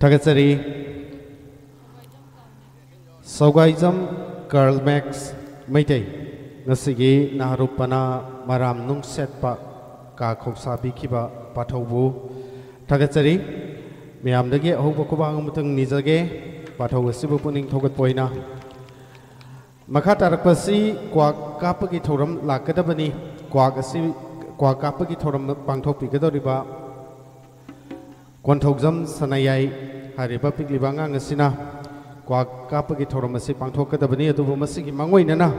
ꯊꯥꯒꯠꯆꯔꯤ꯫ ꯁꯧꯒꯥꯏꯖꯝ ꯀꯥꯔꯜ ꯃꯦꯛꯁ ꯃꯩꯇꯩ, ꯉꯁꯤꯒꯤ ꯅꯍꯥꯔꯨꯞꯄꯅ ꯃꯔꯥꯝ ꯅꯨꯡꯁꯦꯠꯄ ꯀꯥ ꯈꯧꯁꯥꯕꯤꯈꯤꯕ ꯄꯥꯊꯧꯕꯨ ꯊꯥꯒꯠꯆꯔꯤ꯫ ꯃꯌꯥꯝꯗꯒꯤ ꯑꯍꯧꯕ ꯈꯨꯕꯥꯡ ꯑꯃꯇꯪ ꯅꯤꯖꯒꯦ, ꯄꯥꯊꯧ ꯑꯁꯤꯕꯨ ꯄꯨꯛꯅꯤꯡ ꯊꯧꯒꯠꯄ ꯑꯣꯏꯅ꯫ ꯃꯈꯥ ꯇꯥꯔꯛꯄꯁꯤ ꯀ꯭ꯋꯥꯛ ꯀꯥꯞꯄꯒꯤ ꯊꯧꯔꯝ ꯂꯥꯛꯀꯗꯕꯅꯤ꯫ ꯀ꯭ꯋꯥꯛ ꯑꯁꯤ, ꯀ꯭ꯋꯥꯛ ꯀꯥꯞꯄꯒꯤ ꯊꯧꯔꯝ ꯄꯥꯡꯊꯣꯛꯄꯤꯒꯗꯧꯔꯤꯕ ꯀꯣꯟꯊꯧꯖꯝ ꯁꯅꯥꯌꯥꯏ ꯍꯥꯏꯔꯤꯕ ꯄꯤꯛꯂꯤꯕ ꯑꯉꯥꯡ ꯑꯁꯤꯅ ꯀ꯭ꯋꯥꯛ ꯀꯥꯞꯄꯒꯤ ꯊꯧꯔꯝ ꯑꯁꯤ ꯄꯥꯡꯊꯣꯛꯀꯗꯕꯅꯤ꯫ ꯑꯗꯨꯕꯨ ꯃꯁꯤꯒꯤ ꯃꯥꯡꯑꯣꯏꯅꯅ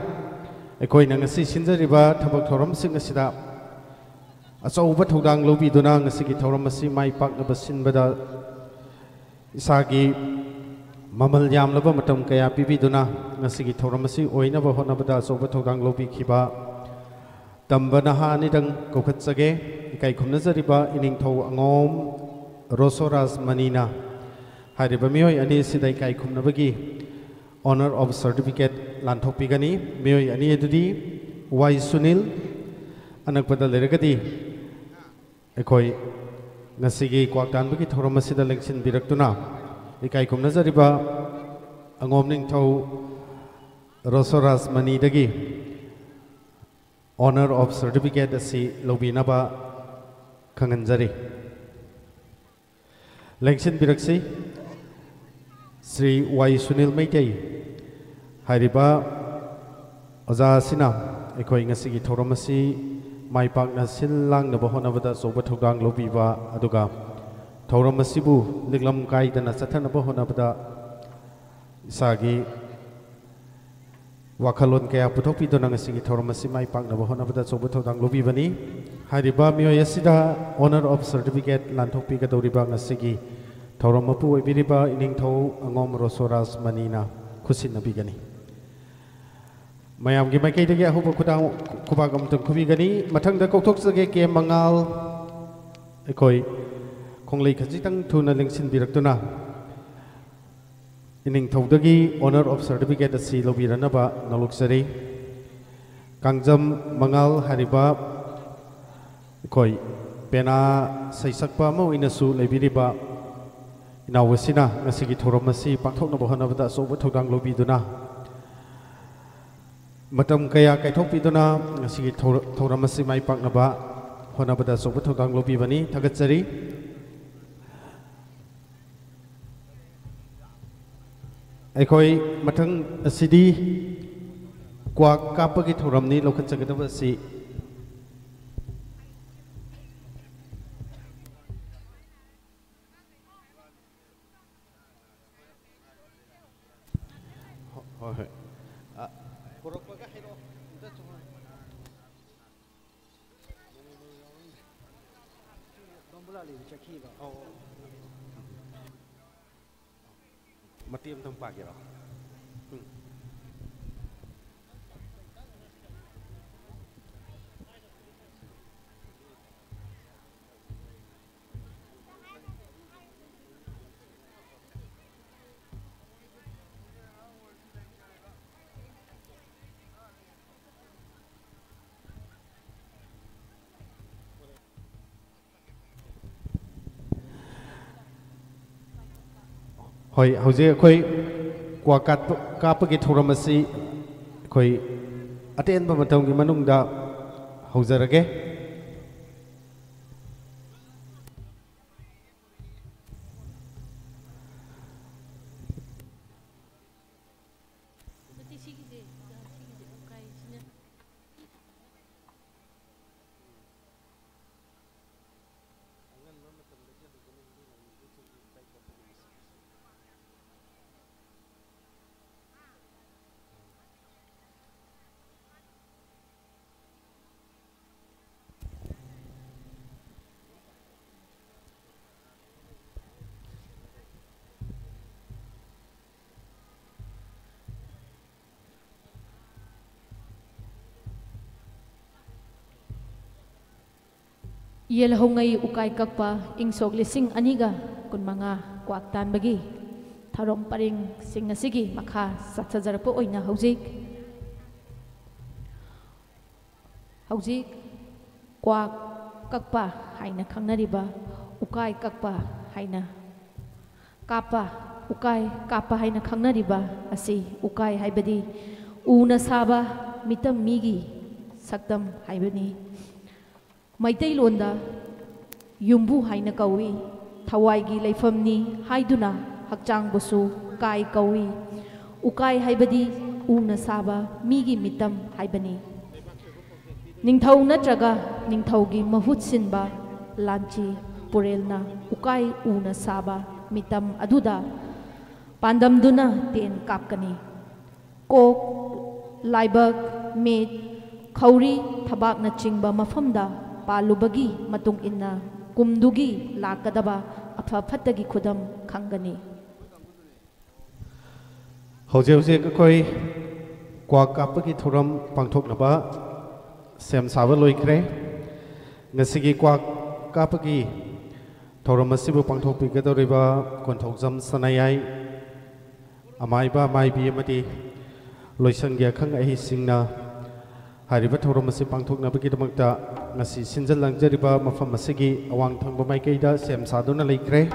ꯑꯩꯈꯣꯏꯅ ꯉꯁꯤ ꯁꯤꯟꯖꯔꯤꯕ ꯊꯕꯛ ꯊꯧꯔꯝꯁꯤꯡ ꯑꯁꯤꯗ ꯑꯆꯧꯕ ꯊꯧꯗꯥꯡ ꯂꯧꯕꯤꯗꯨꯅ ꯉꯁꯤꯒꯤ ꯊꯧꯔꯝ ꯑꯁꯤ ꯃꯥꯏ ꯄꯥꯛꯅꯕ ꯁꯤꯟꯕꯗ ꯏꯁꯥꯒꯤ ꯃꯃꯜ ꯌꯥꯝꯂꯕ ꯃꯇꯝ ꯀꯌꯥ ꯄꯤꯕꯤꯗꯨꯅ ꯉꯁꯤꯒꯤ ꯊꯧꯔꯝ ꯑꯁꯤ ꯑꯣꯏꯅꯕ ꯍꯣꯠꯅꯕꯗ ꯑꯆꯧꯕ ꯊꯧꯗꯥꯡ ꯂꯧꯕꯤꯈꯤꯕ ꯇꯝꯕ ꯅꯍꯥ ꯑꯅꯤꯗꯪ ꯀꯧꯈꯠꯆꯒꯦ꯫ ꯏꯀꯥꯏ ꯈꯨꯝꯅꯖꯔꯤꯕ ꯏꯅꯤꯡꯊꯧ ꯑꯉꯣꯝ ꯔꯣꯁꯣꯔꯥꯖ ꯃꯅꯤꯅ ꯍꯥꯏꯔꯤꯕ ꯃꯤꯑꯣꯏ ꯑꯅꯤ ꯑꯁꯤꯗ ꯏꯀꯥꯏ ꯈꯨꯝꯅꯕꯒꯤ honor of certificate ꯂꯥꯟꯊꯣꯛꯄꯤꯒꯅꯤ꯫ ꯃꯤꯑꯣꯏ ꯑꯅꯤ ꯑꯗꯨꯗꯤ ꯋꯥꯏ ꯁꯨꯅꯤꯜ, ꯑꯅꯛꯄꯗ ꯂꯩꯔꯒꯗꯤ ꯑꯩꯈꯣꯏ ꯉꯁꯤꯒꯤ ꯀ꯭ꯋꯥꯛ ꯇꯥꯟꯕꯒꯤ ꯊꯧꯔꯝ ꯑꯁꯤꯗ ꯂꯦꯡꯁꯤꯟꯕꯤꯔꯛꯇꯨꯅ ꯏꯀꯥꯏ ꯈꯨꯝꯅꯖꯔꯤꯕ ꯑꯉꯣꯝ ꯅꯤꯡꯊꯧ ꯔꯣꯁꯣꯔꯥꯖ ꯃꯅꯤꯗꯒꯤ honor of certificate ꯑꯁꯤ ꯂꯧꯕꯤꯅꯕ ꯈꯪꯍꯟꯖꯔꯤ꯫ ꯂꯦꯡꯁꯤꯟꯕꯤꯔꯛꯁꯤ꯫ ꯁ꯭ꯔꯤ ꯋꯥꯏ ꯁꯨꯅꯤꯜ ꯃꯩꯇꯩ ꯍꯥꯏꯔꯤꯕ ꯑꯣꯖꯥ ꯑꯁꯤꯅ ꯑꯩꯈꯣꯏ ꯉꯁꯤꯒꯤ ꯊꯧꯔꯝ ꯑꯁꯤ ꯃꯥꯏ ꯄꯥꯛꯅ ꯁꯤꯜ ꯂꯥꯡꯅꯕ ꯍꯣꯠꯅꯕꯗ ꯑꯆꯧꯕ ꯊꯧꯗꯥꯡ ꯂꯧꯕꯤꯕ, ꯑꯗꯨꯒ ꯊꯧꯔꯝ ꯑꯁꯤꯕꯨ ꯂꯤꯛꯂꯝ ꯀꯥꯏꯗꯅ ꯆꯠꯊꯅꯕ ꯍꯣꯠꯅꯕꯗ ꯏꯁꯥꯒꯤ ꯋꯥꯈꯜꯂꯣꯟ ꯀꯌꯥ ꯄꯨꯊꯣꯛꯄꯤꯗꯨꯅ ꯉꯁꯤꯒꯤ ꯊꯧꯔꯝ ꯑꯁꯤ ꯃꯥꯏ ꯄꯥꯛꯅꯕ ꯍꯣꯠꯅꯕꯗ ꯑꯆꯧꯕ ꯊꯧꯗꯥꯡ ꯂꯧꯕꯤꯕꯅꯤ꯫ ꯍꯥꯏꯔꯤꯕ ꯃꯤꯑꯣꯏ ꯑꯁꯤꯗ honor of certificate ꯂꯥꯟꯊꯣꯛꯄꯤꯒꯗꯧꯔꯤꯕ ꯉꯁꯤꯒꯤ ꯊꯧꯔꯝ ꯃꯄꯨ ꯑꯣꯏꯕꯤꯔꯤꯕ ꯏꯅꯤꯡꯊꯧ ꯑꯉꯣꯝ ꯔꯣꯁꯣꯔꯥꯖ ꯃꯅꯤꯅ ꯈꯨꯠꯁꯤꯟꯅꯕꯤꯒꯅꯤ꯫ ꯃꯌꯥꯝꯒꯤ ꯃꯥꯏꯀꯩꯗꯒꯤ ꯑꯍꯧꯕ ꯈꯨꯗꯥꯡ, ꯈꯨꯕꯥꯛ ꯑꯃꯇꯪ ꯈꯨꯕꯤꯒꯅꯤ꯫ ꯃꯊꯪꯗ ꯀꯧꯊꯣꯛꯆꯒꯦ ꯀꯦ ꯃꯉꯥꯜ, ꯑꯩꯈꯣꯏ ꯈꯣꯡꯂꯩ ꯈꯖꯤꯛꯇꯪ ꯊꯨꯅ ꯂꯦꯡꯁꯤꯟꯕꯤꯔꯛꯇꯨꯅ ꯏꯅꯤꯡꯊꯧꯗꯒꯤ honor of certificate ꯑꯁꯤ ꯂꯧꯕꯤꯔꯅꯕ ꯅꯣꯂꯨꯛꯆꯔꯤ꯫ ꯀꯥꯡꯖꯝ ꯃꯉꯥꯜ ꯍꯥꯏꯔꯤꯕ ꯑꯩꯈꯣꯏ ꯄꯦꯅꯥ ꯁꯩꯁꯛꯄ ꯑꯃ ꯑꯣꯏꯅꯁꯨ ꯂꯩꯕꯤꯔꯤꯕ ꯏꯅꯥꯎ ꯑꯁꯤꯅ ꯉꯁꯤꯒꯤ ꯊꯧꯔꯝ ꯑꯁꯤ ꯄꯥꯡꯊꯣꯛꯅꯕ ꯍꯣꯠꯅꯕꯗ ꯑꯆꯧꯕ ꯊꯧꯗꯥꯡ ꯂꯧꯕꯤꯗꯨꯅ, ꯃꯇꯝ ꯀꯌꯥ ꯀꯥꯏꯊꯣꯛꯄꯤꯗꯨꯅ ꯉꯁꯤꯒꯤ ꯊꯧꯔ-, ꯊꯧꯔꯝ ꯑꯁꯤ ꯃꯥꯏ ꯄꯥꯛꯅꯕ ꯍꯣꯠꯅꯕꯗ ꯑꯆꯧꯕ ꯊꯧꯗꯥꯡ ꯂꯧꯕꯤꯕꯅꯤ꯫ ꯊꯥꯒꯠꯆꯔꯤ꯫ ꯑꯩꯈꯣꯏ ꯃꯊꯪ ꯑꯁꯤꯗꯤ ꯀ꯭ꯋꯥꯛ ꯀꯥꯞꯄꯒꯤ ꯊꯧꯔꯝꯅꯤ꯫ ꯂꯧꯈꯠꯆꯒꯗꯕ ꯑꯁꯤ ꯍꯣꯏ, ꯍꯣꯏ꯫ ꯑ, ꯄꯨꯔꯛꯄꯒ ꯍꯥꯏꯔꯛꯑꯣ꯫ ꯑꯝꯇ ꯆꯪꯉꯛꯑꯣ꯫ ꯃꯇꯦꯛ ꯑꯝꯇꯪ ꯄꯥꯒꯦꯔꯣ? ꯎꯝ꯫ ꯍꯣꯏ, ꯍꯧꯖꯤꯛ ꯑꯩꯈꯣꯏ ꯀ꯭ꯋꯥ ꯀꯥꯞꯄ-, ꯀꯥꯞꯄꯒꯤ ꯊꯧꯔꯝ ꯑꯁꯤ ꯑꯩꯈꯣꯏ ꯑꯇꯦꯟꯕ ꯃꯇꯝꯒꯤ ꯃꯅꯨꯡꯗ ꯍꯧꯖꯔꯒꯦ꯫ ꯌꯦꯜꯍꯧꯉꯩ ꯎꯀꯥꯏ ꯀꯛꯄ ꯏꯪ ꯁꯣꯛ ꯂꯤꯁꯤꯡ ꯑꯅꯤꯒ ꯀꯨꯟꯃꯉꯥ ꯀ꯭ꯋꯥꯛ ꯇꯥꯟꯕꯒꯤ ꯊꯧꯔꯝ ꯄꯔꯤꯡꯁꯤꯡ ꯑꯁꯤꯒꯤ ꯃꯈꯥ ꯆꯠꯊꯖꯔꯛꯄ ꯑꯣꯏꯅ ꯍꯧꯖꯤꯛ, ꯍꯧꯖꯤꯛ ꯀ꯭ꯋꯥꯛ ꯀꯛꯄ ꯍꯥꯏꯅ ꯈꯪꯅꯔꯤꯕ ꯎꯀꯥꯏ ꯀꯛꯄ ꯍꯥꯏꯅ ꯀꯥꯞꯄ, ꯎꯀꯥꯏ ꯀꯥꯞꯄ ꯍꯥꯏꯅ ꯈꯪꯅꯔꯤꯕ ꯑꯁꯤ, ꯎꯀꯥꯏ ꯍꯥꯏꯕꯗꯤ ꯎꯅ ꯁꯥꯕ ꯃꯤꯇꯝ, ꯃꯤꯒꯤ ꯁꯛꯇꯝ ꯍꯥꯏꯕꯅꯤ꯫ ꯃꯩꯇꯩꯂꯣꯟꯗ ꯌꯨꯝꯕꯨ ꯍꯥꯏꯅ ꯀꯧꯏ꯫ ꯊꯋꯥꯏꯒꯤ ꯂꯩꯐꯝꯅꯤ ꯍꯥꯏꯗꯨꯅ ꯍꯛꯆꯥꯡꯕꯨꯁꯨ ꯀꯥꯏ ꯀꯧꯏ꯫ ꯎꯀꯥꯏ ꯍꯥꯏꯕꯗꯤ ꯎꯅ ꯁꯥꯕ ꯃꯤꯒꯤ ꯃꯤꯇꯝ ꯍꯥꯏꯕꯅꯤ꯫ ꯅꯤꯡꯊꯧ ꯅꯠꯇ꯭ꯔꯒ ꯅꯤꯡꯊꯧꯒꯤ ꯃꯍꯨꯠ ꯁꯤꯟꯕ ꯂꯥꯟꯆꯤ ꯄꯨꯔꯦꯜꯅ ꯎꯀꯥꯏ ꯎꯅ ꯁꯥꯕ ꯃꯤꯇꯝ ꯑꯗꯨꯗ ꯄꯥꯟꯗꯝꯗꯨꯅ ꯇꯦꯟ ꯀꯥꯞꯀꯅꯤ꯫ ꯀꯣꯛ, ꯂꯥꯏꯕꯛ, ꯃꯤꯠ, ꯈꯧꯔꯤ, ꯊꯕꯥꯛꯅꯆꯤꯡꯕ ꯃꯐꯝꯗ ꯄꯥꯜꯂꯨꯕꯒꯤ ꯃꯇꯨꯡ ꯏꯟꯅ ꯀꯨꯝꯗꯨꯒꯤ ꯂꯥꯛꯀꯗꯕ ꯑꯐ ꯐꯠꯇꯒꯤ ꯈꯨꯗꯝ ꯈꯪꯒꯅꯤ꯫ ꯍꯧꯖꯤꯛ ꯍꯧꯖꯤꯛ ꯑꯩꯈꯣꯏ ꯀ꯭ꯋꯥꯛ ꯀꯥꯞꯄꯒꯤ ꯊꯧꯔꯝ ꯄꯥꯡꯊꯣꯛꯅꯕ ꯁꯦꯝ ꯁꯥꯕ ꯂꯣꯏꯈ꯭ꯔꯦ꯫ ꯉꯁꯤꯒꯤ ꯀ꯭ꯋꯥꯛ ꯀꯥꯞꯄꯒꯤ ꯊꯧꯔꯝ ꯑꯁꯤꯕꯨ ꯄꯥꯡꯊꯣꯛꯄꯤꯒꯗꯧꯔꯤꯕ ꯀꯣꯟꯊꯧꯖꯝ ꯁꯅꯥꯌꯥꯏ, ꯑꯃꯥꯏꯕ, ꯑꯃꯥꯏꯕꯤ ꯑꯃꯗꯤ ꯂꯣꯏꯁꯪꯒꯤ ꯑꯈꯪ ꯑꯍꯩꯁꯤꯡꯅ ꯍꯥꯏꯔꯤꯕ ꯊꯧꯔꯝ ꯑꯁꯤ ꯄꯥꯡꯊꯣꯛꯅꯕꯒꯤꯗꯃꯛꯇ ꯉꯁꯤ ꯁꯤꯟꯖ ꯂꯥꯡꯖꯔꯤꯕ ꯃꯐꯝ ꯑꯁꯤꯒꯤ ꯑꯋꯥꯡ ꯊꯪꯕ ꯃꯥꯏꯀꯩꯗ ꯁꯦꯝ ꯁꯥꯗꯨꯅ ꯂꯩꯈ꯭ꯔꯦ꯫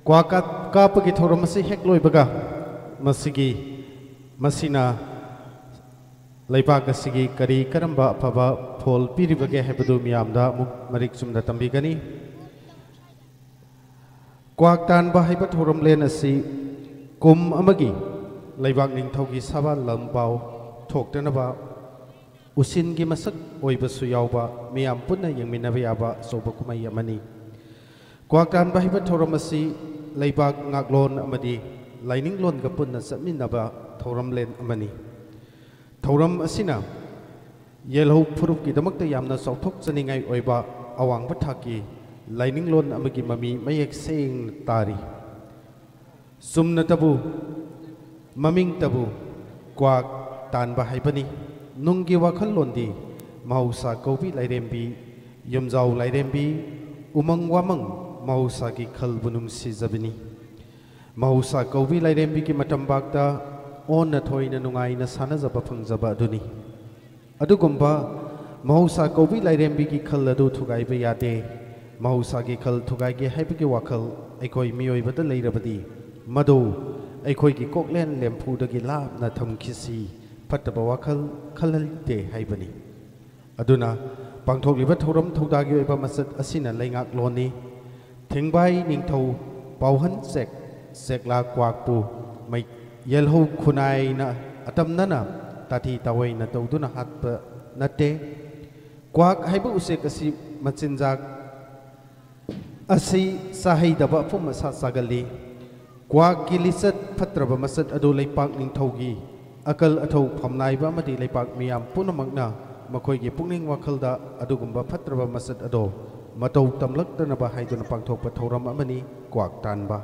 ꯀ꯭ꯋꯥ ꯀꯥꯞ-, ꯀꯥꯞꯄꯒꯤ ꯊꯧꯔꯝ ꯑꯁꯤ ꯍꯦꯛ ꯂꯣꯏꯕꯒ ꯃꯁꯤꯒꯤ, ꯃꯁꯤꯅ ꯂꯩꯕꯥꯛ ꯑꯁꯤꯒꯤ ꯀꯔꯤ ꯀꯔꯝꯕ ꯑꯐꯕ ꯐꯣꯜ ꯄꯤꯔꯤꯕꯒꯦ ꯍꯥꯏꯕꯗꯨ ꯃꯤꯌꯥꯝꯗ ꯑꯃꯨꯛ ꯃꯔꯤꯛ ꯆꯨꯝꯅ ꯇꯝꯕꯤꯒꯅꯤ꯫ ꯀ꯭ꯋꯥꯛ ꯇꯥꯟꯕ ꯍꯥꯏꯕ ꯊꯧꯔꯝꯂꯦꯟ ꯑꯁꯤ ꯀꯨꯝ ꯑꯃꯒꯤ ꯂꯩꯕꯥꯛ ꯅꯤꯡꯊꯧꯒꯤ ꯁꯥꯕ ꯂꯝꯕꯥꯎ ꯊꯣꯛꯇꯅꯕ ꯎꯁꯤꯟꯒꯤ ꯃꯁꯛ ꯑꯣꯏꯕꯁꯨ ꯌꯥꯎꯕ ꯃꯤꯌꯥꯝ ꯄꯨꯟꯅ ꯌꯦꯡꯃꯤꯟꯅꯕ ꯌꯥꯕ ꯑꯆꯧꯕ ꯀꯨꯝꯍꯩ ꯑꯃꯅꯤ꯫ ꯀ꯭ꯋꯥꯛ ꯇꯥꯟꯕ ꯍꯥꯏꯕ ꯊꯧꯔꯝ ꯑꯁꯤ ꯂꯩꯕꯥꯛ ꯉꯥꯛꯂꯣꯟ ꯑꯃꯗꯤ ꯂꯥꯏꯅꯤꯡꯂꯣꯟꯒ ꯄꯨꯟꯅ ꯆꯠꯃꯤꯟꯅꯕ ꯊꯧꯔꯝꯂꯦꯟ ꯑꯃꯅꯤ꯫ ꯊꯧꯔꯝ ꯑꯁꯤꯅ ꯌꯦꯜꯍꯧ ꯐꯨꯔꯨꯞꯀꯤꯗꯃꯛꯇ ꯌꯥꯝꯅ ꯆꯥꯎꯊꯣꯛꯆꯅꯤꯡꯉꯥꯏ ꯑꯣꯏꯕ ꯑꯋꯥꯡꯕ ꯊꯥꯛꯀꯤ ꯂꯥꯏꯅꯤꯡꯂꯣꯟ ꯑꯃꯒꯤ ꯃꯃꯤ ꯃꯌꯦꯛ ꯁꯦꯡꯅ ꯇꯥꯔꯤ꯫ ꯆꯨꯝꯅꯇꯕꯨ, ꯃꯃꯤꯡꯇꯕꯨ ꯀ꯭ꯋꯥꯛ ꯇꯥꯟꯕ ꯍꯥꯏꯕꯅꯤ꯫ ꯅꯨꯡꯒꯤ ꯋꯥꯈꯜꯂꯣꯟꯗꯤ ꯃꯍꯧꯁꯥ ꯀꯧꯕꯤ ꯂꯥꯏꯔꯦꯝꯕꯤ, ꯌꯨꯝꯖꯥꯎ ꯂꯥꯏꯔꯦꯝꯕꯤ, ꯎꯃꯪ ꯋꯥꯃꯪ ꯃꯍꯧꯁꯥꯒꯤ ꯈꯜꯕꯨ ꯅꯨꯡꯁꯤꯖꯕꯅꯤ꯫ ꯃꯍꯧꯁꯥ ꯀꯧꯕꯤ ꯂꯥꯏꯔꯦꯝꯕꯤꯒꯤ ꯃꯇꯝꯕꯥꯛꯇ ꯑꯣꯟꯅ ꯊꯣꯏꯅ ꯅꯨꯡꯉꯥꯏꯅ ꯁꯥꯟꯅꯖꯕ ꯐꯪꯖꯕ ꯑꯗꯨꯅꯤ꯫ ꯑꯗꯨꯒꯨꯝꯕ ꯃꯍꯧꯁꯥ ꯀꯧꯕꯤ ꯂꯥꯏꯔꯦꯝꯕꯤꯒꯤ ꯈꯜ ꯑꯗꯨ ꯊꯨꯒꯥꯏꯕ ꯌꯥꯗꯦ꯫ ꯃꯍꯧꯁꯥꯒꯤ ꯈꯜ ꯊꯨꯒꯥꯏꯒꯦ ꯍꯥꯏꯕꯒꯤ ꯋꯥꯈꯜ ꯑꯩꯈꯣꯏ ꯃꯤꯑꯣꯏꯕꯗ ꯂꯩꯔꯕꯗꯤ, ꯃꯗꯨ ꯑꯩꯈꯣꯏꯒꯤ ꯀꯣꯛꯂꯦꯟ ꯂꯦꯝꯐꯨꯗꯒꯤ ꯂꯥꯞꯅ ꯊꯝꯈꯤꯁꯤ꯫ ꯐꯠꯇꯕ ꯋꯥꯈꯜ ꯈꯜꯍꯟꯗꯦ ꯍꯥꯏꯕꯅꯤ꯫ ꯑꯗꯨꯅ, ꯄꯥꯡꯊꯣꯛꯂꯤꯕ ꯊꯧꯔꯝ ꯊꯧꯗꯥꯒꯤ ꯑꯣꯏꯕ ꯃꯆꯠ ꯑꯁꯤꯅ ꯂꯩꯉꯥꯛꯂꯣꯟꯅꯤ꯫ ꯊꯦꯡꯕꯥꯏ ꯅꯤꯡꯊꯧ ꯄꯥꯎꯍꯟ ꯆꯦꯛ, ꯆꯦꯛꯂꯥ ꯀ꯭ꯋꯥꯛꯄꯨ ꯃꯩ-, ꯌꯦꯜꯍꯧ ꯈꯨꯟꯅꯥꯏꯅ ꯑꯇꯝꯅꯅ ꯇꯥꯊꯤ ꯇꯥꯑꯣꯏꯅ ꯇꯧꯗꯨꯅ ꯍꯥꯠꯄ ꯅꯠꯇꯦ꯫ ꯀ꯭ꯋꯥꯛ ꯍꯥꯏꯕ ꯎꯆꯦꯛ ꯑꯁꯤ ꯃꯆꯤꯟꯖꯥꯛ ꯑꯁꯤ ꯆꯥꯍꯩꯗꯕ ꯑꯄꯨꯝ ꯑꯁꯥ ꯆꯥꯒꯜꯂꯤ꯫ ꯀ꯭ꯋꯥꯛꯀꯤ ꯂꯤꯆꯠ ꯐꯠꯇ꯭ꯔꯕ ꯃꯆꯠ ꯑꯗꯨ ꯂꯩꯄꯥꯛ ꯅꯤꯡꯊꯧꯒꯤ ꯑꯀꯜ ꯑꯊꯧ ꯐꯝꯅꯥꯏꯕ ꯑꯃꯗꯤ ꯂꯩꯄꯥꯛ ꯃꯤꯌꯥꯝ ꯄꯨꯝꯅꯃꯛꯅ ꯃꯈꯣꯏꯒꯤ ꯄꯨꯛꯅꯤꯡ ꯋꯥꯈꯜꯗ ꯑꯗꯨꯒꯨꯝꯕ ꯐꯠꯇ꯭ꯔꯕ ꯃꯆꯠ ꯑꯗꯣ ꯃꯇꯧ ꯇꯝꯂꯛꯇꯅꯕ ꯍꯥꯏꯗꯨꯅ ꯄꯥꯡꯊꯣꯛꯄ ꯊꯧꯔꯝ ꯑꯃꯅꯤ ꯀ꯭ꯋꯥꯛ ꯇꯥꯟꯕ꯫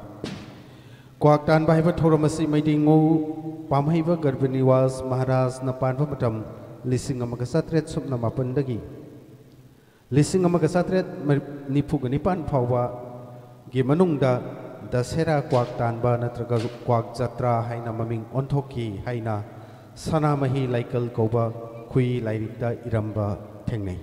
ꯀ꯭ꯋꯥꯛ ꯇꯥꯟꯕ ꯍꯥꯏꯕ ꯊꯧꯔꯝ ꯑꯁꯤ ꯃꯩꯇꯩꯉꯧ ꯄꯥꯝꯍꯩꯕ ꯒꯔꯚꯅꯤꯋꯥꯁ ꯃꯍꯥꯔꯥꯖꯅ ꯄꯥꯟꯕ ꯃꯇꯝ ꯂꯤꯁꯤꯡ ꯑꯃꯒ ꯆꯥꯇ꯭ꯔꯦꯠ ꯁꯨꯞꯅ ꯃꯥꯄꯟꯗꯒꯤ ꯂꯤꯁꯤꯡ ꯑꯃꯒ ꯆꯥꯇ꯭ꯔꯦꯠ ꯅꯤꯐꯨꯒ ꯅꯤꯄꯥꯟ ꯐꯥꯎꯕꯒꯤ ꯃꯅꯨꯡꯗ ꯗꯁꯦꯔꯥ ꯀ꯭ꯋꯥꯛ ꯇꯥꯟꯕ ꯅꯠꯇ꯭ꯔꯒ ꯀ꯭ꯋꯥꯛ ꯖꯇ꯭ꯔꯥ ꯍꯥꯏꯅ ꯃꯃꯤꯡ ꯑꯣꯟꯊꯣꯛꯈꯤ ꯍꯥꯏꯅ ꯁꯅꯥꯃꯍꯤ ꯂꯥꯏꯀꯜ ꯀꯧꯕ ꯈꯨꯏ ꯂꯥꯏꯔꯤꯛꯇ ꯏꯔꯝꯕ ꯊꯦꯡꯅꯩ꯫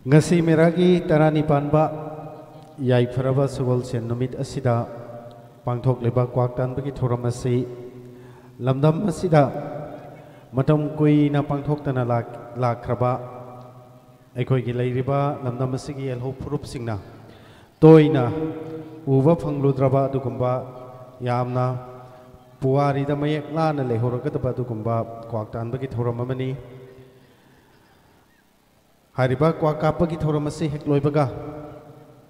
ꯉꯁꯤ ꯃꯦꯔꯥꯒꯤ ꯇꯔꯥꯅꯤꯄꯥꯟꯕ ꯌꯥꯏꯐꯔꯕ ꯁꯒꯣꯜꯁꯦꯟ ꯅꯨꯃꯤꯠ ꯑꯁꯤꯗ ꯄꯥꯡꯊꯣꯛꯂꯤꯕ ꯀ꯭ꯋꯥꯛ ꯇꯥꯟꯕꯒꯤ ꯊꯧꯔꯝ ꯑꯁꯤ ꯂꯝꯗꯝ ꯑꯁꯤꯗ ꯃꯇꯝ ꯀꯨꯏꯅ ꯄꯥꯡꯊꯣꯛꯇꯅ ꯂꯥꯛ-, ꯂꯥꯛꯈ꯭ꯔꯕ ꯑꯩꯈꯣꯏꯒꯤ ꯂꯩꯔꯤꯕ ꯂꯝꯗꯝ ꯑꯁꯤꯒꯤ ꯌꯦꯜꯍꯧ ꯐꯨꯔꯨꯞꯁꯤꯡꯅ ꯇꯣꯏꯅ ꯎꯕ ꯐꯪꯂꯨꯗ꯭ꯔꯕ ꯑꯗꯨꯒꯨꯝꯕ, ꯌꯥꯝꯅ ꯄꯨꯋꯥꯔꯤꯗ ꯃꯌꯦꯛ ꯂꯥꯅ ꯂꯩꯍꯧꯔꯒꯗꯕ ꯑꯗꯨꯒꯨꯝꯕ ꯀ꯭ꯋꯥꯛ ꯇꯥꯟꯕꯒꯤ ꯊꯧꯔꯝ ꯑꯃꯅꯤ꯫ ꯍꯥꯏꯔꯤꯕ ꯀ꯭ꯋꯥꯛ ꯀꯥꯞꯄꯒꯤ ꯊꯧꯔꯝ ꯑꯁꯤ ꯍꯦꯛ ꯂꯣꯏꯕꯒ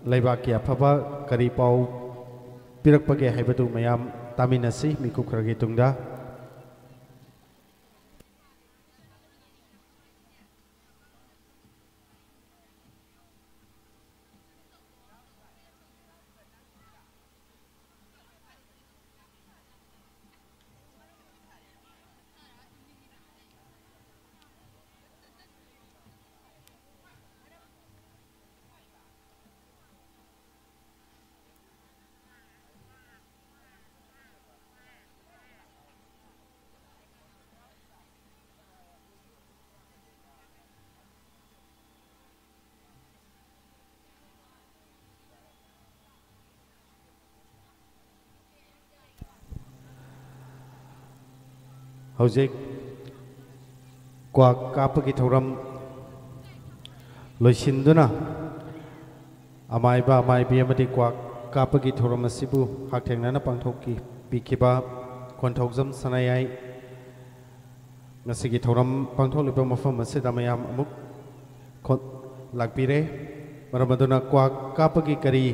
ꯂꯩꯕꯥꯛꯀꯤ ꯑꯐꯕ ꯀꯔꯤ ꯄꯥꯎ ꯄꯤꯔꯛꯄꯒꯦ ꯍꯥꯏꯕꯗꯨ ꯃꯌꯥꯝ ꯇꯥꯃꯤꯟꯅꯁꯤ ꯃꯤꯀꯨꯞ ꯈꯔꯒꯤ ꯇꯨꯡꯗ꯫ ꯍꯧꯖꯤꯛ ꯀ꯭ꯋꯥꯛ ꯀꯥꯞꯄꯒꯤ ꯊꯧꯔꯝ ꯂꯣꯏꯁꯤꯟꯗꯨꯅ, ꯑꯃꯥꯏꯕ, ꯑꯃꯥꯏꯕꯤ ꯑꯃꯗꯤ ꯀ꯭ꯋꯥꯛ ꯀꯥꯞꯄꯒꯤ ꯊꯧꯔꯝ ꯑꯁꯤꯕꯨ ꯍꯛꯊꯦꯡꯅꯅ ꯄꯥꯡꯊꯣꯛꯈꯤ-, ꯄꯤꯈꯤꯕ ꯀꯣꯟꯊꯧꯖꯝ ꯁꯅꯥꯌꯥꯏ ꯉꯁꯤꯒꯤ ꯊꯧꯔꯝ ꯄꯥꯡꯊꯣꯛꯂꯤꯕ ꯃꯐꯝ ꯑꯁꯤꯗ ꯃꯌꯥꯝ ꯑꯃꯨꯛ ꯈꯣ-, ꯂꯥꯛꯄꯤꯔꯦ꯫ ꯃꯔꯝ ꯑꯗꯨꯅ ꯀ꯭ꯋꯥꯛ ꯀꯥꯞꯄꯒꯤ ꯀꯔꯤ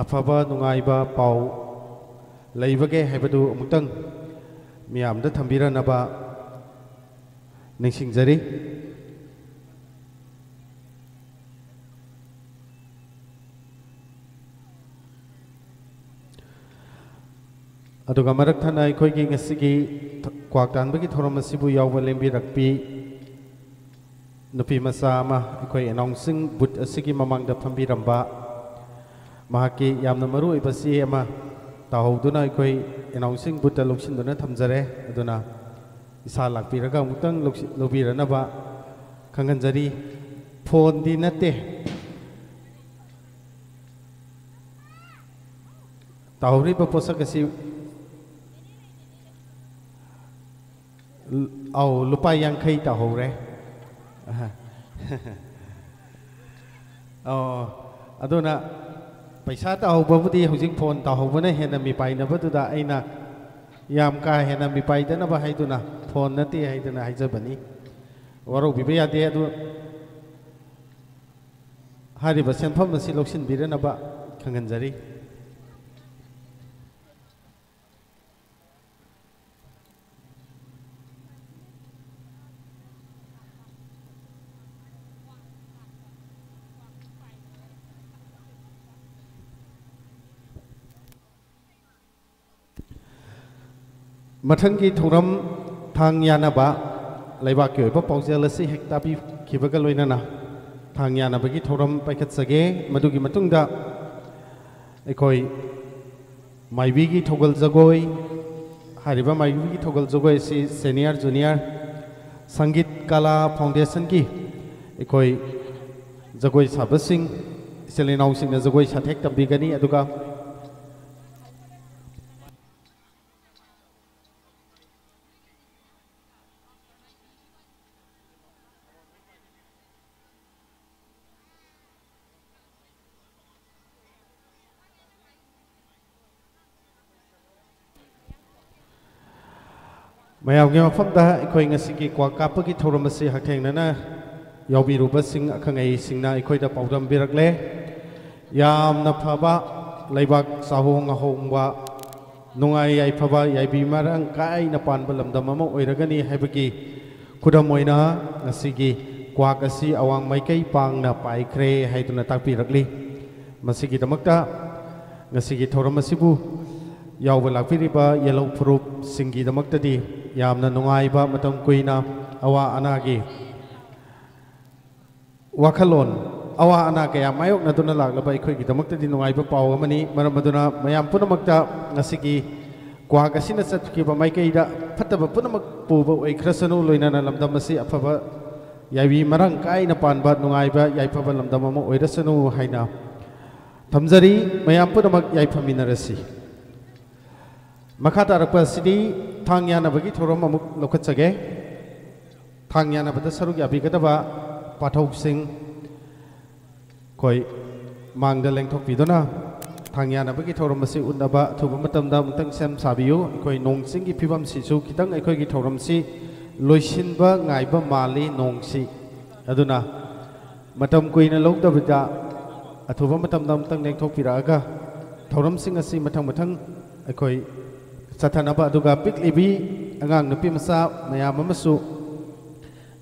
ꯑꯐꯕ ꯅꯨꯡꯉꯥꯏꯕ ꯄꯥꯎ ꯂꯩꯕꯒꯦ ꯍꯥꯏꯕꯗꯨ ꯑꯃꯨꯛꯇꯪ ꯃꯤꯌꯥꯝꯗ ꯊꯝꯕꯤꯔꯅꯕ ꯅꯤꯡꯁꯤꯡꯖꯔꯤ꯫ ꯑꯗꯨꯒ ꯃꯔꯛ ꯊꯠꯅ ꯑꯩꯈꯣꯏꯒꯤ ꯉꯁꯤꯒꯤ ꯊ-, ꯀ꯭ꯋꯥꯛ ꯇꯥꯟꯕꯒꯤ ꯊꯧꯔꯝ ꯑꯁꯤꯕꯨ ꯌꯥꯎꯕ ꯂꯦꯡꯕꯤꯔꯛꯄꯤ ꯅꯨꯄꯤ ꯃꯆꯥ ꯑꯃ ꯑꯩꯈꯣꯏ announcing booth ꯑꯁꯤꯒꯤ ꯃꯃꯥꯡꯗ ꯐꯝꯕꯤꯔꯝꯕ, ꯃꯍꯥꯛꯀꯤ ꯌꯥꯝꯅ ꯃꯔꯨ ꯑꯣꯏꯕ ꯆꯦ ꯑꯃ ꯇꯥꯍꯧꯗꯨꯅ ꯑꯩꯈꯣꯏ announcing boothꯇ ꯂꯧꯁꯤꯟꯗꯨꯅ ꯊꯝꯖꯔꯦ꯫ ꯑꯗꯨꯅ ꯏꯁꯥ ꯂꯥꯛꯄꯤꯔꯒ ꯑꯃꯨꯛꯇꯪ ꯂꯧꯁꯤ-, ꯂꯧꯕꯤꯔꯅꯕ ꯈꯪꯍꯟꯖꯔꯤ꯫ ꯐꯣꯟꯗꯤ ꯅꯠꯇꯦ꯫ ꯇꯥꯍꯧꯔꯤꯕ ꯄꯣꯠꯁꯛ ꯑꯁꯤ, ꯑꯧ, ꯂꯨꯄꯥ ꯌꯥꯡꯈꯩ ꯇꯥꯍꯧꯔꯦ꯫ ꯑꯍ꯫ ꯑꯣ, ꯑꯗꯨꯅ ꯄꯩꯁꯥ ꯇꯥꯍꯧꯕꯕꯨꯗꯤ ꯍꯧꯖꯤꯛ ꯐꯣꯟ ꯇꯥꯍꯧꯕꯅ ꯍꯦꯟꯅ ꯃꯤꯄꯥꯏꯅꯕꯗꯨꯗ ꯑꯩꯅ ꯌꯥꯝ ꯀꯥ ꯍꯦꯟꯅ ꯃꯤꯄꯥꯏꯗꯅꯕ ꯍꯥꯏꯗꯨꯅ ꯐꯣꯟ ꯅꯠꯇꯦ ꯍꯥꯏꯗꯨꯅ ꯍꯥꯏꯖꯕꯅꯤ꯫ ꯋꯥꯔꯧꯕꯤꯕ ꯌꯥꯗꯦ꯫ ꯑꯗꯨ ꯍꯥꯏꯔꯤꯕ ꯁꯦꯟꯐꯝ ꯑꯁꯤ ꯂꯧꯁꯤꯟꯕꯤꯔꯅꯕ ꯈꯪꯍꯟꯖꯔꯤ꯫ ꯃꯊꯪꯒꯤ ꯊꯧꯔꯝ, ꯊꯥꯡ ꯌꯥꯅꯕ ꯂꯩꯕꯥꯛꯀꯤ ꯑꯣꯏꯕ ꯄꯥꯎꯖꯦꯜ ꯑꯁꯤ ꯍꯦꯛ ꯇꯥꯕꯤꯈꯤꯕꯒ ꯂꯣꯏꯅꯅ ꯊꯥꯡ ꯌꯥꯅꯕꯒꯤ ꯊꯧꯔꯝ ꯄꯥꯏꯈꯠꯆꯒꯦ꯫ ꯃꯗꯨꯒꯤ ꯃꯇꯨꯡꯗ ꯑꯩꯈꯣꯏ ꯃꯥꯏꯕꯤꯒꯤ ꯊꯧꯒꯜ ꯖꯒꯣꯏ, ꯍꯥꯏꯔꯤꯕ ꯃꯥꯏꯕꯤꯒꯤ ꯊꯧꯒꯜ ꯖꯒꯣꯏ ꯑꯁꯤ ꯁꯦꯅꯤꯌꯔ ꯖꯨꯅꯤꯌꯔ ꯁꯪꯒꯤꯠ ꯀꯂꯥ ꯐꯥꯎꯟꯗꯦꯁꯟꯒꯤ ꯑꯩꯈꯣꯏ ꯖꯒꯣꯏ ꯁꯥꯕꯁꯤꯡ, ꯏꯆꯤꯜ ꯏꯅꯥꯎꯁꯤꯡꯅ ꯖꯒꯣꯏ ꯁꯥꯊꯦꯛ ꯇꯝꯕꯤꯒꯅꯤ꯫ ꯑꯗꯨꯒ ꯃꯌꯥꯝꯒꯤ ꯃꯐꯝꯗ ꯑꯩꯈꯣꯏ ꯉꯁꯤꯒꯤ ꯀ꯭ꯋꯥꯛ ꯀꯥꯞꯄꯒꯤ ꯊꯧꯔꯝ ꯑꯁꯤ ꯍꯛꯊꯦꯡꯅꯅ ꯌꯥꯎꯕꯤꯔꯨꯕꯁꯤꯡ ꯑꯈꯪ ꯑꯍꯩꯁꯤꯡꯅ ꯑꯩꯈꯣꯏꯗ ꯄꯥꯎꯗꯝꯕꯤꯔꯛꯂꯦ꯫ ꯌꯥꯝꯅ ꯐꯕ ꯂꯩꯕꯥꯛ ꯆꯥꯍꯣꯡ ꯉꯥꯍꯣꯡꯕ, ꯅꯨꯡꯉꯥꯏ ꯌꯥꯏꯐꯕ, ꯌꯥꯏꯕꯤ ꯃꯔꯥꯡ ꯀꯥꯏꯅ ꯄꯥꯟꯕ ꯂꯝꯗꯝ ꯑꯃ ꯑꯣꯏꯔꯒꯅꯤ ꯍꯥꯏꯕꯒꯤ ꯈꯨꯗꯝ ꯑꯣꯏꯅ ꯉꯁꯤꯒꯤ ꯀ꯭ꯋꯥꯛ ꯑꯁꯤ ꯑꯋꯥꯡ ꯃꯥꯏꯀꯩ ꯄꯥꯡꯅ ꯄꯥꯏꯈ꯭ꯔꯦ ꯍꯥꯏꯗꯨꯅ ꯇꯥꯛꯄꯤꯔꯛꯂꯤ꯫ ꯃꯁꯤꯒꯤꯗꯃꯛꯇ ꯉꯁꯤꯒꯤ ꯊꯧꯔꯝ ꯑꯁꯤꯕꯨ ꯌꯥꯎꯕ ꯂꯥꯛꯄꯤꯔꯤꯕ ꯌꯦꯜꯍꯧ ꯐꯨꯔꯨꯞꯁꯤꯡꯒꯤꯗꯃꯛꯇꯗꯤ ꯌꯥꯝꯅ ꯅꯨꯡꯉꯥꯏꯕ, ꯃꯇꯝ ꯀꯨꯏꯅ ꯑꯋꯥ ꯑꯅꯥꯒꯤ ꯋꯥꯈꯜꯂꯣꯟ, ꯑꯋꯥ ꯑꯅꯥ ꯀꯌꯥ ꯃꯥꯌꯣꯛꯅꯗꯨꯅ ꯂꯥꯛꯂꯕ ꯑꯩꯈꯣꯏꯒꯤꯗꯃꯛꯇꯗꯤ ꯅꯨꯡꯉꯥꯏꯕ ꯄꯥꯎ ꯑꯃꯅꯤ꯫ ꯃꯔꯝ ꯑꯗꯨꯅ ꯃꯌꯥꯝ ꯄꯨꯝꯅꯃꯛꯇ ꯉꯁꯤꯒꯤ ꯀ꯭ꯋꯥꯛ ꯑꯁꯤꯅ ꯆꯠꯈꯤꯕ ꯃꯥꯏꯀꯩꯗ ꯐꯠꯇꯕ ꯄꯨꯝꯅꯃꯛ ꯄꯨꯕ ꯑꯣꯏꯈ꯭ꯔꯁꯅꯨ, ꯂꯣꯏꯅꯅ ꯂꯝꯗꯝ ꯑꯁꯤ ꯑꯐꯕ ꯌꯥꯏꯕꯤ ꯃꯔꯥꯡ ꯀꯥꯏꯅ ꯄꯥꯟꯕ ꯅꯨꯡꯉꯥꯏꯕ ꯌꯥꯏꯐꯕ ꯂꯝꯗꯝ ꯑꯃ ꯑꯣꯏꯔꯁꯅꯨ ꯍꯥꯏꯅ ꯊꯝꯖꯔꯤ꯫ ꯃꯌꯥꯝ ꯄꯨꯝꯅꯃꯛ ꯌꯥꯏꯐꯃꯤꯟꯅꯔꯁꯤ꯫ ꯃꯈꯥ ꯇꯥꯔꯛꯄ ꯑꯁꯤꯗꯤ ꯊꯥꯡ ꯌꯥꯅꯕꯒꯤ ꯊꯧꯔꯝ ꯑꯃꯨꯛ ꯂꯧꯈꯠꯆꯒꯦ꯫ ꯊꯥꯡ ꯌꯥꯅꯕꯗ ꯁꯔꯨꯛ ꯌꯥꯕꯤꯒꯗꯕ ꯄꯥꯊꯧꯁꯤꯡ ꯑꯩꯈꯣꯏ ꯃꯥꯡꯗ ꯂꯦꯡꯊꯣꯛꯄꯤꯗꯨꯅ ꯊꯥꯡ ꯌꯥꯅꯕꯒꯤ ꯊꯧꯔꯝ ꯑꯁꯤ ꯎꯠꯅꯕ ꯑꯊꯨꯕ ꯃꯇꯝꯗ ꯑꯃꯨꯛꯇꯪ ꯁꯦꯝ ꯁꯥꯕꯤꯌꯨ꯫ ꯑꯩꯈꯣꯏ ꯅꯣꯡ ꯆꯤꯡꯒꯤ ꯐꯤꯕꯝꯁꯤꯁꯨ ꯈꯤꯇꯪ ꯑꯩꯈꯣꯏꯒꯤ ꯊꯧꯔꯝꯁꯤ ꯂꯣꯏꯁꯤꯟꯕ ꯉꯥꯏꯕ ꯃꯥꯜꯂꯤ ꯅꯣꯡꯁꯤ꯫ ꯑꯗꯨꯅ ꯃꯇꯝ ꯀꯨꯏꯅ ꯂꯧꯗꯕꯤꯗ ꯑꯊꯨꯕ ꯃꯇꯝꯗ ꯑꯃꯨꯛꯇꯪ ꯂꯦꯡꯊꯣꯛꯄꯤꯔꯛꯑꯒ ꯊꯧꯔꯝꯁꯤꯡ ꯑꯁꯤ ꯃꯊꯪ ꯃꯊꯪ ꯑꯩꯈꯣꯏ ꯆꯠꯊꯅꯕ, ꯑꯗꯨꯒ ꯄꯤꯛꯂꯤꯕꯤ ꯑꯉꯥꯡ ꯅꯨꯄꯤ ꯃꯆꯥ ꯃꯌꯥꯝ ꯑꯃꯁꯨ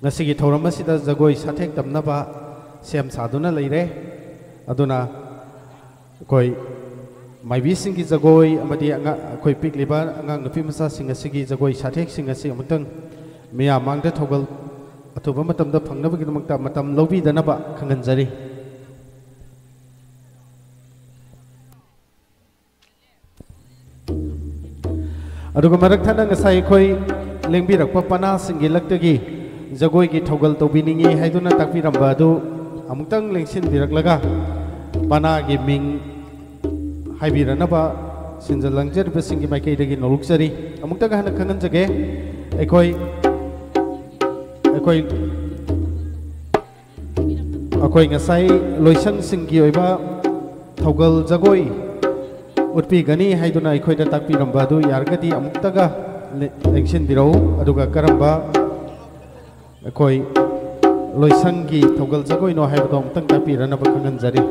ꯉꯁꯤꯒꯤ ꯊꯧꯔꯝ ꯑꯁꯤꯗ ꯖꯒꯣꯏ ꯁꯥꯊꯦꯛ ꯇꯝꯅꯕ ꯁꯦꯝ ꯁꯥꯗꯨꯅ ꯂꯩꯔꯦ꯫ ꯑꯗꯨꯅ ꯑꯩꯈꯣꯏ ꯃꯥꯏꯕꯤꯁꯤꯡꯒꯤ ꯖꯒꯣꯏ ꯑꯃꯗꯤ ꯑꯉꯥ-, ꯑꯩꯈꯣꯏ ꯄꯤꯛꯂꯤꯕ ꯑꯉꯥꯡ ꯅꯨꯄꯤ ꯃꯆꯥꯁꯤꯡ ꯑꯁꯤꯒꯤ ꯖꯒꯣꯏ ꯁꯥꯊꯦꯛꯁꯤꯡ ꯑꯁꯤ ꯑꯃꯨꯛꯇꯪ ꯃꯤꯌꯥꯝ ꯃꯥꯡꯗ ꯊꯧꯒꯜ ꯑꯊꯨꯕ ꯃꯇꯝꯗ ꯐꯪꯅꯕꯒꯤꯗꯃꯛꯇ ꯃꯇꯝ ꯂꯧꯕꯤꯗꯅꯕ ꯈꯪꯍꯟꯖꯔꯤ꯫ ꯑꯗꯨꯒ ꯃꯔꯛ ꯊꯠꯅ ꯉꯁꯥꯏ ꯑꯩꯈꯣꯏ ꯂꯦꯡꯕꯤꯔꯛꯄ ꯄꯅꯥꯁꯤꯡꯒꯤ ꯂꯛꯇꯒꯤ ꯖꯒꯣꯏꯒꯤ ꯊꯧꯒꯜ ꯇꯧꯕꯤꯅꯤꯡꯏ ꯍꯥꯏꯗꯨꯅ ꯇꯥꯛꯄꯤꯔꯝꯕ ꯑꯗꯨ ꯑꯃꯨꯛꯇꯪ ꯂꯦꯡꯁꯤꯟꯕꯤꯔꯛꯂꯒ ꯄꯅꯥꯒꯤ ꯃꯤꯡ ꯍꯥꯏꯕꯤꯔꯅꯕ ꯁꯤꯟꯖ ꯂꯥꯡꯖꯔꯤꯕꯁꯤꯡꯒꯤ ꯃꯥꯏꯀꯩꯗꯒꯤ ꯅꯣꯂꯨꯛꯆꯔꯤ꯫ ꯑꯃꯨꯛꯇꯒ ꯍꯟꯅ ꯈꯪꯍꯟꯖꯒꯦ, ꯑꯩꯈꯣꯏ ꯑꯩꯈꯣꯏ ꯑꯩꯈꯣꯏ ꯉꯁꯥꯏ ꯂꯣꯏꯁꯪꯁꯤꯡꯒꯤ ꯑꯣꯏꯕ ꯊꯧꯒꯜ ꯖꯒꯣꯏ ꯎꯠꯄꯤꯒꯅꯤ ꯍꯥꯏꯗꯨꯅ ꯑꯩꯈꯣꯏꯗ ꯇꯥꯛꯄꯤꯔꯝꯕ ꯑꯗꯨ ꯌꯥꯔꯒꯗꯤ ꯑꯃꯨꯛꯇꯒ ꯂꯦ-, ꯂꯦꯡꯁꯤꯟꯕꯤꯔꯛꯎ꯫ ꯑꯗꯨꯒ ꯀꯔꯝꯕ ꯑꯩꯈꯣꯏ ꯂꯣꯏꯁꯪꯒꯤ ꯊꯧꯒꯜ ꯖꯒꯣꯏꯅꯣ ꯍꯥꯏꯕꯗꯣ ꯑꯃꯨꯛꯇꯪ ꯇꯥꯛꯄꯤꯔꯅꯕ ꯈꯪꯍꯟꯖꯔꯤ꯫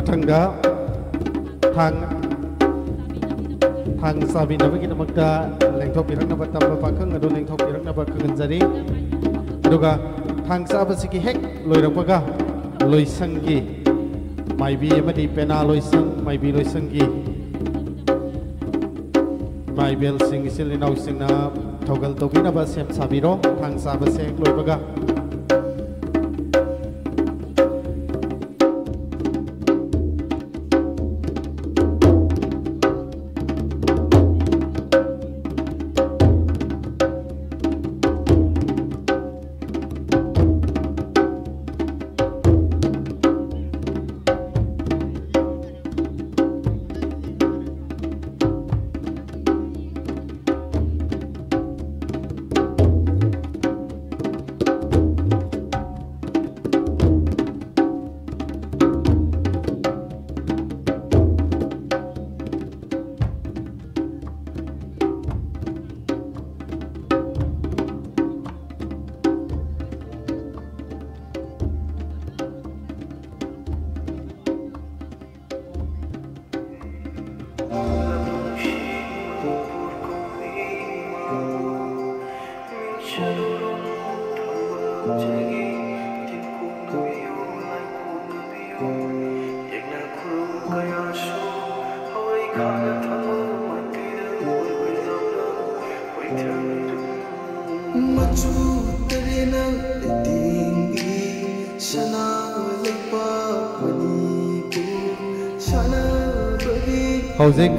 ꯃꯊꯪꯗ ꯊꯥꯡ ꯊꯥꯡ ꯆꯥꯕꯤꯅꯕꯒꯤꯗꯃꯛꯇ ꯂꯦꯡꯊꯣꯛꯄꯤꯔꯛꯅꯕ, ꯇꯝꯕ ꯄꯥꯈꯪ ꯑꯗꯨ ꯂꯦꯡꯊꯣꯛꯄꯤꯔꯛꯅꯕ ꯈꯪꯍꯟꯖꯔꯤ꯫ ꯑꯗꯨꯒ ꯊꯥꯡ ꯆꯥꯕꯁꯤꯒꯤ ꯍꯦꯛ ꯂꯣꯏꯔꯛꯄꯒ ꯂꯣꯏꯁꯪꯒꯤ ꯃꯥꯏꯕꯤ ꯑꯃꯗꯤ ꯄꯦꯅꯥ ꯂꯣꯏꯁꯪ, ꯃꯥꯏꯕꯤ ꯂꯣꯏꯁꯪꯒꯤ ꯏꯃꯥ ꯏꯕꯦꯜꯁꯤꯡ, ꯏꯆꯤꯜ ꯏꯅꯥꯎꯁꯤꯡꯅ ꯊꯧꯒꯜ ꯇꯧꯕꯤꯅꯕ ꯁꯦꯝ ꯁꯥꯕꯤꯔꯣ꯫ ꯊꯥꯡ ꯆꯥꯕꯁꯦ ꯍꯦꯛ ꯂꯣꯏꯕꯒ꯫ ꯃꯆꯨ ꯇꯔꯦꯠꯅ ꯂꯩꯇꯦꯡꯕꯤ ꯁꯅꯥ ꯂꯩꯕꯥꯛ ꯃꯅꯤꯄꯨꯔ ꯁꯥꯟꯅꯕꯒꯤ ꯍꯧꯖꯤꯛ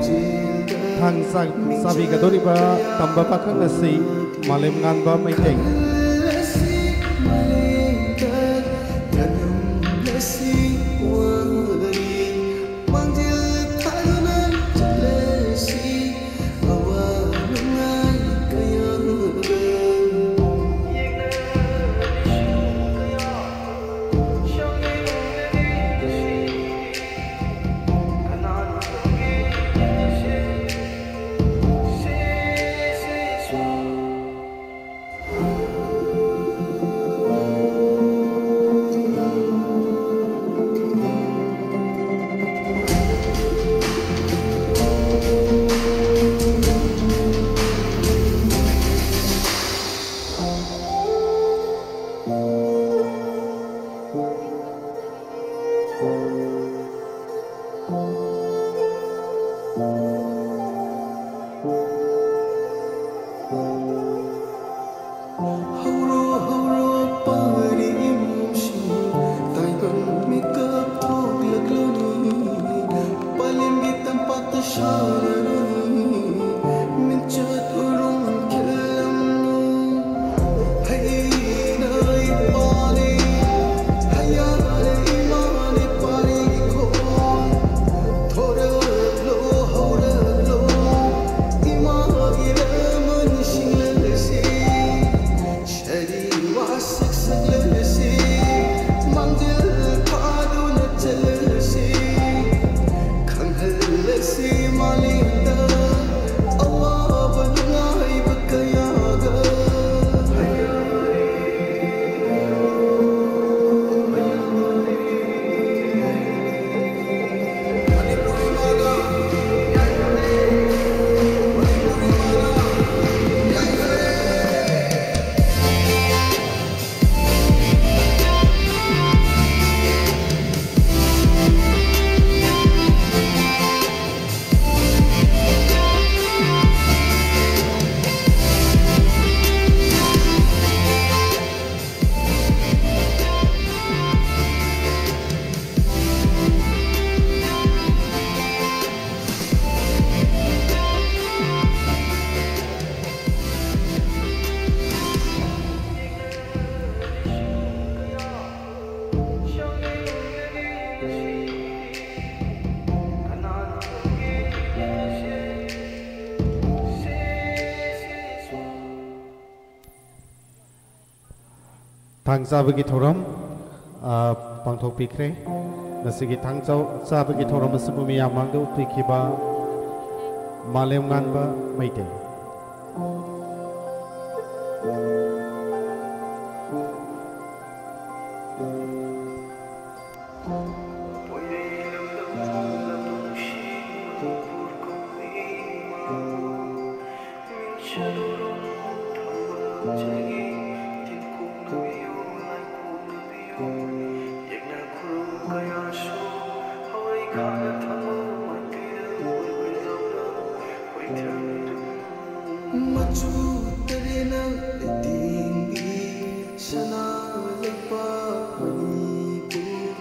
ꯊꯥꯡ ꯆꯥ-, ꯆꯥꯕꯤꯒꯗꯧꯔꯤꯕ ꯇꯝꯕ ꯄꯥꯈꯪ ꯑꯁꯤ ꯃꯥꯂꯦꯝꯉꯥꯟꯕ ꯃꯩꯇꯩ꯫ ꯈꯜꯂꯁꯤ ꯃꯥꯂꯦꯝꯗ ꯈꯜꯂꯝꯂꯁꯤ ꯋꯥꯔꯤ ꯃꯥꯡꯖꯤꯜ ꯊꯥꯗꯨꯅ ꯆꯠꯂꯁꯤ ꯑꯋꯥ ꯅꯨꯡꯉꯥꯏ ꯀꯌꯥꯗ꯫ ꯍꯧꯔꯣ ꯍꯧꯔꯣ ꯄꯥꯔꯤ ꯏꯃꯨꯡꯁꯤꯡ, ꯇꯥꯏꯕꯪ ꯃꯤꯀꯞ ꯊꯣꯛꯂꯛꯂꯅꯤ, ꯄꯥꯂꯦꯝꯒꯤ ꯇꯝꯄꯥꯛꯇ ꯁꯥꯟꯅꯔꯅꯤ, ꯃꯤꯡꯆꯠ ꯎꯔꯨꯝ ꯈꯤꯜꯂꯝꯃꯨ꯫ ꯍꯩꯅ ꯏꯄꯥꯅꯤ, ꯍꯩꯌꯥꯅ ꯏꯃꯥꯅꯤ, ꯄꯥꯔꯤ ꯏꯈꯣ꯫ ꯊꯣꯔꯛꯂꯣ, ꯍꯧꯔꯛꯂꯣ, ꯏꯃꯥꯒꯤ ꯂꯃꯟ ꯁꯤꯡꯂꯛꯂꯁꯤ꯫ ꯁꯔꯤ ꯋꯥꯁꯛ ꯁꯛꯂꯛꯂꯁꯤ, ꯃꯥꯡꯖꯤꯜ ꯐꯥꯗꯨꯅ ꯆꯠꯂꯁꯤ꯫ ꯈꯪꯍꯜꯂꯁꯤ ꯃꯥꯂꯦꯝꯗ ꯑꯋꯥꯕ ꯅꯨꯡꯉꯥꯏꯕ ꯀꯌꯥꯒ꯫ ꯊꯥꯡ ꯆꯥꯕꯒꯤ ꯊꯧꯔꯝ, ꯑ, ꯄꯥꯡꯊꯣꯛꯄꯤꯈ꯭ꯔꯦ꯫ ꯉꯁꯤꯒꯤ ꯊꯥꯡ ꯆꯥꯎ-, ꯆꯥꯕꯒꯤ ꯊꯧꯔꯝ ꯑꯁꯤꯕꯨ ꯃꯤꯌꯥꯝ ꯃꯥꯡꯗ ꯎꯠꯄꯤꯈꯤꯕ ꯃꯥꯂꯦꯝ ꯉꯥꯟꯕ ꯃꯩꯇꯩ꯫ ꯃꯆꯨ ꯇꯔꯦꯠꯅ ꯂꯩꯇꯦꯡꯕꯤ ꯁꯅꯥ ꯂꯩꯕꯥꯛ ꯃꯅꯤꯄꯨꯔ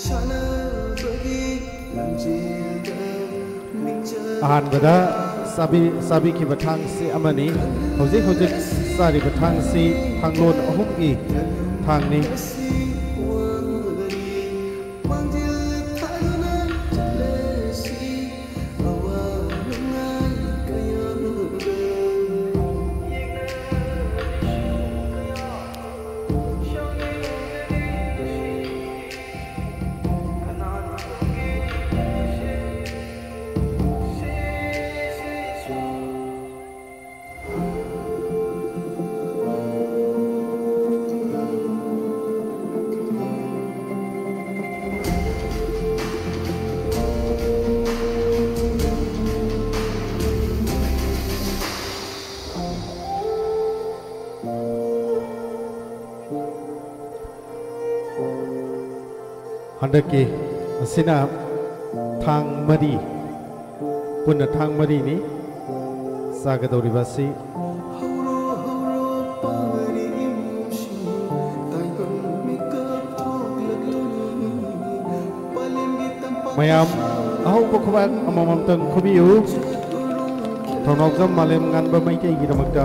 ꯁꯥꯟꯅꯕꯒꯤ ꯂꯝꯖꯦꯜꯗ ꯃꯤꯡꯆꯠ ꯑꯍꯥꯟꯕꯗ ꯆꯥꯕꯤ-, ꯆꯥꯕꯤꯈꯤꯕ ꯊꯥꯡꯁꯤ ꯑꯃꯅꯤ꯫ ꯍꯧꯖꯤꯛ ꯍꯧꯖꯤꯛ ꯆꯥꯔꯤꯕ ꯊꯥꯡꯁꯤ ꯊꯥꯡꯂꯣꯟ ꯑꯍꯨꯝꯒꯤ ꯊꯥꯡꯅꯤ꯫ ꯑꯁꯤ ꯋꯥꯔꯤ ꯃꯥꯡꯖꯤꯜ ꯊꯥꯗꯨꯅ ꯆꯠꯂꯁꯤ꯫ ꯍꯟꯗꯛꯀꯤ ꯑꯁꯤꯅ ꯊꯥꯡ ꯃꯔꯤ, ꯄꯨꯟꯅ ꯊꯥꯡ ꯃꯔꯤꯅꯤ ꯆꯥꯒꯗꯧꯔꯤꯕ ꯑꯁꯤ꯫ ꯃꯌꯥꯝ ꯑꯍꯧꯕ ꯈꯨꯕꯥꯛ ꯑꯃꯃꯝꯇꯪ ꯈꯨꯕꯤꯌꯨ꯫ ꯊꯧꯅꯥꯎꯖꯝ ꯃꯥꯂꯦꯝ ꯉꯥꯟꯕ ꯃꯩꯇꯩꯒꯤꯗꯃꯛꯇ꯫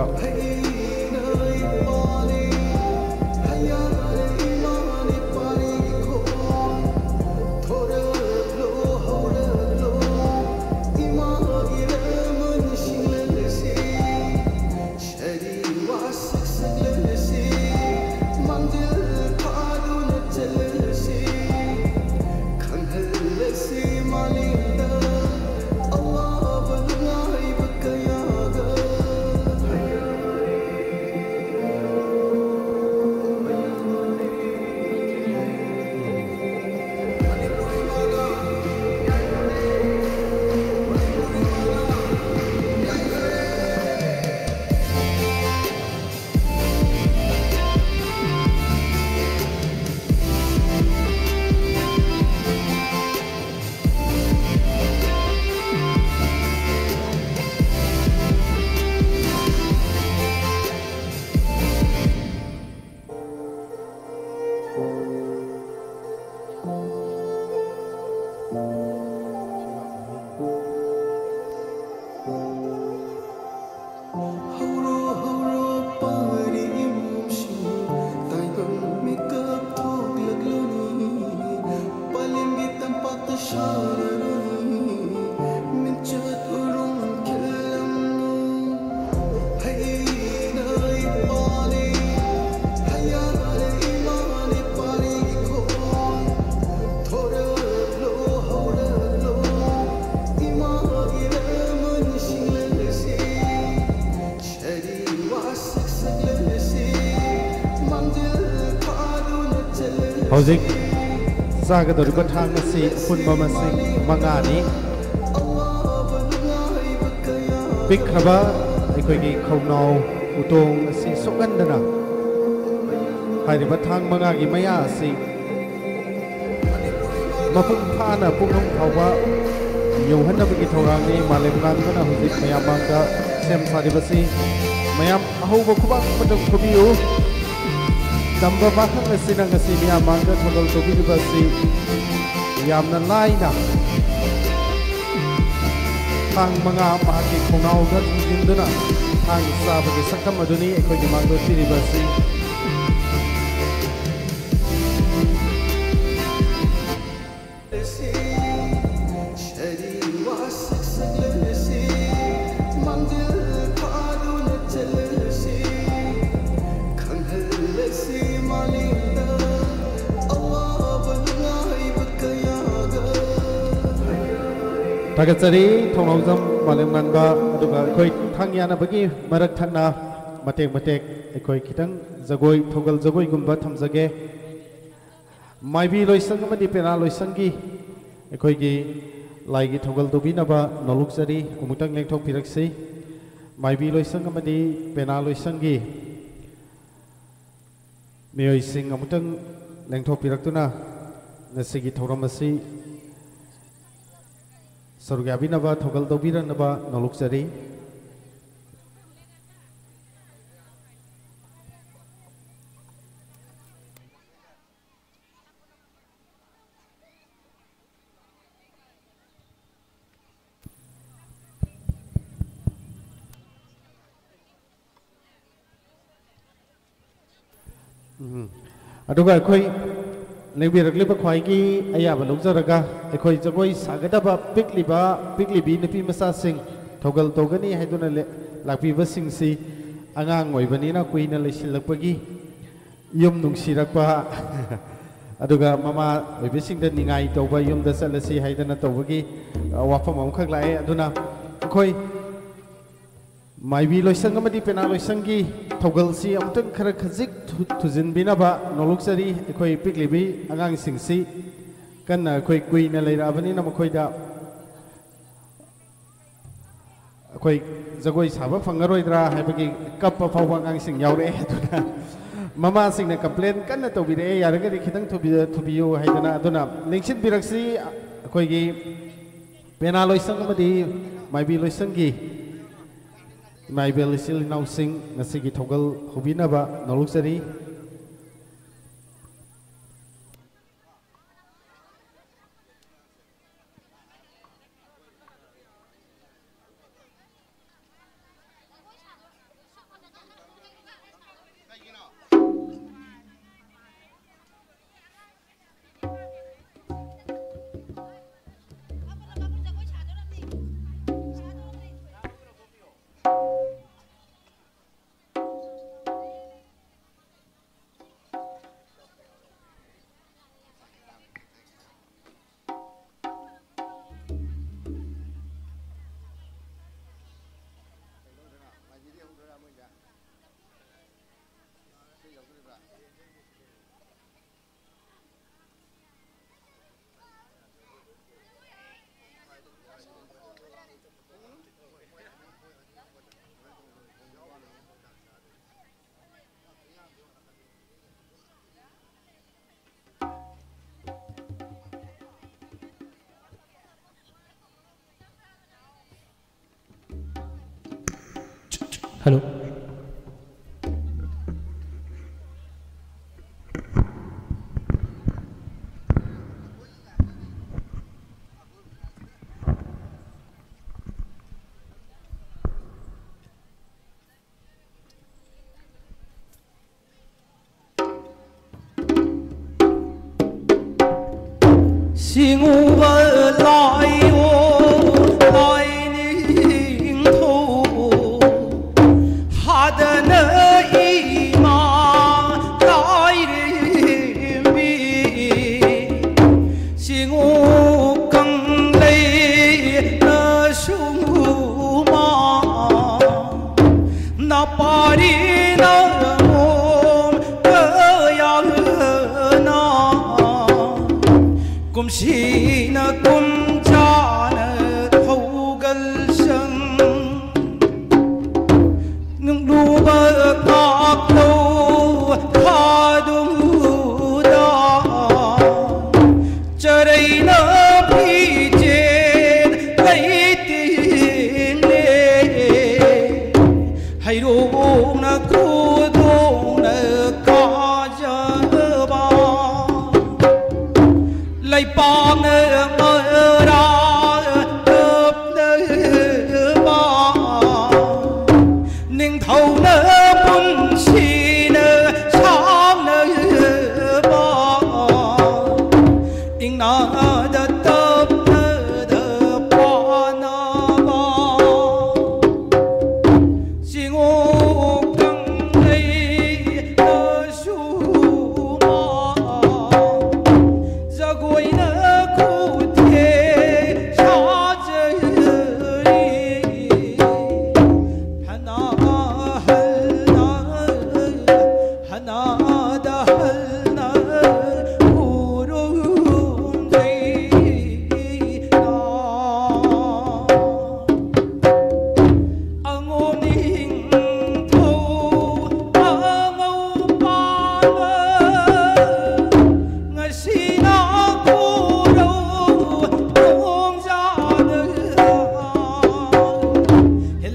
ꯍꯧꯔꯣ ꯍꯧꯔꯣ ꯄꯥꯔꯤ ꯏꯃꯨꯡꯁꯤꯡ, ꯇꯥꯏꯕꯪ ꯃꯤꯀꯞ ꯊꯣꯛꯂꯛꯂꯅꯤ꯫ ꯄꯂꯦꯝꯒꯤ ꯇꯝꯄꯥꯛꯇ ꯁꯥꯟꯅꯔꯅꯤ꯫ ꯃꯤꯡꯆꯠ ꯎꯔꯨꯝ ꯈꯤꯜꯂꯝꯃꯨ꯫ ꯍꯩꯅ ꯏꯄꯥꯅꯤ, ꯍꯩꯌꯥꯅ ꯏꯃꯥꯅꯤ, ꯄꯥꯔꯤ ꯏꯈꯣ꯫ ꯊꯣꯔꯛꯂꯣ, ꯍꯧꯔꯛꯂꯣ, ꯏꯃꯥꯒꯤ ꯂꯃꯟ ꯁꯤꯡꯂꯛꯂꯁꯤ꯫ ꯁꯔꯤ ꯋꯥꯁꯛ ꯁꯛꯂꯛꯂꯁꯤ꯫ ꯃꯥꯡꯖꯤꯜ ꯊꯥꯗꯨꯅ ꯆꯠꯂꯁꯤ꯫ ꯍꯧꯖꯤꯛ ꯆꯥꯒꯗꯧꯔꯤꯕ ꯊꯥꯡ ꯑꯁꯤ ꯑꯄꯨꯟꯕ ꯃꯁꯤꯡ ꯃꯉꯥꯅꯤ꯫ ꯄꯤꯛꯈ꯭ꯔꯕ ꯑꯩꯈꯣꯏꯒꯤ ꯈꯧꯅꯥꯎ ꯎꯇꯣꯡ ꯑꯁꯤ ꯁꯣꯛꯍꯟꯗꯅ ꯍꯥꯏꯔꯤꯕ ꯊꯥꯡ ꯃꯉꯥꯒꯤ ꯃꯌꯥ ꯑꯁꯤ ꯃꯄꯨꯡ ꯐꯥꯅ ꯄꯨꯡꯐꯝ ꯐꯥꯎꯕ ꯌꯧꯍꯟꯅꯕꯒꯤ ꯊꯧꯔꯥꯡꯅꯤ ꯃꯥꯂꯦꯝ ꯉꯥꯟꯕꯅ ꯍꯧꯖꯤꯛ ꯃꯌꯥꯝ ꯃꯥꯡꯗ ꯁꯦꯝ ꯁꯥꯔꯤꯕꯁꯤ꯫ ꯃꯌꯥꯝ ꯑꯍꯧꯕ ꯈꯨꯕꯥꯛ ꯑꯃꯇꯪ ꯈꯨꯕꯤꯌꯨ꯫ ꯇꯝꯕ ꯄꯥꯈꯪ ꯑꯁꯤꯅ ꯉꯁꯤ ꯃꯤꯌꯥꯝ ꯃꯥꯡꯗ ꯊꯧꯒꯜ ꯇꯧꯕꯤꯔꯤꯕ ꯑꯁꯤ ꯌꯥꯝꯅ ꯂꯥꯏꯅ ꯊꯥꯡ ꯃꯉꯥ ꯃꯍꯥꯛꯀꯤ ꯈꯣꯡꯅꯥꯎꯗ ꯊꯝꯖꯤꯟꯗꯨꯅ ꯊꯥꯡ ꯆꯥꯕꯒꯤ ꯁꯛꯇꯝ ꯑꯗꯨꯅꯤ ꯑꯩꯈꯣꯏꯒꯤ ꯃꯥꯡꯗ ꯄꯤꯔꯤꯕ ꯑꯁꯤ꯫ ꯊꯥꯒꯠꯆꯔꯤ ꯊꯧꯅꯥꯎꯖꯝ ꯃꯥꯂꯦꯝꯉꯥꯟꯕ꯫ ꯑꯗꯨꯒ ꯑꯩꯈꯣꯏ ꯊꯥꯡ ꯌꯥꯅꯕꯒꯤ ꯃꯔꯛ ꯊꯠꯅ ꯃꯇꯦꯛ ꯃꯇꯦꯛ ꯑꯩꯈꯣꯏ ꯈꯤꯇꯪ ꯖꯒꯣꯏ, ꯊꯧꯒꯜ ꯖꯒꯣꯏꯒꯨꯝꯕ ꯊꯝꯖꯒꯦ꯫ ꯃꯥꯏꯕꯤ ꯂꯣꯏꯁꯪ ꯑꯃꯗꯤ ꯄꯦꯅꯥ ꯂꯣꯏꯁꯪꯒꯤ ꯑꯩꯈꯣꯏꯒꯤ ꯂꯥꯏꯒꯤ ꯊꯧꯒꯜ ꯇꯧꯕꯤꯅꯕ ꯅꯣꯂꯨꯛꯆꯔꯤ꯫ ꯑꯃꯨꯛꯇꯪ ꯂꯦꯡꯊꯣꯛꯄꯤꯔꯛꯁꯤ꯫ ꯃꯥꯏꯕꯤ ꯂꯣꯏꯁꯪ ꯑꯃꯗꯤ ꯄꯦꯅꯥ ꯂꯣꯏꯁꯪꯒꯤ ꯃꯤꯑꯣꯏꯁꯤꯡ ꯑꯃꯨꯛꯇꯪ ꯂꯦꯡꯊꯣꯛꯄꯤꯔꯛꯇꯨꯅ ꯉꯁꯤꯒꯤ ꯊꯧꯔꯝ ꯑꯁꯤ ꯁꯔꯨꯛ ꯌꯥꯕꯤꯅꯕ ꯊꯧꯒꯜ ꯇꯧꯕꯤꯔꯛꯅꯕ ꯅꯣꯂꯨꯛꯆꯔꯤ꯫ ꯎꯝ꯫ ꯑꯗꯨꯒ ꯑꯩꯈꯣꯏ ꯂꯦꯡꯕꯤꯔꯛꯂꯤꯕ ꯈ꯭ꯋꯥꯏꯒꯤ ꯑꯌꯥꯕ ꯂꯧꯖꯔꯒ, ꯑꯩꯈꯣꯏ ꯖꯒꯣꯏ ꯁꯥꯒꯗꯕ ꯄꯤꯛꯂꯤꯕ, ꯄꯤꯛꯂꯤꯕꯤ ꯅꯨꯄꯤ ꯃꯆꯥꯁꯤꯡ, ꯊꯧꯒꯜ ꯇꯧꯒꯅꯤ ꯍꯥꯏꯗꯨꯅ ꯂꯦ-, ꯂꯥꯛꯄꯤꯕꯁꯤꯡꯁꯤ ꯑꯉꯥꯡ ꯑꯣꯏꯕꯅꯤꯅ ꯀꯨꯏꯅ ꯂꯩꯁꯤꯜꯂꯛꯄꯒꯤ ꯌꯨꯝ ꯅꯨꯡꯁꯤꯔꯛꯄ, ꯑꯗꯨꯒ ꯃꯃꯥ ꯑꯣꯏꯕꯁꯤꯡꯗ ꯅꯤꯡꯉꯥꯏ ꯇꯧꯕ, ꯌꯨꯝꯗ ꯆꯠꯂꯁꯤ ꯍꯥꯏꯗꯅ ꯇꯧꯕꯒꯤ, ꯑ, ꯋꯥꯐꯝ ꯑꯃꯈꯛ ꯂꯥꯛꯑꯦ꯫ ꯑꯗꯨꯅ ꯑꯩꯈꯣꯏ ꯃꯥꯏꯕꯤ ꯂꯣꯏꯁꯪ ꯑꯃꯗꯤ ꯄꯦꯅꯥ ꯂꯣꯏꯁꯪꯒꯤ ꯊꯧꯒꯜꯁꯤ ꯑꯃꯨꯛꯇꯪ ꯈꯔ ꯈꯖꯤꯛ ꯊꯨ-, ꯊꯨꯖꯤꯟꯕꯤꯅꯕ ꯅꯣꯂꯨꯛꯆꯔꯤ꯫ ꯑꯩꯈꯣꯏ ꯄꯤꯛꯂꯤꯕꯤ ꯑꯉꯥꯡꯁꯤꯡꯁꯤ ꯀꯟꯅ ꯑꯩꯈꯣꯏ ꯀꯨꯏꯅ ꯂꯩꯔꯛꯑꯕꯅꯤꯅ ꯃꯈꯣꯏꯗ ꯑꯩꯈꯣꯏ ꯖꯒꯣꯏ ꯁꯥꯕ ꯐꯪꯉꯔꯣꯏꯗ꯭ꯔꯥ ꯍꯥꯏꯕꯒꯤ ꯀꯞꯄ ꯐꯥꯎꯕ ꯑꯉꯥꯡꯁꯤꯡ ꯌꯥꯎꯔꯛꯑꯦ꯫ ꯑꯗꯨꯅ ꯃꯃꯥꯁꯤꯡꯅ complain ꯀꯟꯅ ꯇꯧꯕꯤꯔꯛꯑꯦ, "ꯌꯥꯔꯒꯗꯤ ꯈꯤꯇꯪ ꯊꯨꯕꯤ-, ꯊꯨꯕꯤꯌꯨ" ꯍꯥꯏꯗꯅ꯫ ꯑꯗꯨꯅ ꯂꯦꯡꯁꯤꯟꯕꯤꯔꯛꯁꯤ ꯑꯩꯈꯣꯏꯒꯤ ꯄꯦꯅꯥ ꯂꯣꯏꯁꯪ ꯑꯃꯗꯤ ꯃꯥꯏꯕꯤ ꯂꯣꯏꯁꯪꯒꯤ ꯏꯃꯥ ꯏꯕꯦꯜ ꯏꯆꯤꯜ ꯏꯅꯥꯎꯁꯤꯡ, ꯉꯁꯤꯒꯤ ꯊꯧꯒꯜ ꯍꯧꯕꯤꯅꯕ ꯅꯣꯂꯨꯛꯆꯔꯤ꯫ Hello. ꯁꯤꯡꯎꯕ ꯂꯥꯏꯑꯣ ꯂꯥꯏꯅꯤꯡꯊꯧ, ꯍꯥꯗꯅ ꯏꯃꯥ ꯂꯥꯏꯔꯦꯝꯕꯤ, ꯁꯤꯡꯎ ꯀꯪꯂꯩ ꯅꯁꯨꯃꯥ, ꯅꯄꯥꯔꯤ ꯅꯃꯣꯝ ꯀꯌꯥꯅ ꯀꯨꯝꯁꯤꯅ ꯀꯨꯝꯖꯥꯅ ꯍꯧꯒꯜꯁꯪ ꯅꯨꯡꯂꯨꯕ ꯉꯥꯛꯂꯧ ꯊꯥꯗꯨꯗ ꯆꯔꯩꯅ ꯐꯤꯖꯦꯠ ꯂꯩꯇꯦꯡꯂꯦ, ꯍꯩꯔꯣꯛꯅ ꯈꯨꯗꯣꯡꯅ ꯀꯥꯖꯕ, ꯂꯩꯄꯥꯛꯅ ꯃꯔꯥ ꯀꯞꯅꯕ, ꯅꯤꯡꯊꯧꯅ ꯄꯨꯟꯁꯤꯅ ꯁꯥꯡꯅꯕ, ꯏꯪꯅꯗ ꯇꯞꯅꯗ ꯄꯥꯟꯅꯕ꯫ ꯆꯤꯡꯉꯣꯛ ꯀꯪꯂꯩ ꯅꯁꯨꯃꯥ, ꯖꯒꯣꯏꯅ ꯈꯨꯠꯊꯦꯛ ꯁꯥꯖꯔꯤ꯫ ꯍꯅꯥ ꯍꯜꯅ, ꯍꯅꯥꯗ ꯍꯜꯅ ꯎꯔꯨꯝ ꯂꯩꯅ꯫ ꯑꯉꯣꯝ ꯅꯤꯡꯊꯧ ꯑꯉꯧ ꯄꯥꯝꯕ, ꯉꯁꯤꯅ ꯈꯨꯔꯧ ꯈꯣꯡꯖꯥꯗ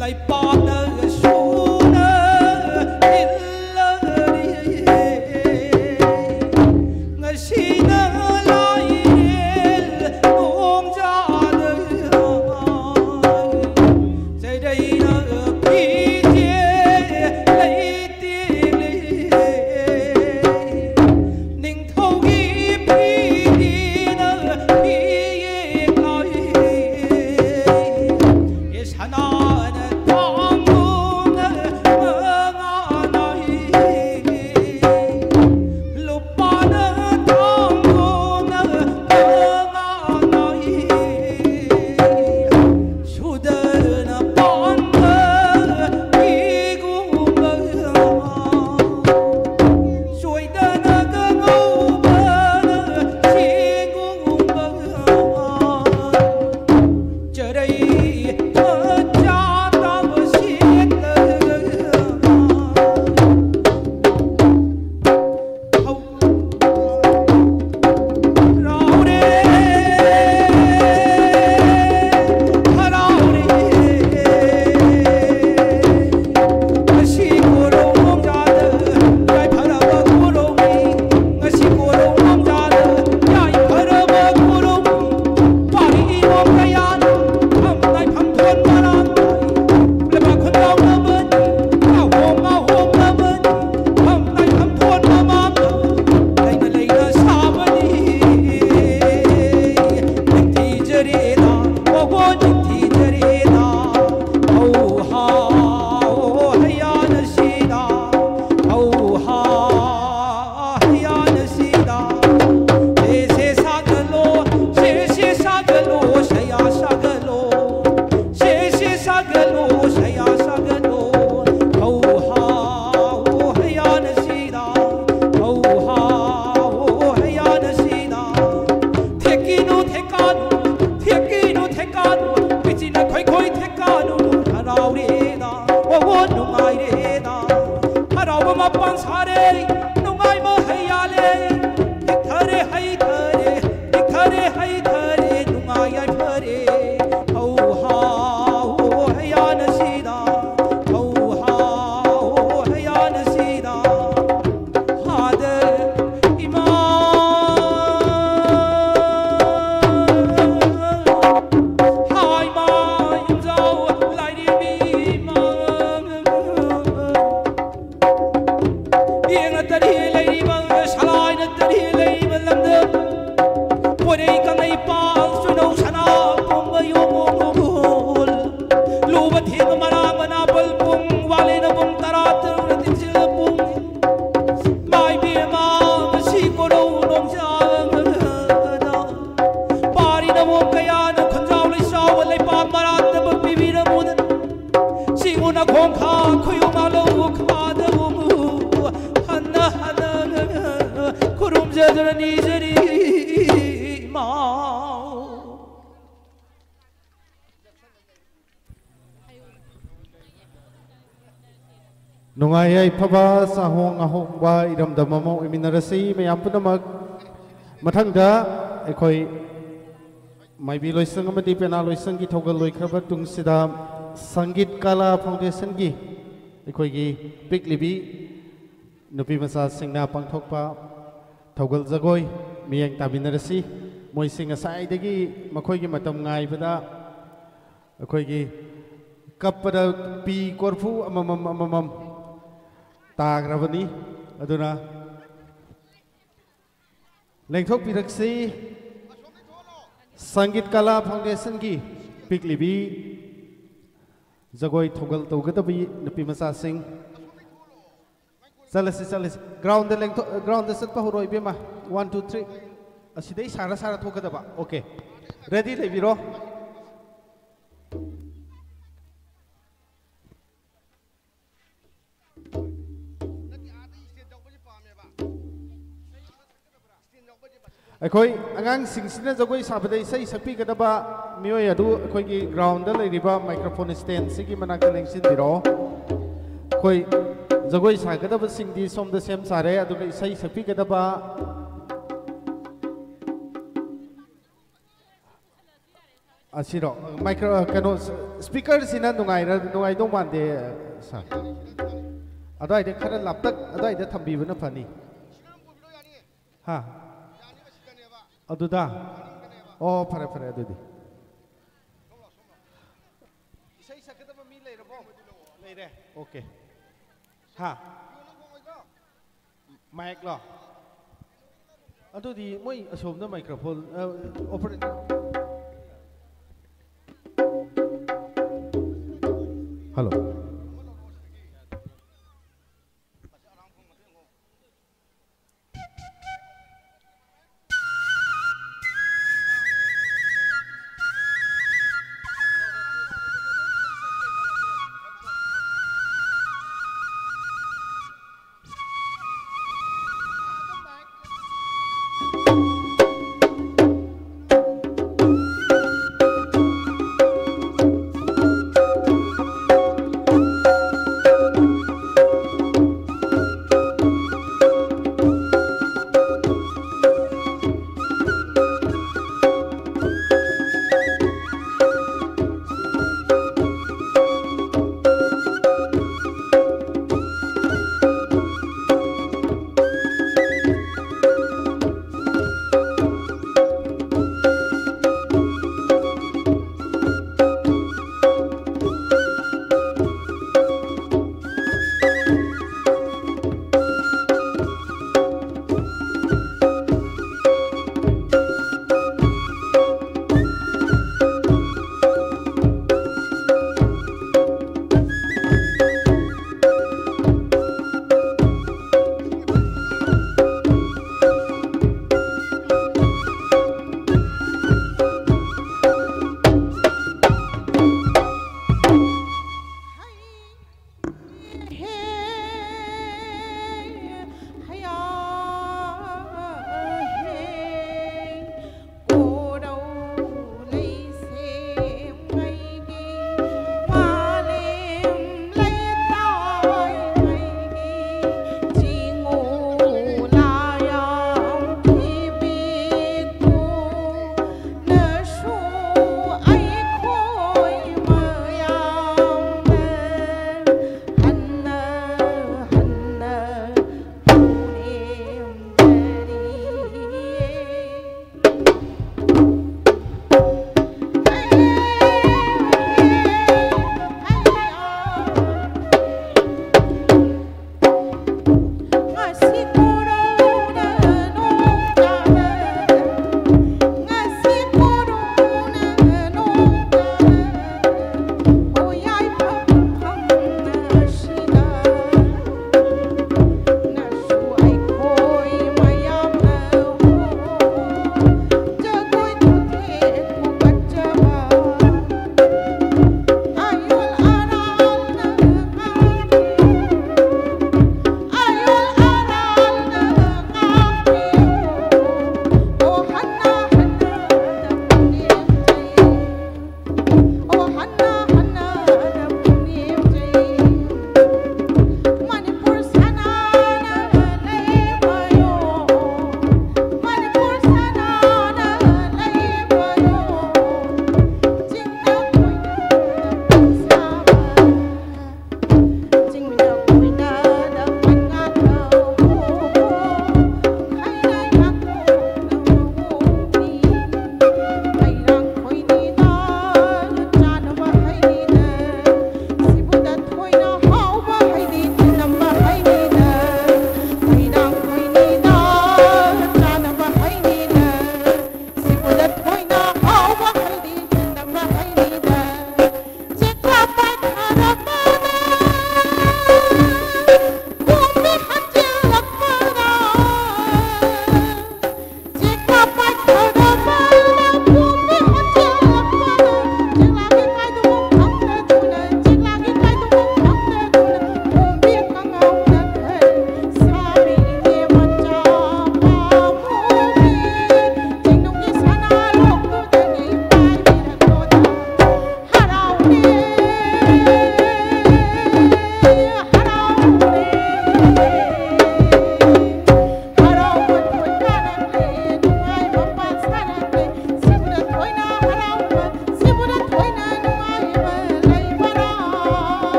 ꯂꯩꯄꯥꯛꯅ ꯁꯨꯅ ꯏꯜꯂꯔꯤ꯫ ꯉꯁꯤꯅ ꯂꯥꯏꯔꯦꯜ ꯅꯣꯡꯖꯥꯗ ꯆꯩꯔꯩꯅ ꯐꯤꯖꯦ ꯂꯩꯇꯦꯡꯂꯤ꯫ ꯅꯤꯡꯊꯧꯒꯤ ꯐꯤꯗꯤꯅ ꯄꯨꯅ ꯈꯣꯡꯈꯥ ꯈꯨꯌꯨꯝ ꯂꯧ ꯈꯥꯗꯕꯨ ꯍꯟꯅ ꯍꯟꯅ ꯈꯨꯔꯨꯝꯖꯗꯨꯅ ꯅꯤꯖꯔꯤ ꯏꯃꯥꯎ꯫ ꯅꯨꯡꯉꯥꯏ ꯌꯥꯏꯐꯕ ꯆꯥꯍꯣꯡ ꯑꯍꯣꯡꯕ ꯏꯔꯝꯗꯝ ꯑꯃ ꯑꯣꯏꯃꯤꯟꯅꯔꯁꯤ ꯃꯌꯥꯝ ꯄꯨꯝꯅꯃꯛ꯫ ꯃꯊꯪꯗ ꯑꯩꯈꯣꯏ ꯃꯥꯏꯕꯤ ꯂꯣꯏꯁꯪ ꯑꯃꯗꯤ ꯄꯦꯅꯥ ꯂꯣꯏꯁꯪꯒꯤ ꯊꯧꯒꯜ ꯂꯣꯏꯈ꯭ꯔꯕ ꯇꯨꯡꯁꯤꯗ ꯁꯪꯒꯤꯠ ꯀꯂꯥ ꯐꯥꯎꯟꯗꯦꯁꯟꯒꯤ ꯑꯩꯈꯣꯏꯒꯤ ꯄꯤꯛꯂꯤꯕꯤ ꯅꯨꯄꯤ ꯃꯆꯥꯁꯤꯡꯅ ꯄꯥꯡꯊꯣꯛꯄ ꯊꯧꯒꯜ ꯖꯒꯣꯏ ꯃꯤꯠꯌꯦꯡ ꯇꯥꯃꯤꯟꯅꯔꯁꯤ꯫ ꯃꯣꯏꯁꯤ ꯉꯁꯥꯏꯗꯒꯤ ꯃꯈꯣꯏꯒꯤ ꯃꯇꯝ ꯉꯥꯏꯕꯗ ꯑꯩꯈꯣꯏꯒꯤ ꯀꯞꯄꯗ ꯄꯤ ꯀꯣꯔꯐꯨ ꯑꯃꯃꯝ ꯑꯃꯃꯝ ꯇꯥꯈ꯭ꯔꯕꯅꯤ꯫ ꯑꯗꯨꯅ ꯂꯦꯡꯊꯣꯛꯄꯤꯔꯛꯁꯤ꯫ ꯁꯪꯒꯤꯠ ꯀꯂꯥ ꯐꯥꯎꯟꯗꯦꯁꯟꯒꯤ ꯄꯤꯛꯂꯤꯕꯤ ꯖꯒꯣꯏ ꯊꯧꯒꯜ ꯇꯧꯒꯗꯕꯤ ꯅꯨꯄꯤ ꯃꯆꯥꯁꯤꯡ꯫ ꯆꯠꯂꯁꯤ, ꯆꯠꯂꯁꯤ꯫ ꯒ꯭ꯔꯥꯎꯟꯗ ꯂꯦꯡꯊꯣꯛ-, ꯒ꯭ꯔꯥꯎꯟꯗ ꯆꯠꯄ ꯍꯧꯔꯣ, ꯏꯕꯦꯝꯃ꯫ One, two, three. ꯑꯁꯤꯗꯩ ꯁꯥꯔ ꯁꯥꯔ ꯊꯣꯛꯀꯗꯕ꯫ ꯑꯣꯀꯦ꯫ ꯔꯦꯗꯤ ꯂꯩꯕꯤꯔꯣ꯫ ꯑꯩꯈꯣꯏ ꯑꯉꯥꯡꯁꯤꯡꯁꯤꯅ ꯖꯒꯣꯏ ꯁꯥꯕꯗ ꯏꯁꯩ ꯁꯛꯄꯤꯒꯗꯕ ꯃꯤꯑꯣꯏ ꯑꯗꯨ ꯑꯩꯈꯣꯏꯒꯤ ꯒ꯭ꯔꯥꯎꯟꯗ ꯂꯩꯔꯤꯕ ꯃꯥꯏꯀ꯭ꯔꯣꯐꯣꯟ ꯁ꯭ꯇꯦꯟꯁꯤꯒꯤ ꯃꯅꯥꯛꯇ ꯂꯦꯡꯁꯤꯟꯕꯤꯔꯛꯑꯣ꯫ ꯑꯩꯈꯣꯏ ꯖꯒꯣꯏ ꯁꯥꯒꯗꯕꯁꯤꯡꯗꯤ ꯁꯣꯝꯗ ꯁꯦꯝ ꯁꯥꯔꯦ, ꯑꯗꯨꯒ ꯏꯁꯩ ꯁꯛꯄꯤꯒꯗꯕ ꯑꯁꯤꯔꯣ? ꯃꯥꯏꯀ꯭ꯔꯣ-, ꯀꯩꯅꯣ, ꯁ꯭ꯄꯤꯀꯔꯁꯤꯅ ꯅꯨꯡꯉꯥꯏꯔ-, ꯅꯨꯡꯉꯥꯏꯗꯧ ꯃꯥꯟꯗꯦ, ꯁꯥꯔ꯫ ꯑꯗꯨꯋꯥꯏꯗ ꯈꯔ ꯂꯥꯞꯇꯛ ꯑꯗꯨꯋꯥꯏꯗ ꯊꯝꯕꯤꯕꯅ ꯐꯅꯤ꯫ ꯍꯥ? ꯑꯗꯨꯗ? ꯑꯣ, ꯐꯔꯦ, ꯐꯔꯦ, ꯑꯗꯨꯗꯤ꯫ ꯏꯁꯩ ꯁꯛꯀꯗꯕ ꯃꯤ ꯂꯩꯔꯕꯣ? ꯂꯩꯔꯦ꯫ ꯑꯣꯀꯦ꯫ ꯍꯥ? ꯃꯥꯏꯛꯂꯣ? ꯑꯗꯨꯗꯤ ꯃꯣꯏ ꯑꯁꯣꯝꯗ ꯃꯥꯏꯀ꯭ꯔꯣꯐꯣꯟ, ꯑ, ꯑꯣꯄꯔꯦ-, ꯍꯜꯂꯣ꯫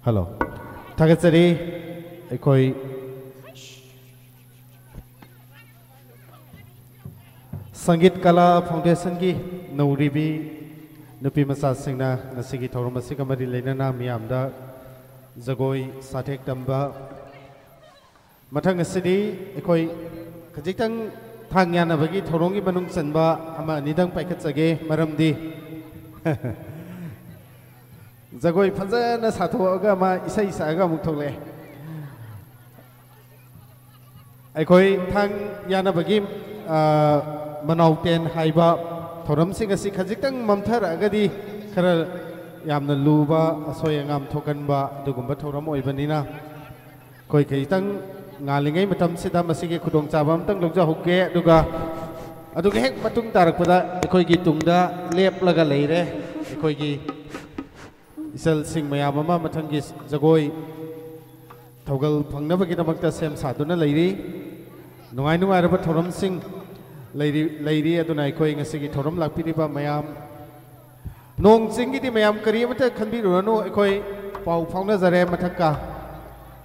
ꯍꯜꯂꯣ꯫ ꯊꯥꯒꯠꯆꯔꯤ꯫ ꯑꯩꯈꯣꯏ ꯁꯪꯒꯤꯠ ꯀꯂꯥ ꯐꯥꯎꯟꯗꯦꯁꯟꯒꯤ ꯅꯧꯔꯤꯕꯤ ꯅꯨꯄꯤ ꯃꯆꯥꯁꯤꯡꯅ ꯉꯁꯤꯒꯤ ꯊꯧꯔꯝ ꯑꯁꯤꯒ ꯃꯔꯤ ꯂꯩꯅꯅ ꯃꯤꯌꯥꯝꯗ ꯖꯒꯣꯏ ꯁꯥꯊꯦꯛ ꯇꯝꯕ꯫ ꯃꯊꯪ ꯑꯁꯤꯗꯤ ꯑꯩꯈꯣꯏ ꯈꯖꯤꯛꯇꯪ ꯊꯥꯡ ꯌꯥꯅꯕꯒꯤ ꯊꯧꯔꯝꯒꯤ ꯃꯅꯨꯡ ꯆꯟꯕ ꯑꯃ ꯑꯅꯤꯗꯪ ꯄꯥꯏꯈꯠꯆꯒꯦ, ꯃꯔꯝꯗꯤ ꯖꯒꯣꯏ ꯐꯖꯅ ꯁꯥꯊꯣꯛꯑꯒ ꯃꯥ ꯏꯁꯩ ꯁꯛꯑꯒ ꯑꯃꯨꯛ ꯊꯣꯛꯂꯛꯑꯦ꯫ ꯑꯩꯈꯣꯏ ꯊꯥꯡ ꯌꯥꯅꯕꯒꯤ, ꯑ, ꯃꯅꯥꯎ ꯇꯦꯟ ꯍꯥꯏꯕ ꯊꯧꯔꯝꯁꯤꯡ ꯑꯁꯤ ꯈꯖꯤꯛꯇꯪ ꯃꯝꯊꯔꯛꯑꯒꯗꯤ ꯈꯔ ꯌꯥꯝꯅ ꯂꯨꯕ, ꯑꯁꯣꯏ ꯑꯉꯥꯝ ꯊꯣꯛꯀꯟꯕ ꯑꯗꯨꯒꯨꯝꯕ ꯊꯧꯔꯝ ꯑꯣꯏꯕꯅꯤꯅ, ꯑꯩꯈꯣꯏ ꯈꯖꯤꯛꯇꯪ ꯉꯥꯜꯂꯤꯉꯩ ꯃꯇꯝꯁꯤꯗ ꯃꯁꯤꯒꯤ ꯈꯨꯗꯣꯡꯆꯥꯕ ꯑꯃꯇꯪ ꯂꯧꯖꯍꯧꯒꯦ꯫ ꯑꯗꯨꯒ, ꯑꯗꯨꯒ ꯍꯦꯛ ꯃꯇꯨꯡ ꯇꯥꯔꯛꯄꯗ ꯑꯩꯈꯣꯏꯒꯤ ꯇꯨꯡꯗ ꯂꯦꯞꯂꯒ ꯂꯩꯔꯦ ꯑꯩꯈꯣꯏꯒꯤ ꯏꯆꯜꯁꯤꯡ ꯃꯌꯥꯝ ꯑꯃ ꯃꯊꯪꯒꯤ ꯖꯒꯣꯏ ꯊꯧꯒꯜ ꯐꯪꯅꯕꯒꯤꯗꯃꯛꯇ ꯁꯦꯝ ꯁꯥꯗꯨꯅ ꯂꯩꯔꯤ꯫ ꯅꯨꯡꯉꯥꯏ ꯅꯨꯡꯉꯥꯏꯔꯕ ꯊꯧꯔꯝꯁꯤꯡ ꯂꯩꯔꯤ, ꯂꯩꯔꯤ꯫ ꯑꯗꯨꯅ ꯑꯩꯈꯣꯏ ꯉꯁꯤꯒꯤ ꯊꯧꯔꯝ ꯂꯥꯛꯄꯤꯔꯤꯕ ꯃꯌꯥꯝ, ꯅꯣꯡ ꯆꯤꯡꯒꯤꯗꯤ ꯃꯌꯥꯝ ꯀꯔꯤ ꯑꯃꯠꯇ ꯈꯟꯕꯤꯔꯨꯔꯅꯨ꯫ ꯑꯩꯈꯣꯏ ꯄꯥꯎ ꯐꯥꯎꯅꯖꯔꯦ ꯃꯊꯛꯀ꯫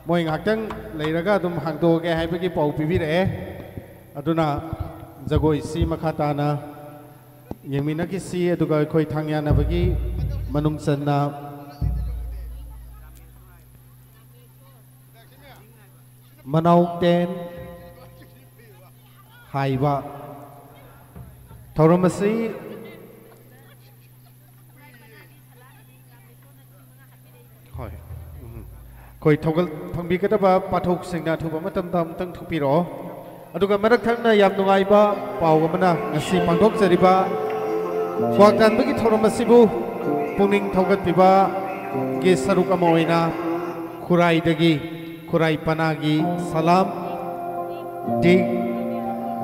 ꯃꯣꯏ ꯉꯥꯏꯍꯥꯛꯇꯪ ꯂꯩꯔꯒ ꯑꯗꯨꯝ ꯍꯥꯡꯗꯣꯛꯑꯒꯦ ꯍꯥꯏꯕꯒꯤ ꯄꯥꯎ ꯄꯤꯕꯤꯔꯛꯑꯦ꯫ ꯑꯗꯨꯅ ꯖꯒꯣꯏꯁꯤ ꯃꯈꯥ ꯇꯥꯅ ꯌꯦꯡꯃꯤꯟꯅꯈꯤꯁꯤ꯫ ꯑꯗꯨꯒ ꯑꯩꯈꯣꯏ ꯊꯥꯡ ꯌꯥꯅꯕꯒꯤ ꯃꯅꯨꯡ ꯆꯟꯅ ꯃꯅꯥꯎ ꯇꯦꯟ ꯍꯥꯏꯕ ꯊꯧꯔꯝ ꯑꯁꯤ, ꯍꯣꯏ, ꯎꯝ, ꯑꯩꯈꯣꯏ ꯊꯧꯒꯜ ꯐꯪꯕꯤꯒꯗꯕ ꯄꯥꯊꯣꯛꯁꯤꯡꯅ ꯑꯊꯨꯕ ꯃꯇꯝꯗ ꯑꯃꯨꯛꯇꯪ ꯊꯣꯛꯄꯤꯔꯛꯑꯣ꯫ ꯑꯗꯨꯒ ꯃꯔꯛ ꯊꯠꯅ ꯌꯥꯝ ꯅꯨꯡꯉꯥꯏꯕ ꯄꯥꯎ ꯑꯃꯅ, ꯉꯁꯤ ꯄꯥꯡꯊꯣꯛꯆꯔꯤꯕ ꯀ꯭ꯋꯥꯛ ꯇꯥꯟꯕꯒꯤ ꯊꯧꯔꯝ ꯑꯁꯤꯕꯨ ꯄꯨꯛꯅꯤꯡ ꯊꯧꯒꯠꯄꯤꯕꯒꯤ ꯁꯔꯨꯛ ꯑꯃ ꯑꯣꯏꯅ ꯈꯨꯔꯥꯏꯗꯒꯤ, ꯈꯨꯔꯥꯏ ꯄꯅꯥꯒꯤ ꯁꯂꯥꯝ ꯗꯤ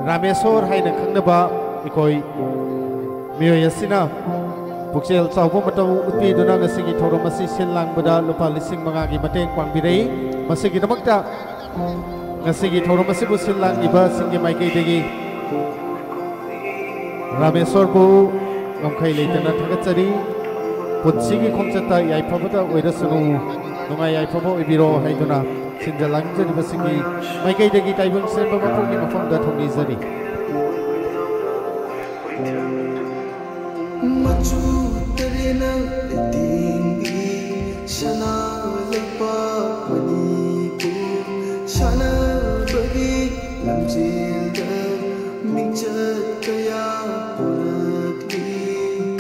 ꯔꯥꯃꯦꯁꯣꯔ ꯍꯥꯏꯅ ꯈꯪꯅꯕ ꯑꯩꯈꯣꯏ ꯃꯤꯑꯣꯏ ꯑꯁꯤꯅ ꯄꯨꯛꯆꯦꯜ ꯆꯥꯎꯕ ꯃꯇꯧ ꯎꯠꯄꯤꯗꯨꯅ ꯉꯁꯤꯒꯤ ꯊꯧꯔꯝ ꯑꯁꯤ ꯁꯤꯜ ꯂꯥꯡꯕꯗ ꯂꯨꯄꯥ ꯂꯤꯁꯤꯡ ꯃꯉꯥꯒꯤ ꯃꯇꯦꯡ ꯄꯥꯡꯕꯤꯔꯛꯏ꯫ ꯃꯁꯤꯒꯤꯗꯃꯛꯇ ꯉꯁꯤꯒꯤ ꯊꯧꯔꯝ ꯑꯁꯤꯕꯨ ꯁꯤꯜ ꯂꯥꯡꯂꯤꯕꯁꯤꯡꯒꯤ ꯃꯥꯏꯀꯩꯗꯒꯤ ꯔꯥꯃꯦꯁꯣꯔꯕꯨ ꯉꯝꯈꯩ ꯂꯩꯇꯅ ꯊꯥꯒꯠꯆꯔꯤ꯫ ꯄꯨꯟꯁꯤꯒꯤ ꯈꯣꯡꯆꯠꯇ ꯌꯥꯏꯐꯕꯇ ꯑꯣꯏꯔꯁꯅꯨ, ꯅꯨꯡꯉꯥꯏ ꯌꯥꯏꯐꯕ ꯑꯣꯏꯕꯤꯔꯣ ꯍꯥꯏꯗꯨꯅ ꯁꯤꯟꯖ ꯂꯥꯡꯖꯔꯤꯕꯁꯤꯡꯒꯤ ꯃꯥꯏꯀꯩꯗꯒꯤ ꯇꯥꯏꯕꯪ ꯁꯦꯝꯕ ꯃꯄꯨꯒꯤ ꯃꯐꯝꯗ ꯊꯧꯅꯤꯖꯔꯤ꯫ ꯃꯆꯨ ꯇꯔꯦꯠꯅ ꯂꯩꯇꯦꯡꯕꯤ ꯁꯅꯥ ꯂꯩꯕꯥꯛ ꯃꯅꯤꯄꯨꯔ, ꯁꯥꯟꯅꯕꯒꯤ ꯂꯝꯖꯦꯜꯗ ꯃꯤꯡꯆꯠ ꯀꯌꯥ ꯄꯨꯔꯛꯂꯤ꯫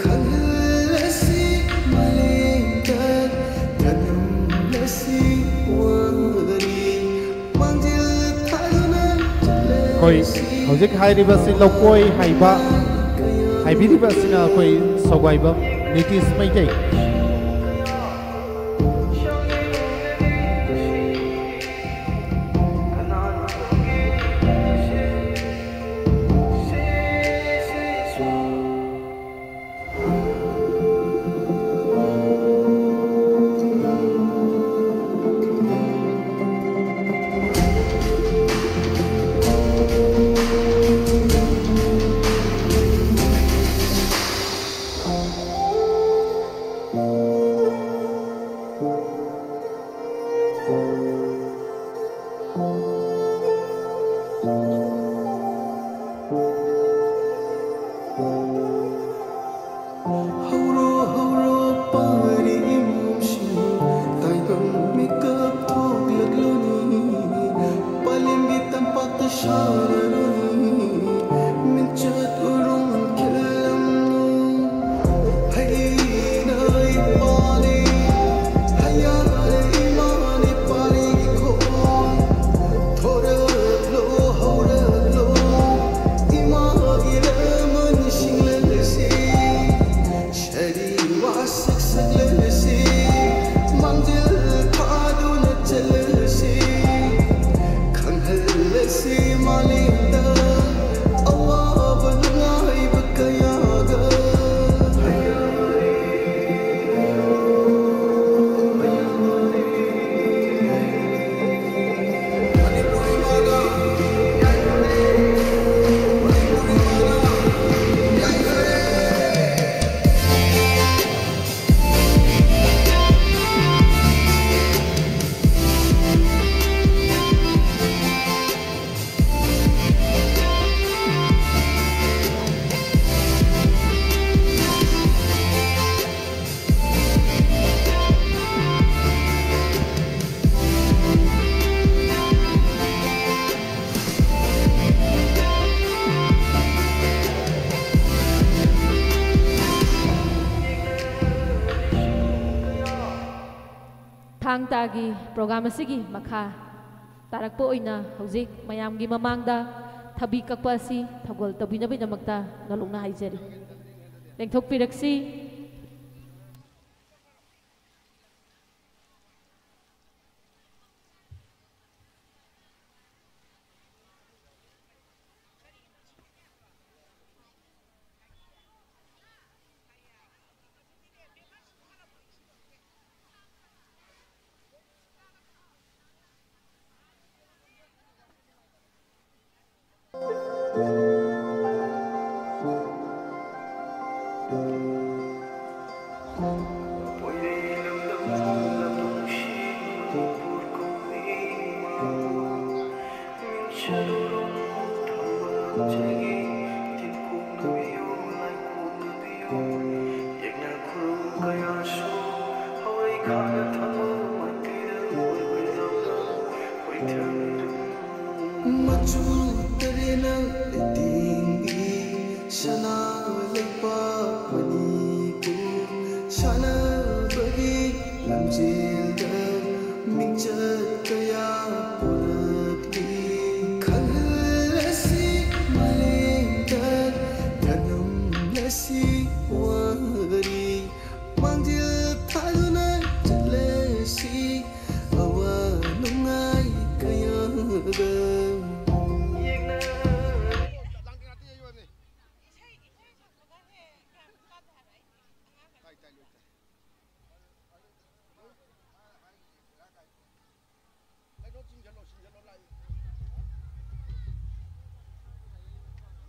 ꯈꯪꯍꯜꯂꯁꯤ ꯃꯥꯂꯦꯝꯗ ꯀꯅꯝꯂꯁꯤ ꯋꯥꯔꯤ꯫ ꯃꯥꯡꯖꯤꯜ ꯊꯥꯗꯨꯅ ꯑꯩꯈꯣꯏ ꯆꯠꯂꯁꯤ꯫ ꯍꯧꯖꯤꯛ ꯍꯥꯏꯔꯤꯕꯁꯤ ꯂꯧꯀꯣꯏ ꯍꯥꯏꯕ, ꯍꯥꯏꯕꯤꯔꯤꯕ ꯑꯁꯤꯅ ꯑꯩꯈꯣꯏ ꯁꯧꯒꯥꯏꯕꯝ ꯅꯤꯇꯤꯁ ꯃꯩꯇꯩ꯫ ꯍꯧꯔꯣ ꯍꯧꯔꯣ ꯄꯥꯔꯤ ꯏꯃꯨꯡꯁꯤꯡ, ꯇꯥꯏꯕꯪ ꯃꯤꯀꯞ ꯊꯣꯛꯂꯛꯂꯣꯅꯤ꯫ ꯄꯥꯂꯦꯝꯒꯤ ꯇꯝꯄꯥꯛꯇ ꯁꯥꯔꯔꯣꯅꯤ, ꯃꯤꯡꯆꯠ ꯎꯔꯨꯝ ꯈꯤꯜꯂꯝꯂꯣ꯫ ꯊꯥꯡ ꯇꯥꯒꯤ ꯄ꯭ꯔꯣꯒ꯭ꯔꯥꯝ ꯑꯁꯤꯒꯤ ꯃꯈꯥ ꯇꯥꯔꯛꯄ ꯑꯣꯏꯅ ꯍꯧꯖꯤꯛ ꯃꯌꯥꯝꯒꯤ ꯃꯃꯥꯡꯗ ꯊꯕꯤ ꯀꯛꯄ ꯑꯁꯤ ꯊꯧꯒꯜ ꯇꯧꯕꯤꯅꯕꯒꯤꯗꯃꯛꯇ ꯅꯣꯂꯨꯛꯅ ꯍꯥꯏꯖꯔꯤ꯫ ꯂꯦꯡꯊꯣꯛꯄꯤꯔꯛꯁꯤ꯫ ꯃꯆꯨ ꯇꯔꯦꯠꯅ ꯂꯩꯇꯦꯡꯕꯤ ꯁꯅꯥ ꯂꯩꯄꯥꯛ ꯃꯅꯤꯄꯨꯔ ꯁꯥꯟꯅꯕꯒꯤ ꯂꯝꯖꯦꯜꯗ ꯃꯤꯡꯆꯠ ꯀꯌꯥ ꯄꯨꯔꯛꯂꯤ꯫ ꯈꯪꯍꯜꯂꯁꯤ ꯃꯥꯂꯦꯝꯗ ꯇꯅꯝꯂꯁꯤ ꯋꯥꯔꯤ ꯃꯥꯡꯖꯤꯜ ꯊꯥꯗꯨꯅ ꯆꯠꯂꯁꯤ ꯑꯋꯥ ꯅꯨꯡꯉꯥꯏ ꯀꯌꯥꯗ ꯌꯦꯛꯅ ꯀꯩꯅꯣ ꯆꯤꯡꯁꯤꯜꯂꯣ, ꯆꯤꯡꯁꯤꯜꯂꯣ ꯂꯥꯛꯏ꯫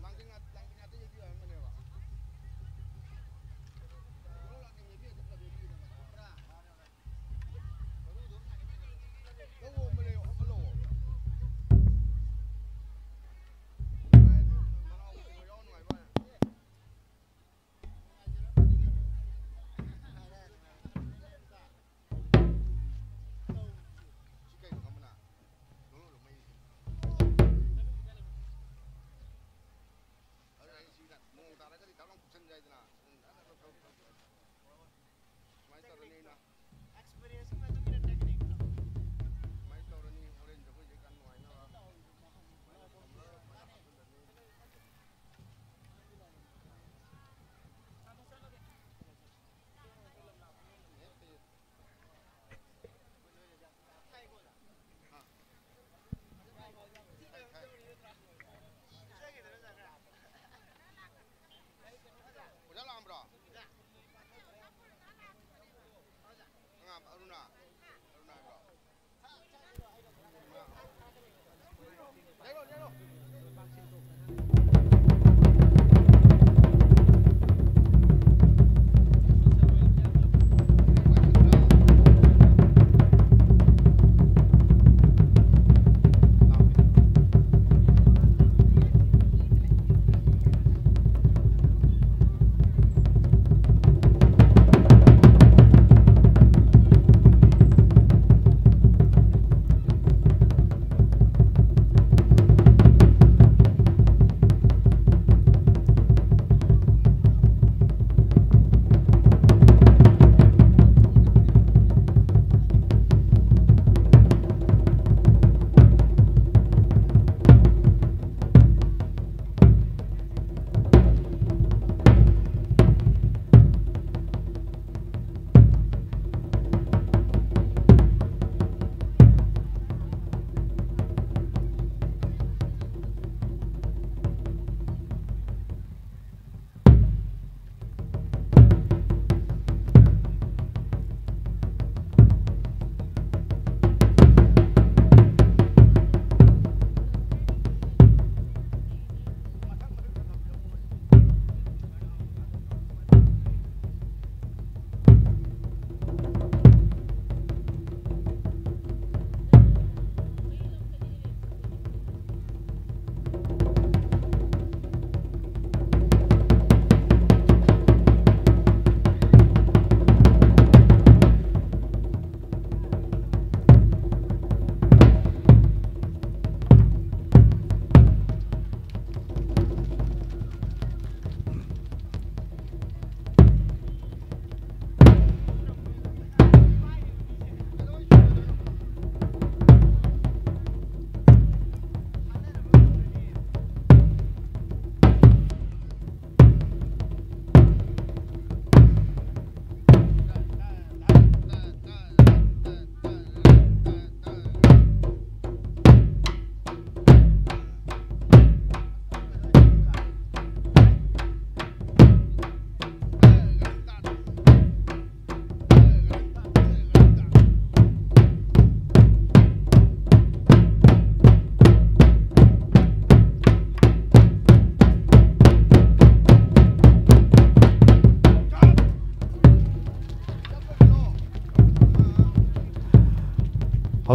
ꯂꯥꯡꯖꯤꯡ ꯉꯥ-, ꯂꯥꯡꯖꯤꯡ ꯉꯥꯛꯇ ꯌꯩꯕꯤꯌꯨ ꯍꯥꯏꯔꯝꯕꯅꯦꯕ꯫ ꯀꯩꯅꯣ ꯂꯥꯡꯖꯤꯡ ꯌꯩꯕꯤꯔꯗꯤ ꯄꯨꯂꯞ ꯌꯩꯕꯤꯒꯗꯕꯅꯦ꯫ ꯅꯠꯇ꯭ꯔꯥ? ꯂꯧ ꯑꯣꯝꯕ ꯂꯩꯌꯣ, ꯑꯣꯝꯍꯜꯂꯣ꯫ ꯅꯨꯡꯉꯥꯏꯕ꯭ꯔꯣ? ꯃꯅꯥꯎ ꯌꯥꯎ ꯅꯨꯡꯉꯥꯏꯕ꯭ꯔꯣ?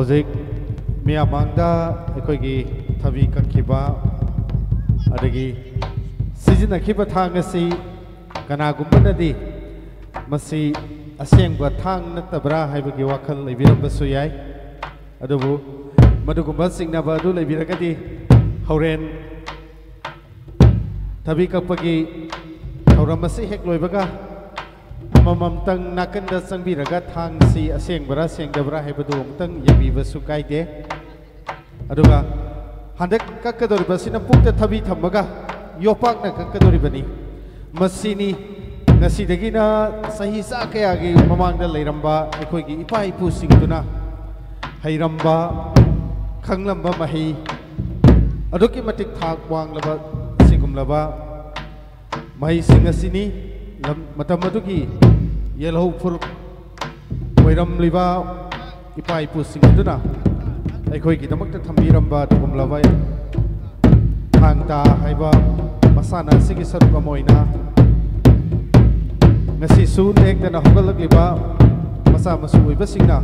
ꯍꯧꯖꯤꯛ ꯃꯤꯌꯥꯝ ꯃꯥꯡꯗ ꯑꯩꯈꯣꯏꯒꯤ ꯊꯕꯤ ꯀꯛꯈꯤꯕ ꯑꯗꯒꯤ ꯁꯤꯖꯤꯟꯅꯈꯤꯕ ꯊꯥꯡ ꯑꯁꯤ ꯀꯅꯥꯒꯨꯝꯕꯅꯗꯤ ꯃꯁꯤ ꯑꯁꯦꯡꯕ ꯊꯥꯡ ꯅꯠꯇꯕ꯭ꯔꯥ ꯍꯥꯏꯕꯒꯤ ꯋꯥꯈꯜ ꯂꯩꯕꯤꯔꯝꯕꯁꯨ ꯌꯥꯏ꯫ ꯑꯗꯨꯕꯨ ꯃꯗꯨꯒꯨꯝꯕ ꯆꯤꯡꯅꯕ ꯑꯗꯨ ꯂꯩꯕꯤꯔꯒꯗꯤ ꯍꯣꯔꯦꯟ ꯊꯕꯤ ꯀꯛꯄꯒꯤ ꯊꯧꯔꯝ ꯑꯁꯤ ꯍꯦꯛ ꯂꯣꯏꯕꯒ ꯑꯃꯃꯝꯇꯪ ꯅꯥꯀꯟꯗ ꯆꯪꯕꯤꯔꯒ ꯊꯥꯡꯁꯤ ꯑꯁꯦꯡꯕꯔꯥ ꯁꯦꯡꯗꯕ꯭ꯔꯥ ꯍꯥꯏꯕꯗꯨ ꯑꯃꯨꯛꯇꯪ ꯌꯦꯡꯕꯤꯕꯁꯨ ꯀꯥꯏꯗꯦ꯫ ꯑꯗꯨꯒ ꯍꯟꯗꯛ ꯀꯛꯀꯗꯧꯔꯤꯕꯁꯤꯅ ꯄꯨꯛꯇ ꯊꯕꯤ ꯊꯝꯃꯒ ꯌꯣꯄꯥꯛꯅ ꯀꯛꯀꯗꯧꯔꯤꯕꯅꯤ꯫ ꯃꯁꯤꯅꯤ ꯉꯁꯤꯗꯒꯤꯅ ꯆꯍꯤ ꯆꯥ ꯀꯌꯥꯒꯤ ꯃꯃꯥꯡꯗ ꯂꯩꯔꯝꯕ ꯑꯩꯈꯣꯏꯒꯤ ꯏꯄꯥ ꯏꯄꯨꯁꯤꯡꯗꯨꯅ ꯍꯩꯔꯝꯕ, ꯈꯪꯂꯝꯕ ꯃꯍꯩ, ꯑꯗꯨꯛꯀꯤ ꯃꯇꯤꯛ ꯊꯥꯛ ꯋꯥꯡꯂꯕ ꯑꯁꯤꯒꯨꯝꯂꯕ ꯃꯍꯩꯁꯤꯡ ꯑꯁꯤꯅꯤ꯫ ꯂꯝ-, ꯃꯇꯝ ꯑꯗꯨꯒꯤ ꯌꯦꯜꯍꯧ ꯐꯨꯔꯨꯞ ꯑꯣꯏꯔꯝꯂꯤꯕ ꯏꯄꯥ ꯏꯄꯨꯁꯤꯡ ꯑꯗꯨꯅ ꯑꯩꯈꯣꯏꯒꯤꯗꯃꯛꯇ ꯊꯝꯕꯤꯔꯝꯕ ꯑꯗꯨꯒꯨꯝꯂꯕ ꯊꯥꯡ ꯇꯥ ꯍꯥꯏꯕ ꯃꯁꯥꯟꯅ ꯑꯁꯤꯒꯤ ꯁꯔꯨꯛ ꯑꯃ ꯑꯣꯏꯅ ꯉꯁꯤꯁꯨ ꯂꯦꯡꯗꯅ ꯍꯧꯒꯠꯂꯛꯂꯤꯕ ꯃꯆꯥ ꯃꯁꯨ ꯑꯣꯏꯕꯁꯤꯡꯅ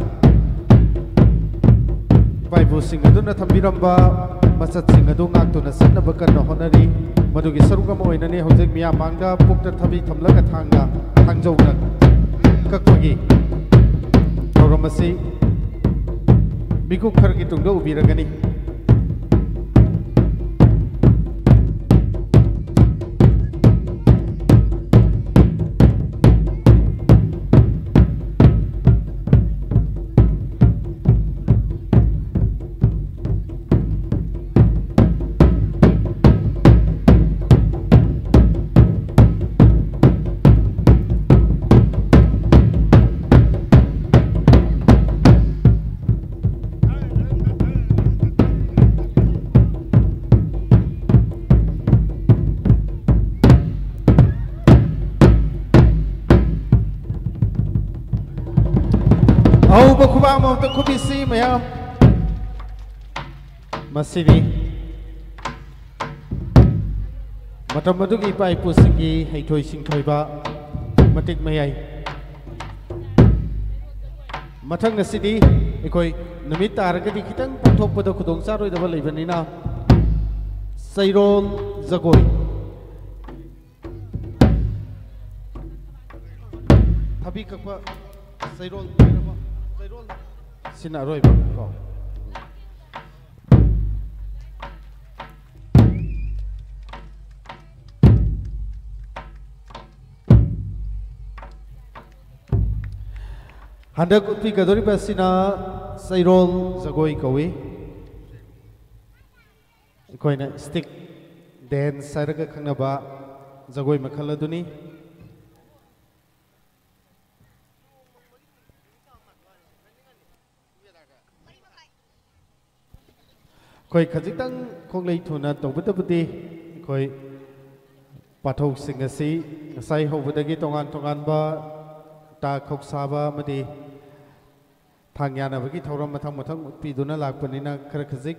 ꯏꯄꯥ ꯏꯄꯨꯁꯤꯡ ꯑꯗꯨꯅ ꯊꯝꯕꯤꯔꯝꯕ ꯃꯆꯠꯁꯤꯡ ꯑꯗꯨ ꯉꯥꯛꯇꯨꯅ ꯆꯠꯅꯕ ꯀꯟꯅ ꯍꯣꯠꯅꯔꯤ꯫ ꯃꯗꯨꯒꯤ ꯁꯔꯨꯛ ꯑꯃ ꯑꯣꯏꯅꯅꯤ ꯍꯧꯖꯤꯛ ꯃꯤꯌꯥꯝ ꯃꯥꯡꯗ ꯄꯨꯛꯇ ꯊꯕꯤ ꯊꯝꯂꯒ ꯊꯥꯡꯅ ꯊꯥꯡꯖꯧꯅ ꯀꯛꯄꯒꯤ ꯊꯧꯔꯝ ꯑꯁꯤ ꯃꯤꯀꯨꯞ ꯈꯔꯒꯤ ꯇꯨꯡꯗ ꯎꯕꯤꯔꯒꯅꯤ꯫ ꯑꯍꯧꯕ ꯈꯨꯕꯥꯛ ꯑꯃꯃꯝꯇ ꯈꯨꯕꯤꯁꯤ ꯃꯌꯥꯝ꯫ ꯃꯁꯤꯅꯤ ꯃꯇꯝ ꯑꯗꯨꯒꯤ ꯏꯄꯥ ꯏꯄꯨꯁꯤꯡꯒꯤ ꯍꯩꯊꯣꯏ ꯁꯤꯡꯊꯣꯏꯕ ꯃꯇꯤꯛ ꯃꯌꯥꯏ꯫ ꯃꯊꯪ ꯑꯁꯤꯗꯤ ꯑꯩꯈꯣꯏ ꯅꯨꯃꯤꯠ ꯇꯥꯔꯒꯗꯤ ꯈꯤꯇꯪ ꯄꯥꯡꯊꯣꯛꯄꯗ ꯈꯨꯗꯣꯡ ꯆꯥꯔꯣꯏꯗꯕ ꯂꯩꯕꯅꯤꯅ, ꯆꯩꯔꯣꯜ ꯖꯒꯣꯏ, ꯊꯕꯤ ꯀꯛꯄ, ꯆꯩꯔꯣꯜ, ꯆꯩꯔꯣꯜ ꯁꯤꯅ ꯑꯔꯣꯏꯕ ꯀꯣ꯫ ꯍꯟꯗꯛ ꯎꯠꯄꯤꯒꯗꯧꯔꯤꯕ ꯑꯁꯤꯅ ꯆꯩꯔꯣꯜ ꯖꯒꯣꯏ ꯀꯧꯏ꯫ ꯑꯩꯈꯣꯏꯅ ꯁ꯭ꯇꯤꯛ ꯗꯦꯟꯁ ꯍꯥꯏꯔꯒ ꯈꯪꯅꯕ ꯖꯒꯣꯏ ꯃꯈꯜ ꯑꯗꯨꯅꯤ꯫ ꯑꯩꯈꯣꯏ ꯈꯖꯤꯛꯇꯪ ꯈꯣꯡꯂꯩ ꯊꯨꯅ ꯇꯧꯕꯇꯕꯨꯗꯤ, ꯑꯩꯈꯣꯏ ꯄꯥꯊꯧꯁꯤꯡ ꯑꯁꯤ ꯉꯁꯥꯏ ꯍꯧꯕꯗꯒꯤ ꯇꯣꯉꯥꯟ ꯇꯣꯉꯥꯟꯕ ꯇꯥ ꯈꯧꯁꯥꯕ ꯑꯃꯗꯤ ꯊꯥꯡ ꯌꯥꯅꯕꯒꯤ ꯊꯧꯔꯝ ꯃꯊꯪ ꯃꯊꯪ ꯎꯠꯄꯤꯗꯨꯅ ꯂꯥꯛꯄꯅꯤꯅ, ꯈꯔ ꯈꯖꯤꯛ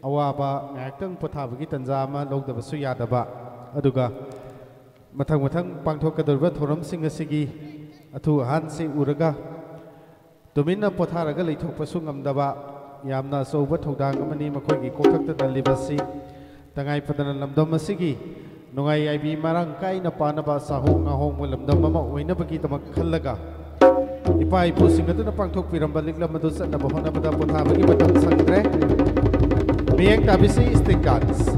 ꯑꯋꯥꯕ, ꯉꯥꯏꯍꯥꯛꯇꯪ ꯄꯣꯊꯥꯕꯒꯤ ꯇꯥꯟꯖꯥ ꯑꯃ ꯂꯧꯗꯕꯁꯨ ꯌꯥꯗꯕ꯫ ꯑꯗꯨꯒ ꯃꯊꯪ ꯃꯊꯪ ꯄꯥꯡꯊꯣꯛꯀꯗꯧꯔꯤꯕ ꯊꯧꯔꯝꯁꯤꯡ ꯑꯁꯤꯒꯤ ꯑꯊꯨ ꯑꯍꯥꯟꯁꯤ ꯎꯔꯒ ꯇꯨꯃꯤꯟꯅ ꯄꯣꯊꯥꯔꯒ ꯂꯩꯊꯣꯛꯄꯁꯨ ꯉꯝꯗꯕ ꯌꯥꯝꯅ ꯑꯆꯧꯕ ꯊꯧꯗꯥꯡ ꯑꯃꯅꯤ ꯃꯈꯣꯏꯒꯤ ꯀꯣꯛꯊꯛꯇ ꯅꯜꯂꯤꯕꯁꯤ꯫ ꯇꯉꯥꯏ ꯐꯗꯅ ꯂꯝꯗꯝ ꯑꯁꯤꯒꯤ ꯅꯨꯡꯉꯥꯏ ꯌꯥꯏꯕꯤ ꯃꯔꯥꯡ ꯀꯥꯏꯅ ꯄꯥꯅꯕ ꯆꯥꯍꯣꯡ ꯉꯥꯍꯣꯡꯕ ꯂꯝꯗꯝ ꯑꯃ ꯑꯣꯏꯅꯕꯒꯤꯗꯃꯛ ꯈꯜꯂꯒ, ꯏꯄꯥ ꯏꯄꯨꯁꯤꯡ ꯑꯗꯨꯅ ꯄꯥꯡꯊꯣꯛꯄꯤꯔꯝꯕ ꯂꯤꯛꯂꯝ ꯑꯗꯨ ꯆꯠꯅꯕ ꯍꯣꯠꯅꯕꯗ ꯄꯣꯊꯥꯕꯒꯤ ꯃꯇꯝ ꯁꯪꯗ꯭ꯔꯦ꯫ ꯃꯤꯠꯌꯦꯡ ꯇꯥꯕꯤꯁꯤ, ꯁ꯭ꯇꯤꯛ ꯗꯥꯟꯁ꯫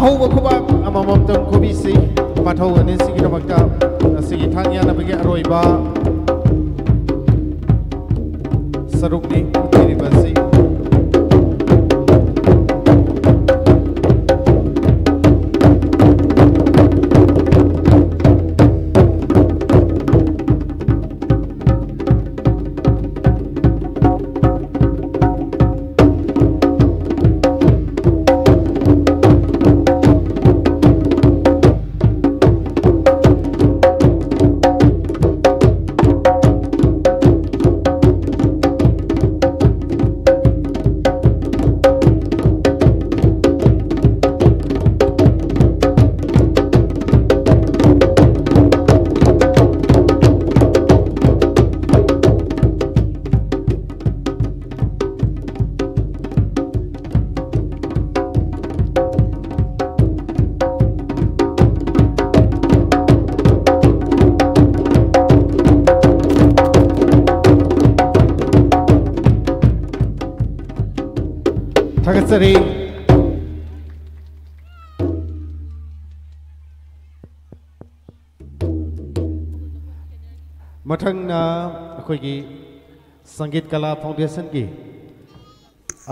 ꯍꯧꯕ ꯈꯨꯕꯥꯛ ꯑꯃꯃꯝꯇꯪ ꯈꯨꯕꯤꯁꯤ꯫ ꯄꯥꯊꯧ ꯑꯅꯤꯁꯤꯒꯤꯗꯃꯛꯇ ꯉꯁꯤꯒꯤ ꯊꯥꯡ ꯌꯥꯟꯅꯕꯒꯤ ꯑꯔꯣꯏꯕ ꯁꯔꯨꯛꯅꯤ ꯎꯠꯄꯤꯔꯤꯕꯁꯤ꯫ ꯊꯥꯒꯠꯆꯔꯤ꯫ ꯃꯊꯪꯅ ꯑꯩꯈꯣꯏꯒꯤ ꯁꯪꯒꯤꯠ ꯀꯂꯥ ꯐꯥꯎꯟꯗꯦꯁꯟꯒꯤ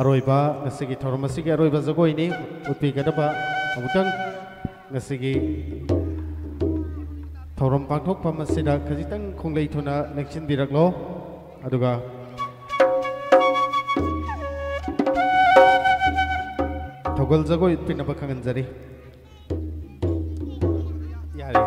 ꯑꯔꯣꯏꯕ, ꯉꯁꯤꯒꯤ ꯊꯧꯔꯝ ꯑꯁꯤꯒꯤ ꯑꯔꯣꯏꯕ ꯖꯒꯣꯏꯅꯤ꯫ ꯎꯠꯄꯤꯒꯗꯕ ꯑꯃꯨꯛꯇꯪ ꯉꯁꯤꯒꯤ ꯊꯧꯔꯝ ꯄꯥꯡꯊꯣꯛꯐꯝ ꯑꯁꯤꯗ ꯈꯖꯤꯛꯇꯪ ꯈꯣꯡꯂꯩ ꯊꯨꯅ ꯂꯦꯡꯁꯤꯟꯕꯤꯔꯛꯂꯣ꯫ ꯑꯗꯨꯒ ꯊꯧꯒꯜ ꯖꯒꯣꯏ ꯎꯠꯄꯤꯅꯕ ꯈꯪꯍꯟꯖꯔꯤ꯫ ꯌꯥꯔꯦ꯫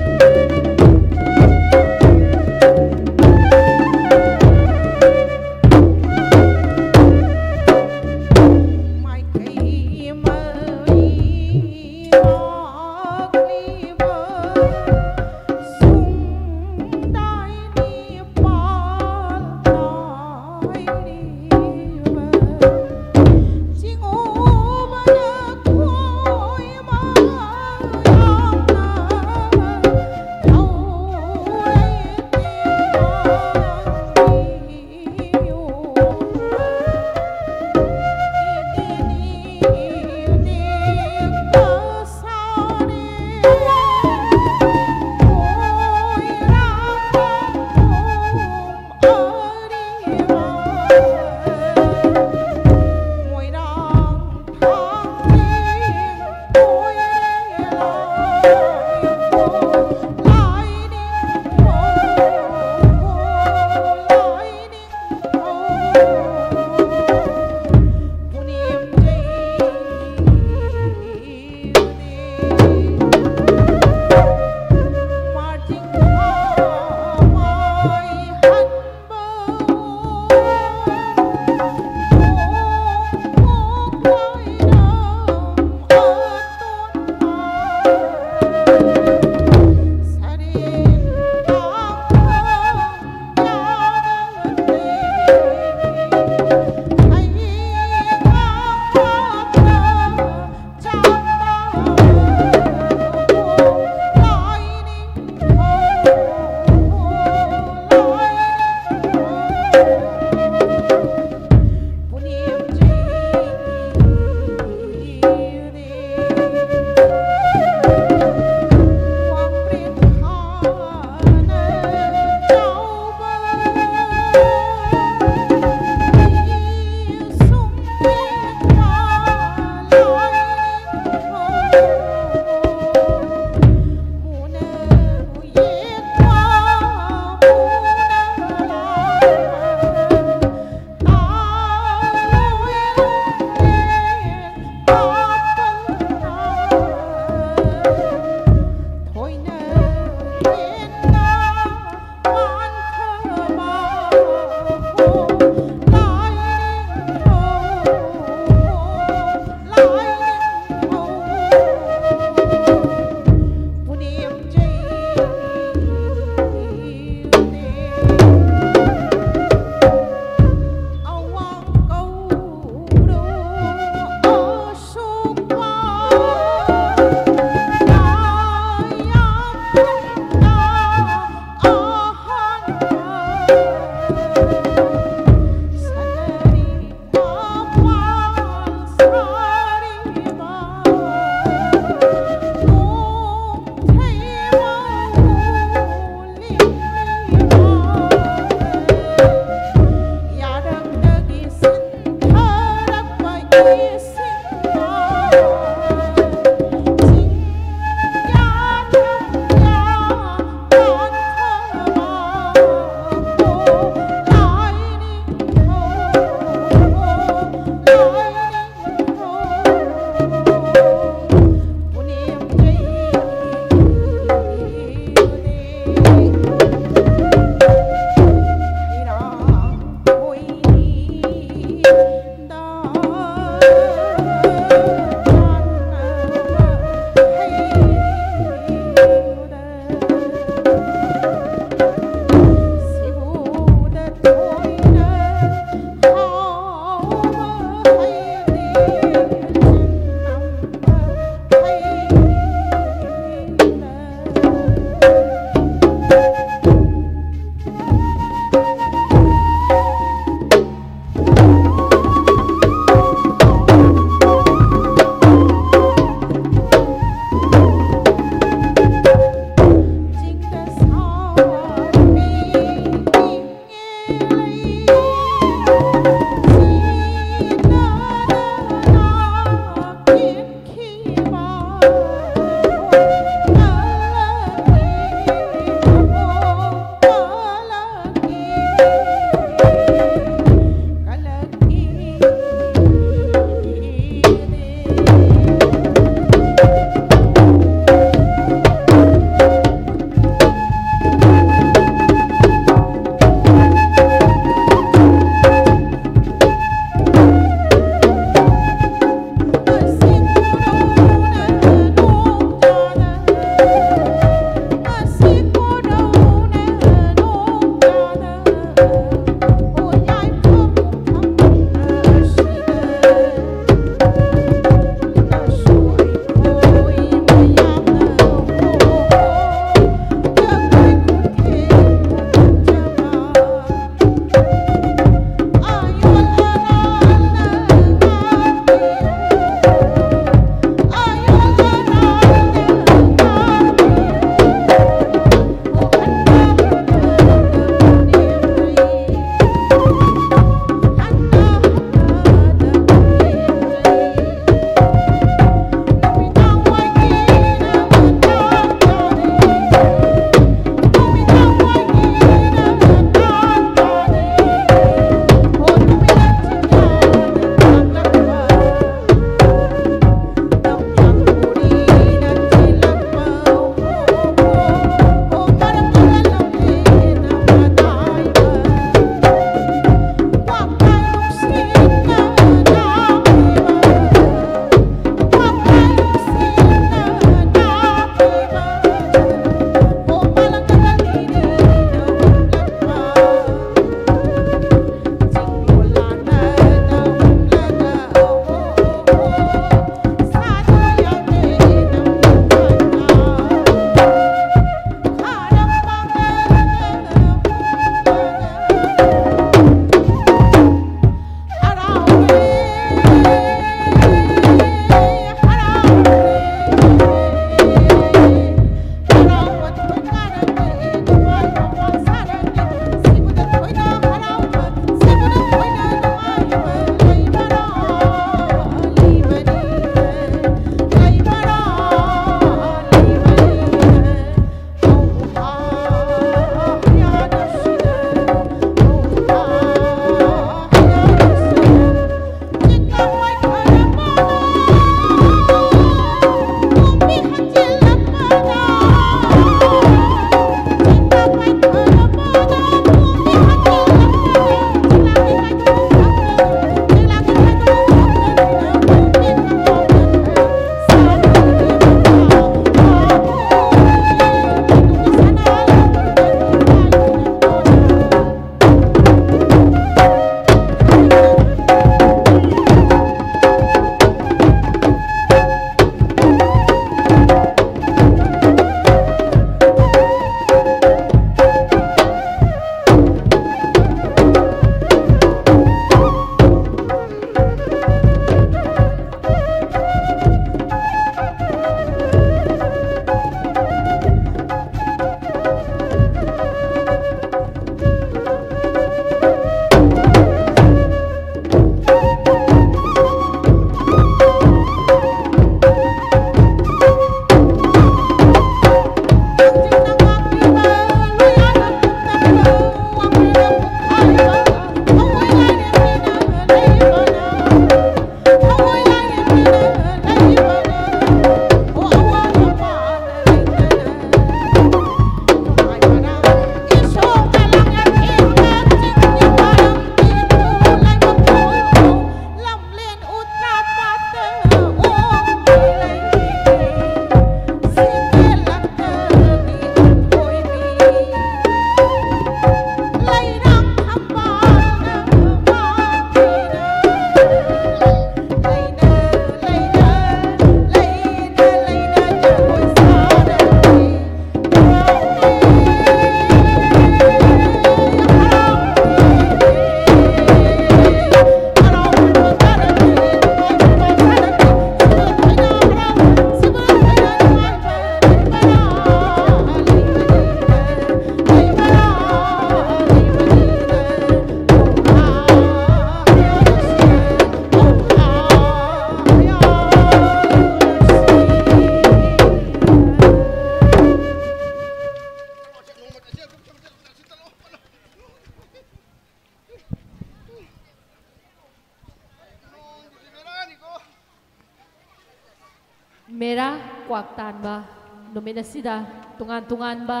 ꯃꯦꯔꯥ ꯀ꯭ꯋꯥꯛ ꯇꯥꯟꯕ ꯅꯨꯃꯤꯠ ꯑꯁꯤꯗ ꯇꯣꯉꯥꯟ ꯇꯣꯉꯥꯟꯕ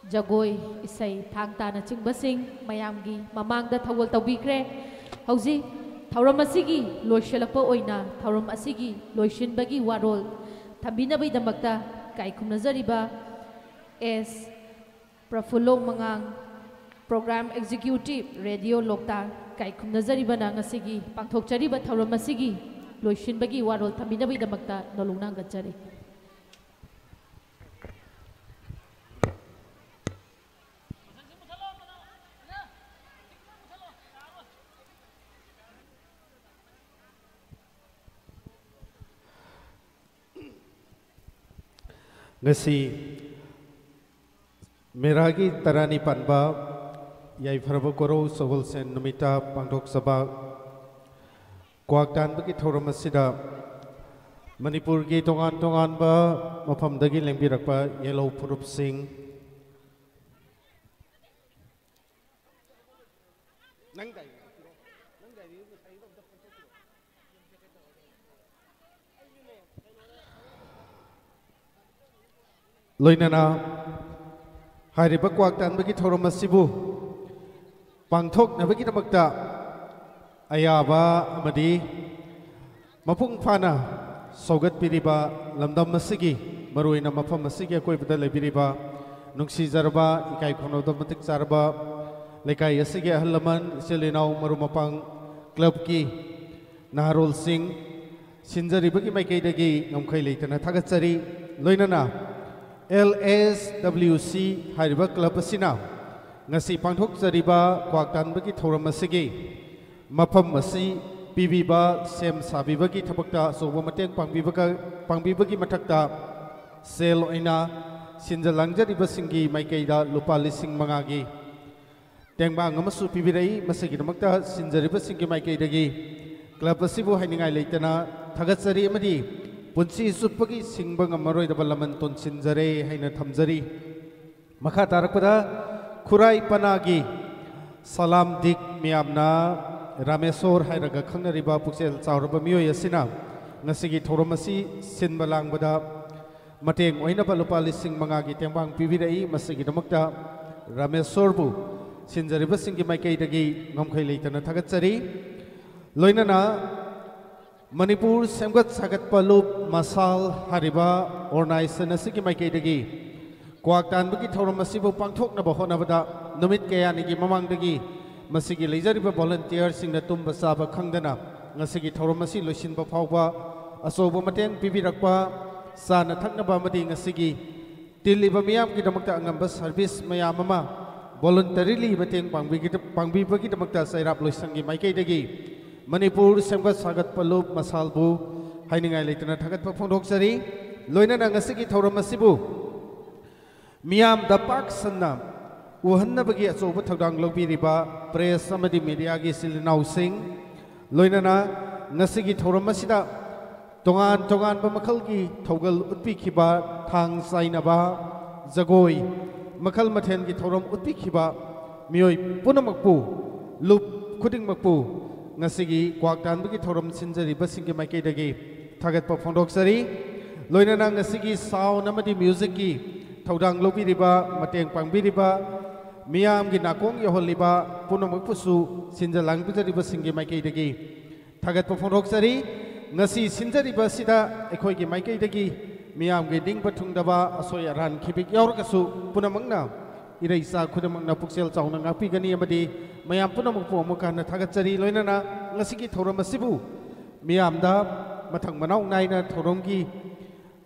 ꯖꯒꯣꯏ, ꯏꯁꯩ, ꯊꯥꯡ ꯇꯥꯅꯆꯤꯡꯕꯁꯤꯡ ꯃꯌꯥꯝꯒꯤ ꯃꯃꯥꯡꯗ ꯊꯧꯒꯜ ꯇꯧꯕꯤꯈ꯭ꯔꯦ꯫ ꯍꯧꯖꯤꯛ ꯊꯧꯔꯝ ꯑꯁꯤꯒꯤ ꯂꯣꯏꯁꯤꯜꯂꯛꯄ ꯑꯣꯏꯅ ꯊꯧꯔꯝ ꯑꯁꯤꯒꯤ ꯂꯣꯏꯁꯤꯟꯕꯒꯤ ꯋꯥꯔꯣꯜ ꯊꯝꯕꯤꯅꯕꯒꯤꯗꯃꯛꯇ ꯏꯀꯥꯏ ꯈꯨꯝꯅꯖꯔꯤꯕ ꯑꯦꯁ ꯄ꯭ꯔꯐꯨꯜꯂꯣ ꯃꯉꯥꯡ, Program Executive, Radio ꯂꯣꯛꯇꯥꯛ, ꯏꯀꯥꯏ ꯈꯨꯝꯅꯖꯔꯤꯕꯅ ꯉꯁꯤꯒꯤ ꯄꯥꯡꯊꯣꯛꯆꯔꯤꯕ ꯊꯧꯔꯝ ꯑꯁꯤꯒꯤ ꯂꯣꯏꯁꯤꯟꯕꯒꯤ ꯋꯥꯔꯣꯜ ꯊꯝꯕꯤꯅꯕꯒꯤꯗꯃꯛꯇ ꯅꯣꯂꯨꯛꯅ ꯍꯪꯒꯠꯆꯔꯤ꯫ ꯉꯁꯤ ꯃꯦꯔꯥꯒꯤ ꯇꯔꯥꯅꯤ ꯄꯥꯟꯕ ꯌꯥꯏꯐꯔꯕ ꯀꯣꯔꯧ ꯁꯒꯣꯜꯁꯦꯟ ꯅꯨꯃꯤꯠꯇ ꯄꯥꯡꯊꯣꯛꯆꯕ ꯀ꯭ꯋꯥꯛ ꯇꯥꯟꯕꯒꯤ ꯊꯧꯔꯝ ꯑꯁꯤꯗ ꯃꯅꯤꯄꯨꯔꯒꯤ ꯇꯣꯉꯥꯟ ꯇꯣꯉꯥꯟꯕ ꯃꯐꯝꯗꯒꯤ ꯂꯦꯡꯕꯤꯔꯛꯄ ꯌꯦꯜꯍꯧ ꯐꯨꯔꯨꯞꯁꯤꯡ, ꯂꯣꯏꯅꯅ ꯍꯥꯏꯔꯤꯕ ꯀ꯭ꯋꯥꯛ ꯇꯥꯟꯕꯒꯤ ꯊꯧꯔꯝ ꯑꯁꯤꯕꯨ ꯄꯥꯡꯊꯣꯛꯅꯕꯒꯤꯗꯃꯛꯇ ꯑꯌꯥꯕ ꯑꯃꯗꯤ ꯃꯄꯨꯡ ꯐꯥꯅ ꯁꯧꯒꯠꯄꯤꯔꯤꯕ ꯂꯝꯗꯝ ꯑꯁꯤꯒꯤ, ꯃꯔꯨꯑꯣꯏꯅ ꯃꯐꯝ ꯑꯁꯤꯒꯤ ꯑꯀꯣꯏꯕꯗ ꯂꯩꯕꯤꯔꯤꯕ ꯅꯨꯡꯁꯤꯖꯔꯕ, ꯏꯀꯥꯏ ꯈꯨꯝꯅꯕꯗ ꯃꯇꯤꯛ ꯆꯥꯔꯕ ꯂꯩꯀꯥꯏ ꯑꯁꯤꯒꯤ ꯑꯍꯜ ꯂꯃꯟ, ꯏꯆꯤꯜ ꯏꯅꯥꯎ, ꯃꯔꯨꯞ ꯃꯄꯥꯡ, ꯀ꯭ꯂꯕꯀꯤ ꯅꯍꯥꯔꯣꯜꯁꯤꯡ, ꯁꯤꯟꯖꯔꯤꯕꯒꯤ ꯃꯥꯏꯀꯩꯗꯒꯤ ꯉꯝꯈꯩ ꯂꯩꯇꯅ ꯊꯥꯒꯠꯆꯔꯤ꯫ ꯂꯣꯏꯅꯅ ꯑꯦꯜ ꯑꯦꯁ ꯗꯕ꯭ꯂꯤꯎ ꯁꯤ ꯍꯥꯏꯔꯤꯕ ꯀ꯭ꯂꯕ ꯑꯁꯤꯅ ꯉꯁꯤ ꯄꯥꯡꯊꯣꯛꯆꯔꯤꯕ ꯀ꯭ꯋꯥꯛ ꯇꯥꯟꯕꯒꯤ ꯊꯧꯔꯝ ꯑꯁꯤꯒꯤ ꯃꯐꯝ ꯑꯁꯤ ꯄꯤꯕꯤꯕ, ꯁꯦꯝ ꯁꯥꯕꯤꯕꯒꯤ ꯊꯕꯛꯇ ꯑꯆꯧꯕ ꯃꯇꯦꯡ ꯄꯥꯡꯕꯤꯕꯒ-, ꯄꯥꯡꯕꯤꯕꯒꯤ ꯃꯊꯛꯇ ꯁꯦꯜ ꯑꯣꯏꯅ ꯁꯤꯟꯖ ꯂꯥꯡꯖꯔꯤꯕꯁꯤꯡꯒꯤ ꯃꯥꯏꯀꯩꯗ ꯂꯨꯄꯥ ꯂꯤꯁꯤꯡ ꯃꯉꯥꯒꯤ ꯇꯦꯡꯕꯥꯡ ꯑꯃꯁꯨ ꯄꯤꯕꯤꯔꯛꯏ꯫ ꯃꯁꯤꯒꯤꯗꯃꯛꯇ ꯁꯤꯟꯖꯔꯤꯕꯁꯤꯡꯒꯤ ꯃꯥꯏꯀꯩꯗꯒꯤ ꯀ꯭ꯂꯕ ꯑꯁꯤꯕꯨ ꯍꯥꯏꯅꯤꯡꯉꯥꯏ ꯂꯩꯇꯅ ꯊꯥꯒꯠꯆꯔꯤ ꯑꯃꯗꯤ ꯄꯨꯟꯁꯤ ꯆꯨꯞꯄꯒꯤ ꯁꯤꯡꯕ ꯉꯝꯃꯔꯣꯏꯗꯕ ꯂꯃꯟ ꯇꯣꯟꯁꯤꯟꯖꯔꯦ ꯍꯥꯏꯅ ꯊꯝꯖꯔꯤ꯫ ꯃꯈꯥ ꯇꯥꯔꯛꯄꯗ ꯈꯨꯔꯥꯏ ꯄꯅꯥꯒꯤ ꯁꯂꯥꯝ ꯗꯤꯛ ꯃꯤꯌꯥꯝꯅ ꯔꯥꯃꯦꯁꯣꯔ ꯍꯥꯏꯔꯒ ꯈꯪꯅꯔꯤꯕ ꯄꯨꯛꯆꯦꯜ ꯆꯥꯎꯔꯕ ꯃꯤꯑꯣꯏ ꯑꯁꯤꯅ ꯉꯁꯤꯒꯤ ꯊꯧꯔꯝ ꯑꯁꯤ ꯁꯤꯟꯕ ꯂꯥꯡꯕꯗ ꯃꯇꯦꯡ ꯑꯣꯏꯅꯕ ꯂꯨꯄꯥ ꯂꯤꯁꯤꯡ ꯃꯉꯥꯒꯤ ꯇꯦꯡꯕꯥꯡ ꯄꯤꯕꯤꯔꯛꯏ꯫ ꯃꯁꯤꯒꯤꯗꯃꯛꯇ ꯔꯥꯃꯦꯁꯣꯔꯕꯨ ꯁꯤꯟꯖꯔꯤꯕꯁꯤꯡꯒꯤ ꯃꯥꯏꯀꯩꯗꯒꯤ ꯉꯝꯈꯩ ꯂꯩꯇꯅ ꯊꯥꯒꯠꯆꯔꯤ꯫ ꯂꯣꯏꯅꯅ ꯃꯅꯤꯄꯨꯔ ꯁꯦꯝꯒꯠ ꯁꯥꯒꯠꯄ ꯂꯨꯞ ꯃꯁꯥꯜ ꯍꯥꯏꯔꯤꯕ ꯑꯣꯔꯒꯅꯥꯏꯖꯦꯁꯟ ꯑꯁꯤꯒꯤ ꯃꯥꯏꯀꯩꯗꯒꯤ ꯀ꯭ꯋꯥꯛ ꯇꯥꯟꯕꯒꯤ ꯊꯧꯔꯝ ꯑꯁꯤꯕꯨ ꯄꯥꯡꯊꯣꯛꯅꯕ ꯍꯣꯠꯅꯕꯗ ꯅꯨꯃꯤꯠ ꯀꯌꯥꯅꯤꯒꯤ ꯃꯃꯥꯡꯗꯒꯤ ꯃꯁꯤꯒꯤ ꯂꯩꯖꯔꯤꯕ ꯚꯣꯂꯨꯟꯇꯤꯌꯔꯁꯤꯡꯅ ꯇꯨꯝꯕ ꯆꯥꯕ ꯈꯪꯗꯅ ꯉꯁꯤꯒꯤ ꯊꯧꯔꯝ ꯑꯁꯤ ꯂꯣꯏꯁꯤꯟꯕ ꯐꯥꯎꯕ ꯑꯆꯧꯕ ꯃꯇꯦꯡ ꯄꯤꯕꯤꯔꯛꯄ, ꯆꯥꯅ ꯊꯛꯅꯕ ꯑꯃꯗꯤ ꯉꯁꯤꯒꯤ ꯇꯤꯜꯂꯤꯕ ꯃꯤꯌꯥꯝꯒꯤꯗꯃꯛꯇ ꯑꯉꯝꯕ ꯁꯔꯚꯤꯁ ꯃꯌꯥꯝ ꯑꯃ ꯚꯣꯂꯨꯟꯇꯔꯤꯂꯤ ꯃꯇꯦꯡ ꯄꯥꯡꯕꯤꯒꯗ-, ꯄꯥꯡꯕꯤꯕꯒꯤꯗꯃꯛꯇ ꯆꯩꯔꯥꯞ ꯂꯣꯏꯁꯪꯒꯤ ꯃꯥꯏꯀꯩꯗꯒꯤ ꯃꯅꯤꯄꯨꯔ ꯁꯦꯝꯒꯠ ꯁꯥꯒꯠꯄ ꯂꯨꯞ ꯃꯁꯥꯜꯕꯨ ꯍꯥꯏꯅꯤꯡꯉꯥꯏ ꯂꯩꯇꯅ ꯊꯥꯒꯠꯄ ꯐꯣꯡꯗꯣꯛꯆꯔꯤ꯫ ꯂꯣꯏꯅꯅ ꯉꯁꯤꯒꯤ ꯊꯧꯔꯝ ꯑꯁꯤꯕꯨ ꯃꯤꯌꯥꯝꯗ ꯄꯥꯛ ꯁꯟꯅ ꯎꯍꯟꯅꯕꯒꯤ ꯑꯆꯧꯕ ꯊꯧꯗꯥꯡ ꯂꯧꯕꯤꯔꯤꯕ ꯄ꯭ꯔꯦꯁ ꯑꯃꯗꯤ ꯃꯤꯗꯤꯌꯥꯒꯤ ꯏꯆꯤꯜ ꯏꯅꯥꯎꯁꯤꯡ, ꯂꯣꯏꯅꯅ ꯉꯁꯤꯒꯤ ꯊꯧꯔꯝ ꯑꯁꯤꯗ ꯇꯣꯉꯥꯟ ꯇꯣꯉꯥꯟꯕ ꯃꯈꯜꯒꯤ ꯊꯧꯒꯜ ꯎꯠꯄꯤꯈꯤꯕ, ꯊꯥꯡ ꯆꯥꯏꯅꯕ, ꯖꯒꯣꯏ, ꯃꯈꯜ ꯃꯊꯦꯜꯒꯤ ꯊꯧꯔꯝ ꯎꯠꯄꯤꯈꯤꯕ ꯃꯤꯑꯣꯏ ꯄꯨꯝꯅꯃꯛꯄꯨ, ꯂꯨꯞ ꯈꯨꯗꯤꯡꯃꯛꯄꯨ ꯉꯁꯤꯒꯤ ꯀ꯭ꯋꯥꯛ ꯇꯥꯟꯕꯒꯤ ꯊꯧꯔꯝ ꯁꯤꯟꯖꯔꯤꯕꯁꯤꯡꯒꯤ ꯃꯥꯏꯀꯩꯗꯒꯤ ꯊꯥꯒꯠꯄ ꯐꯣꯡꯗꯣꯛꯆꯔꯤ꯫ ꯂꯣꯏꯅꯅ ꯉꯁꯤꯒꯤ ꯁꯥꯎꯟ ꯑꯃꯗꯤ ꯃ꯭ꯌꯨꯖꯤꯛꯀꯤ ꯊꯧꯗꯥꯡ ꯂꯧꯕꯤꯔꯤꯕ, ꯃꯇꯦꯡ ꯄꯥꯡꯕꯤꯔꯤꯕ, ꯃꯤꯌꯥꯝꯒꯤ ꯅꯥꯀꯣꯡ ꯌꯧꯍꯜꯂꯤꯕ ꯄꯨꯝꯅꯃꯛꯄꯨꯁꯨ ꯁꯤꯟꯖ ꯂꯥꯡꯕꯤꯖꯔꯤꯕꯁꯤꯡꯒꯤ ꯃꯥꯏꯀꯩꯗꯒꯤ ꯊꯥꯒꯠꯄ ꯐꯣꯡꯗꯣꯛꯆꯔꯤ꯫ ꯉꯁꯤ ꯁꯤꯟꯖꯔꯤꯕ ꯑꯁꯤꯗ ꯑꯩꯈꯣꯏꯒꯤ ꯃꯥꯏꯀꯩꯗꯒꯤ ꯃꯤꯌꯥꯝꯒꯤ ꯅꯤꯡꯕ ꯊꯨꯡꯗꯕ ꯑꯁꯣꯏ ꯑꯔꯥꯟ ꯈꯤꯕꯤꯛ ꯌꯥꯎꯔꯒꯁꯨ ꯄꯨꯝꯅꯃꯛꯅ, ꯏꯔꯩꯆꯥ ꯈꯨꯗꯤꯡꯃꯛꯅ ꯄꯨꯛꯆꯦꯜ ꯆꯥꯎꯅ ꯉꯥꯛꯄꯤꯒꯅꯤ ꯑꯃꯗꯤ ꯃꯌꯥꯝ ꯄꯨꯝꯅꯃꯛꯄꯨ ꯑꯃꯨꯛꯀ ꯍꯟꯅ ꯊꯥꯒꯠꯆꯔꯤ꯫ ꯂꯣꯏꯅꯅ ꯉꯁꯤꯒꯤ ꯊꯧꯔꯝ ꯑꯁꯤꯕꯨ ꯃꯤꯌꯥꯝꯗ ꯃꯊꯪ ꯃꯅꯥꯎ ꯅꯥꯏꯅ ꯊꯧꯔꯝꯒꯤ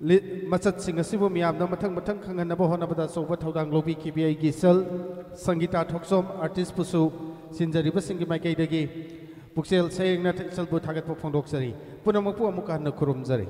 ꯂꯤ-, ꯃꯆꯠꯁꯤꯡ ꯑꯁꯤꯕꯨ ꯃꯤꯌꯥꯝꯗ ꯃꯊꯪ ꯃꯊꯪ ꯈꯪꯍꯟꯅꯕ ꯍꯣꯠꯅꯕꯗ ꯑꯆꯧꯕ ꯊꯧꯗꯥꯡ ꯂꯧꯕꯤꯈꯤꯕꯤ ꯑꯩꯒꯤ ꯏꯆꯜ ꯁꯪꯒꯤꯇꯥ ꯊꯣꯛꯆꯣꯝ ꯑꯥꯔꯇꯤꯁꯄꯨꯁꯨ ꯁꯤꯟꯖꯔꯤꯕꯁꯤꯡꯒꯤ ꯃꯥꯏꯀꯩꯗꯒꯤ ꯄꯨꯛꯆꯦꯜ ꯁꯦꯡꯅ ꯏꯆꯜꯕꯨ ꯊꯥꯒꯠꯄ ꯐꯣꯡꯗꯣꯛꯆꯔꯤ꯫ ꯄꯨꯝꯅꯃꯛꯄꯨ ꯑꯃꯨꯛꯀ ꯍꯟꯅ ꯈꯨꯔꯨꯝꯖꯔꯤ꯫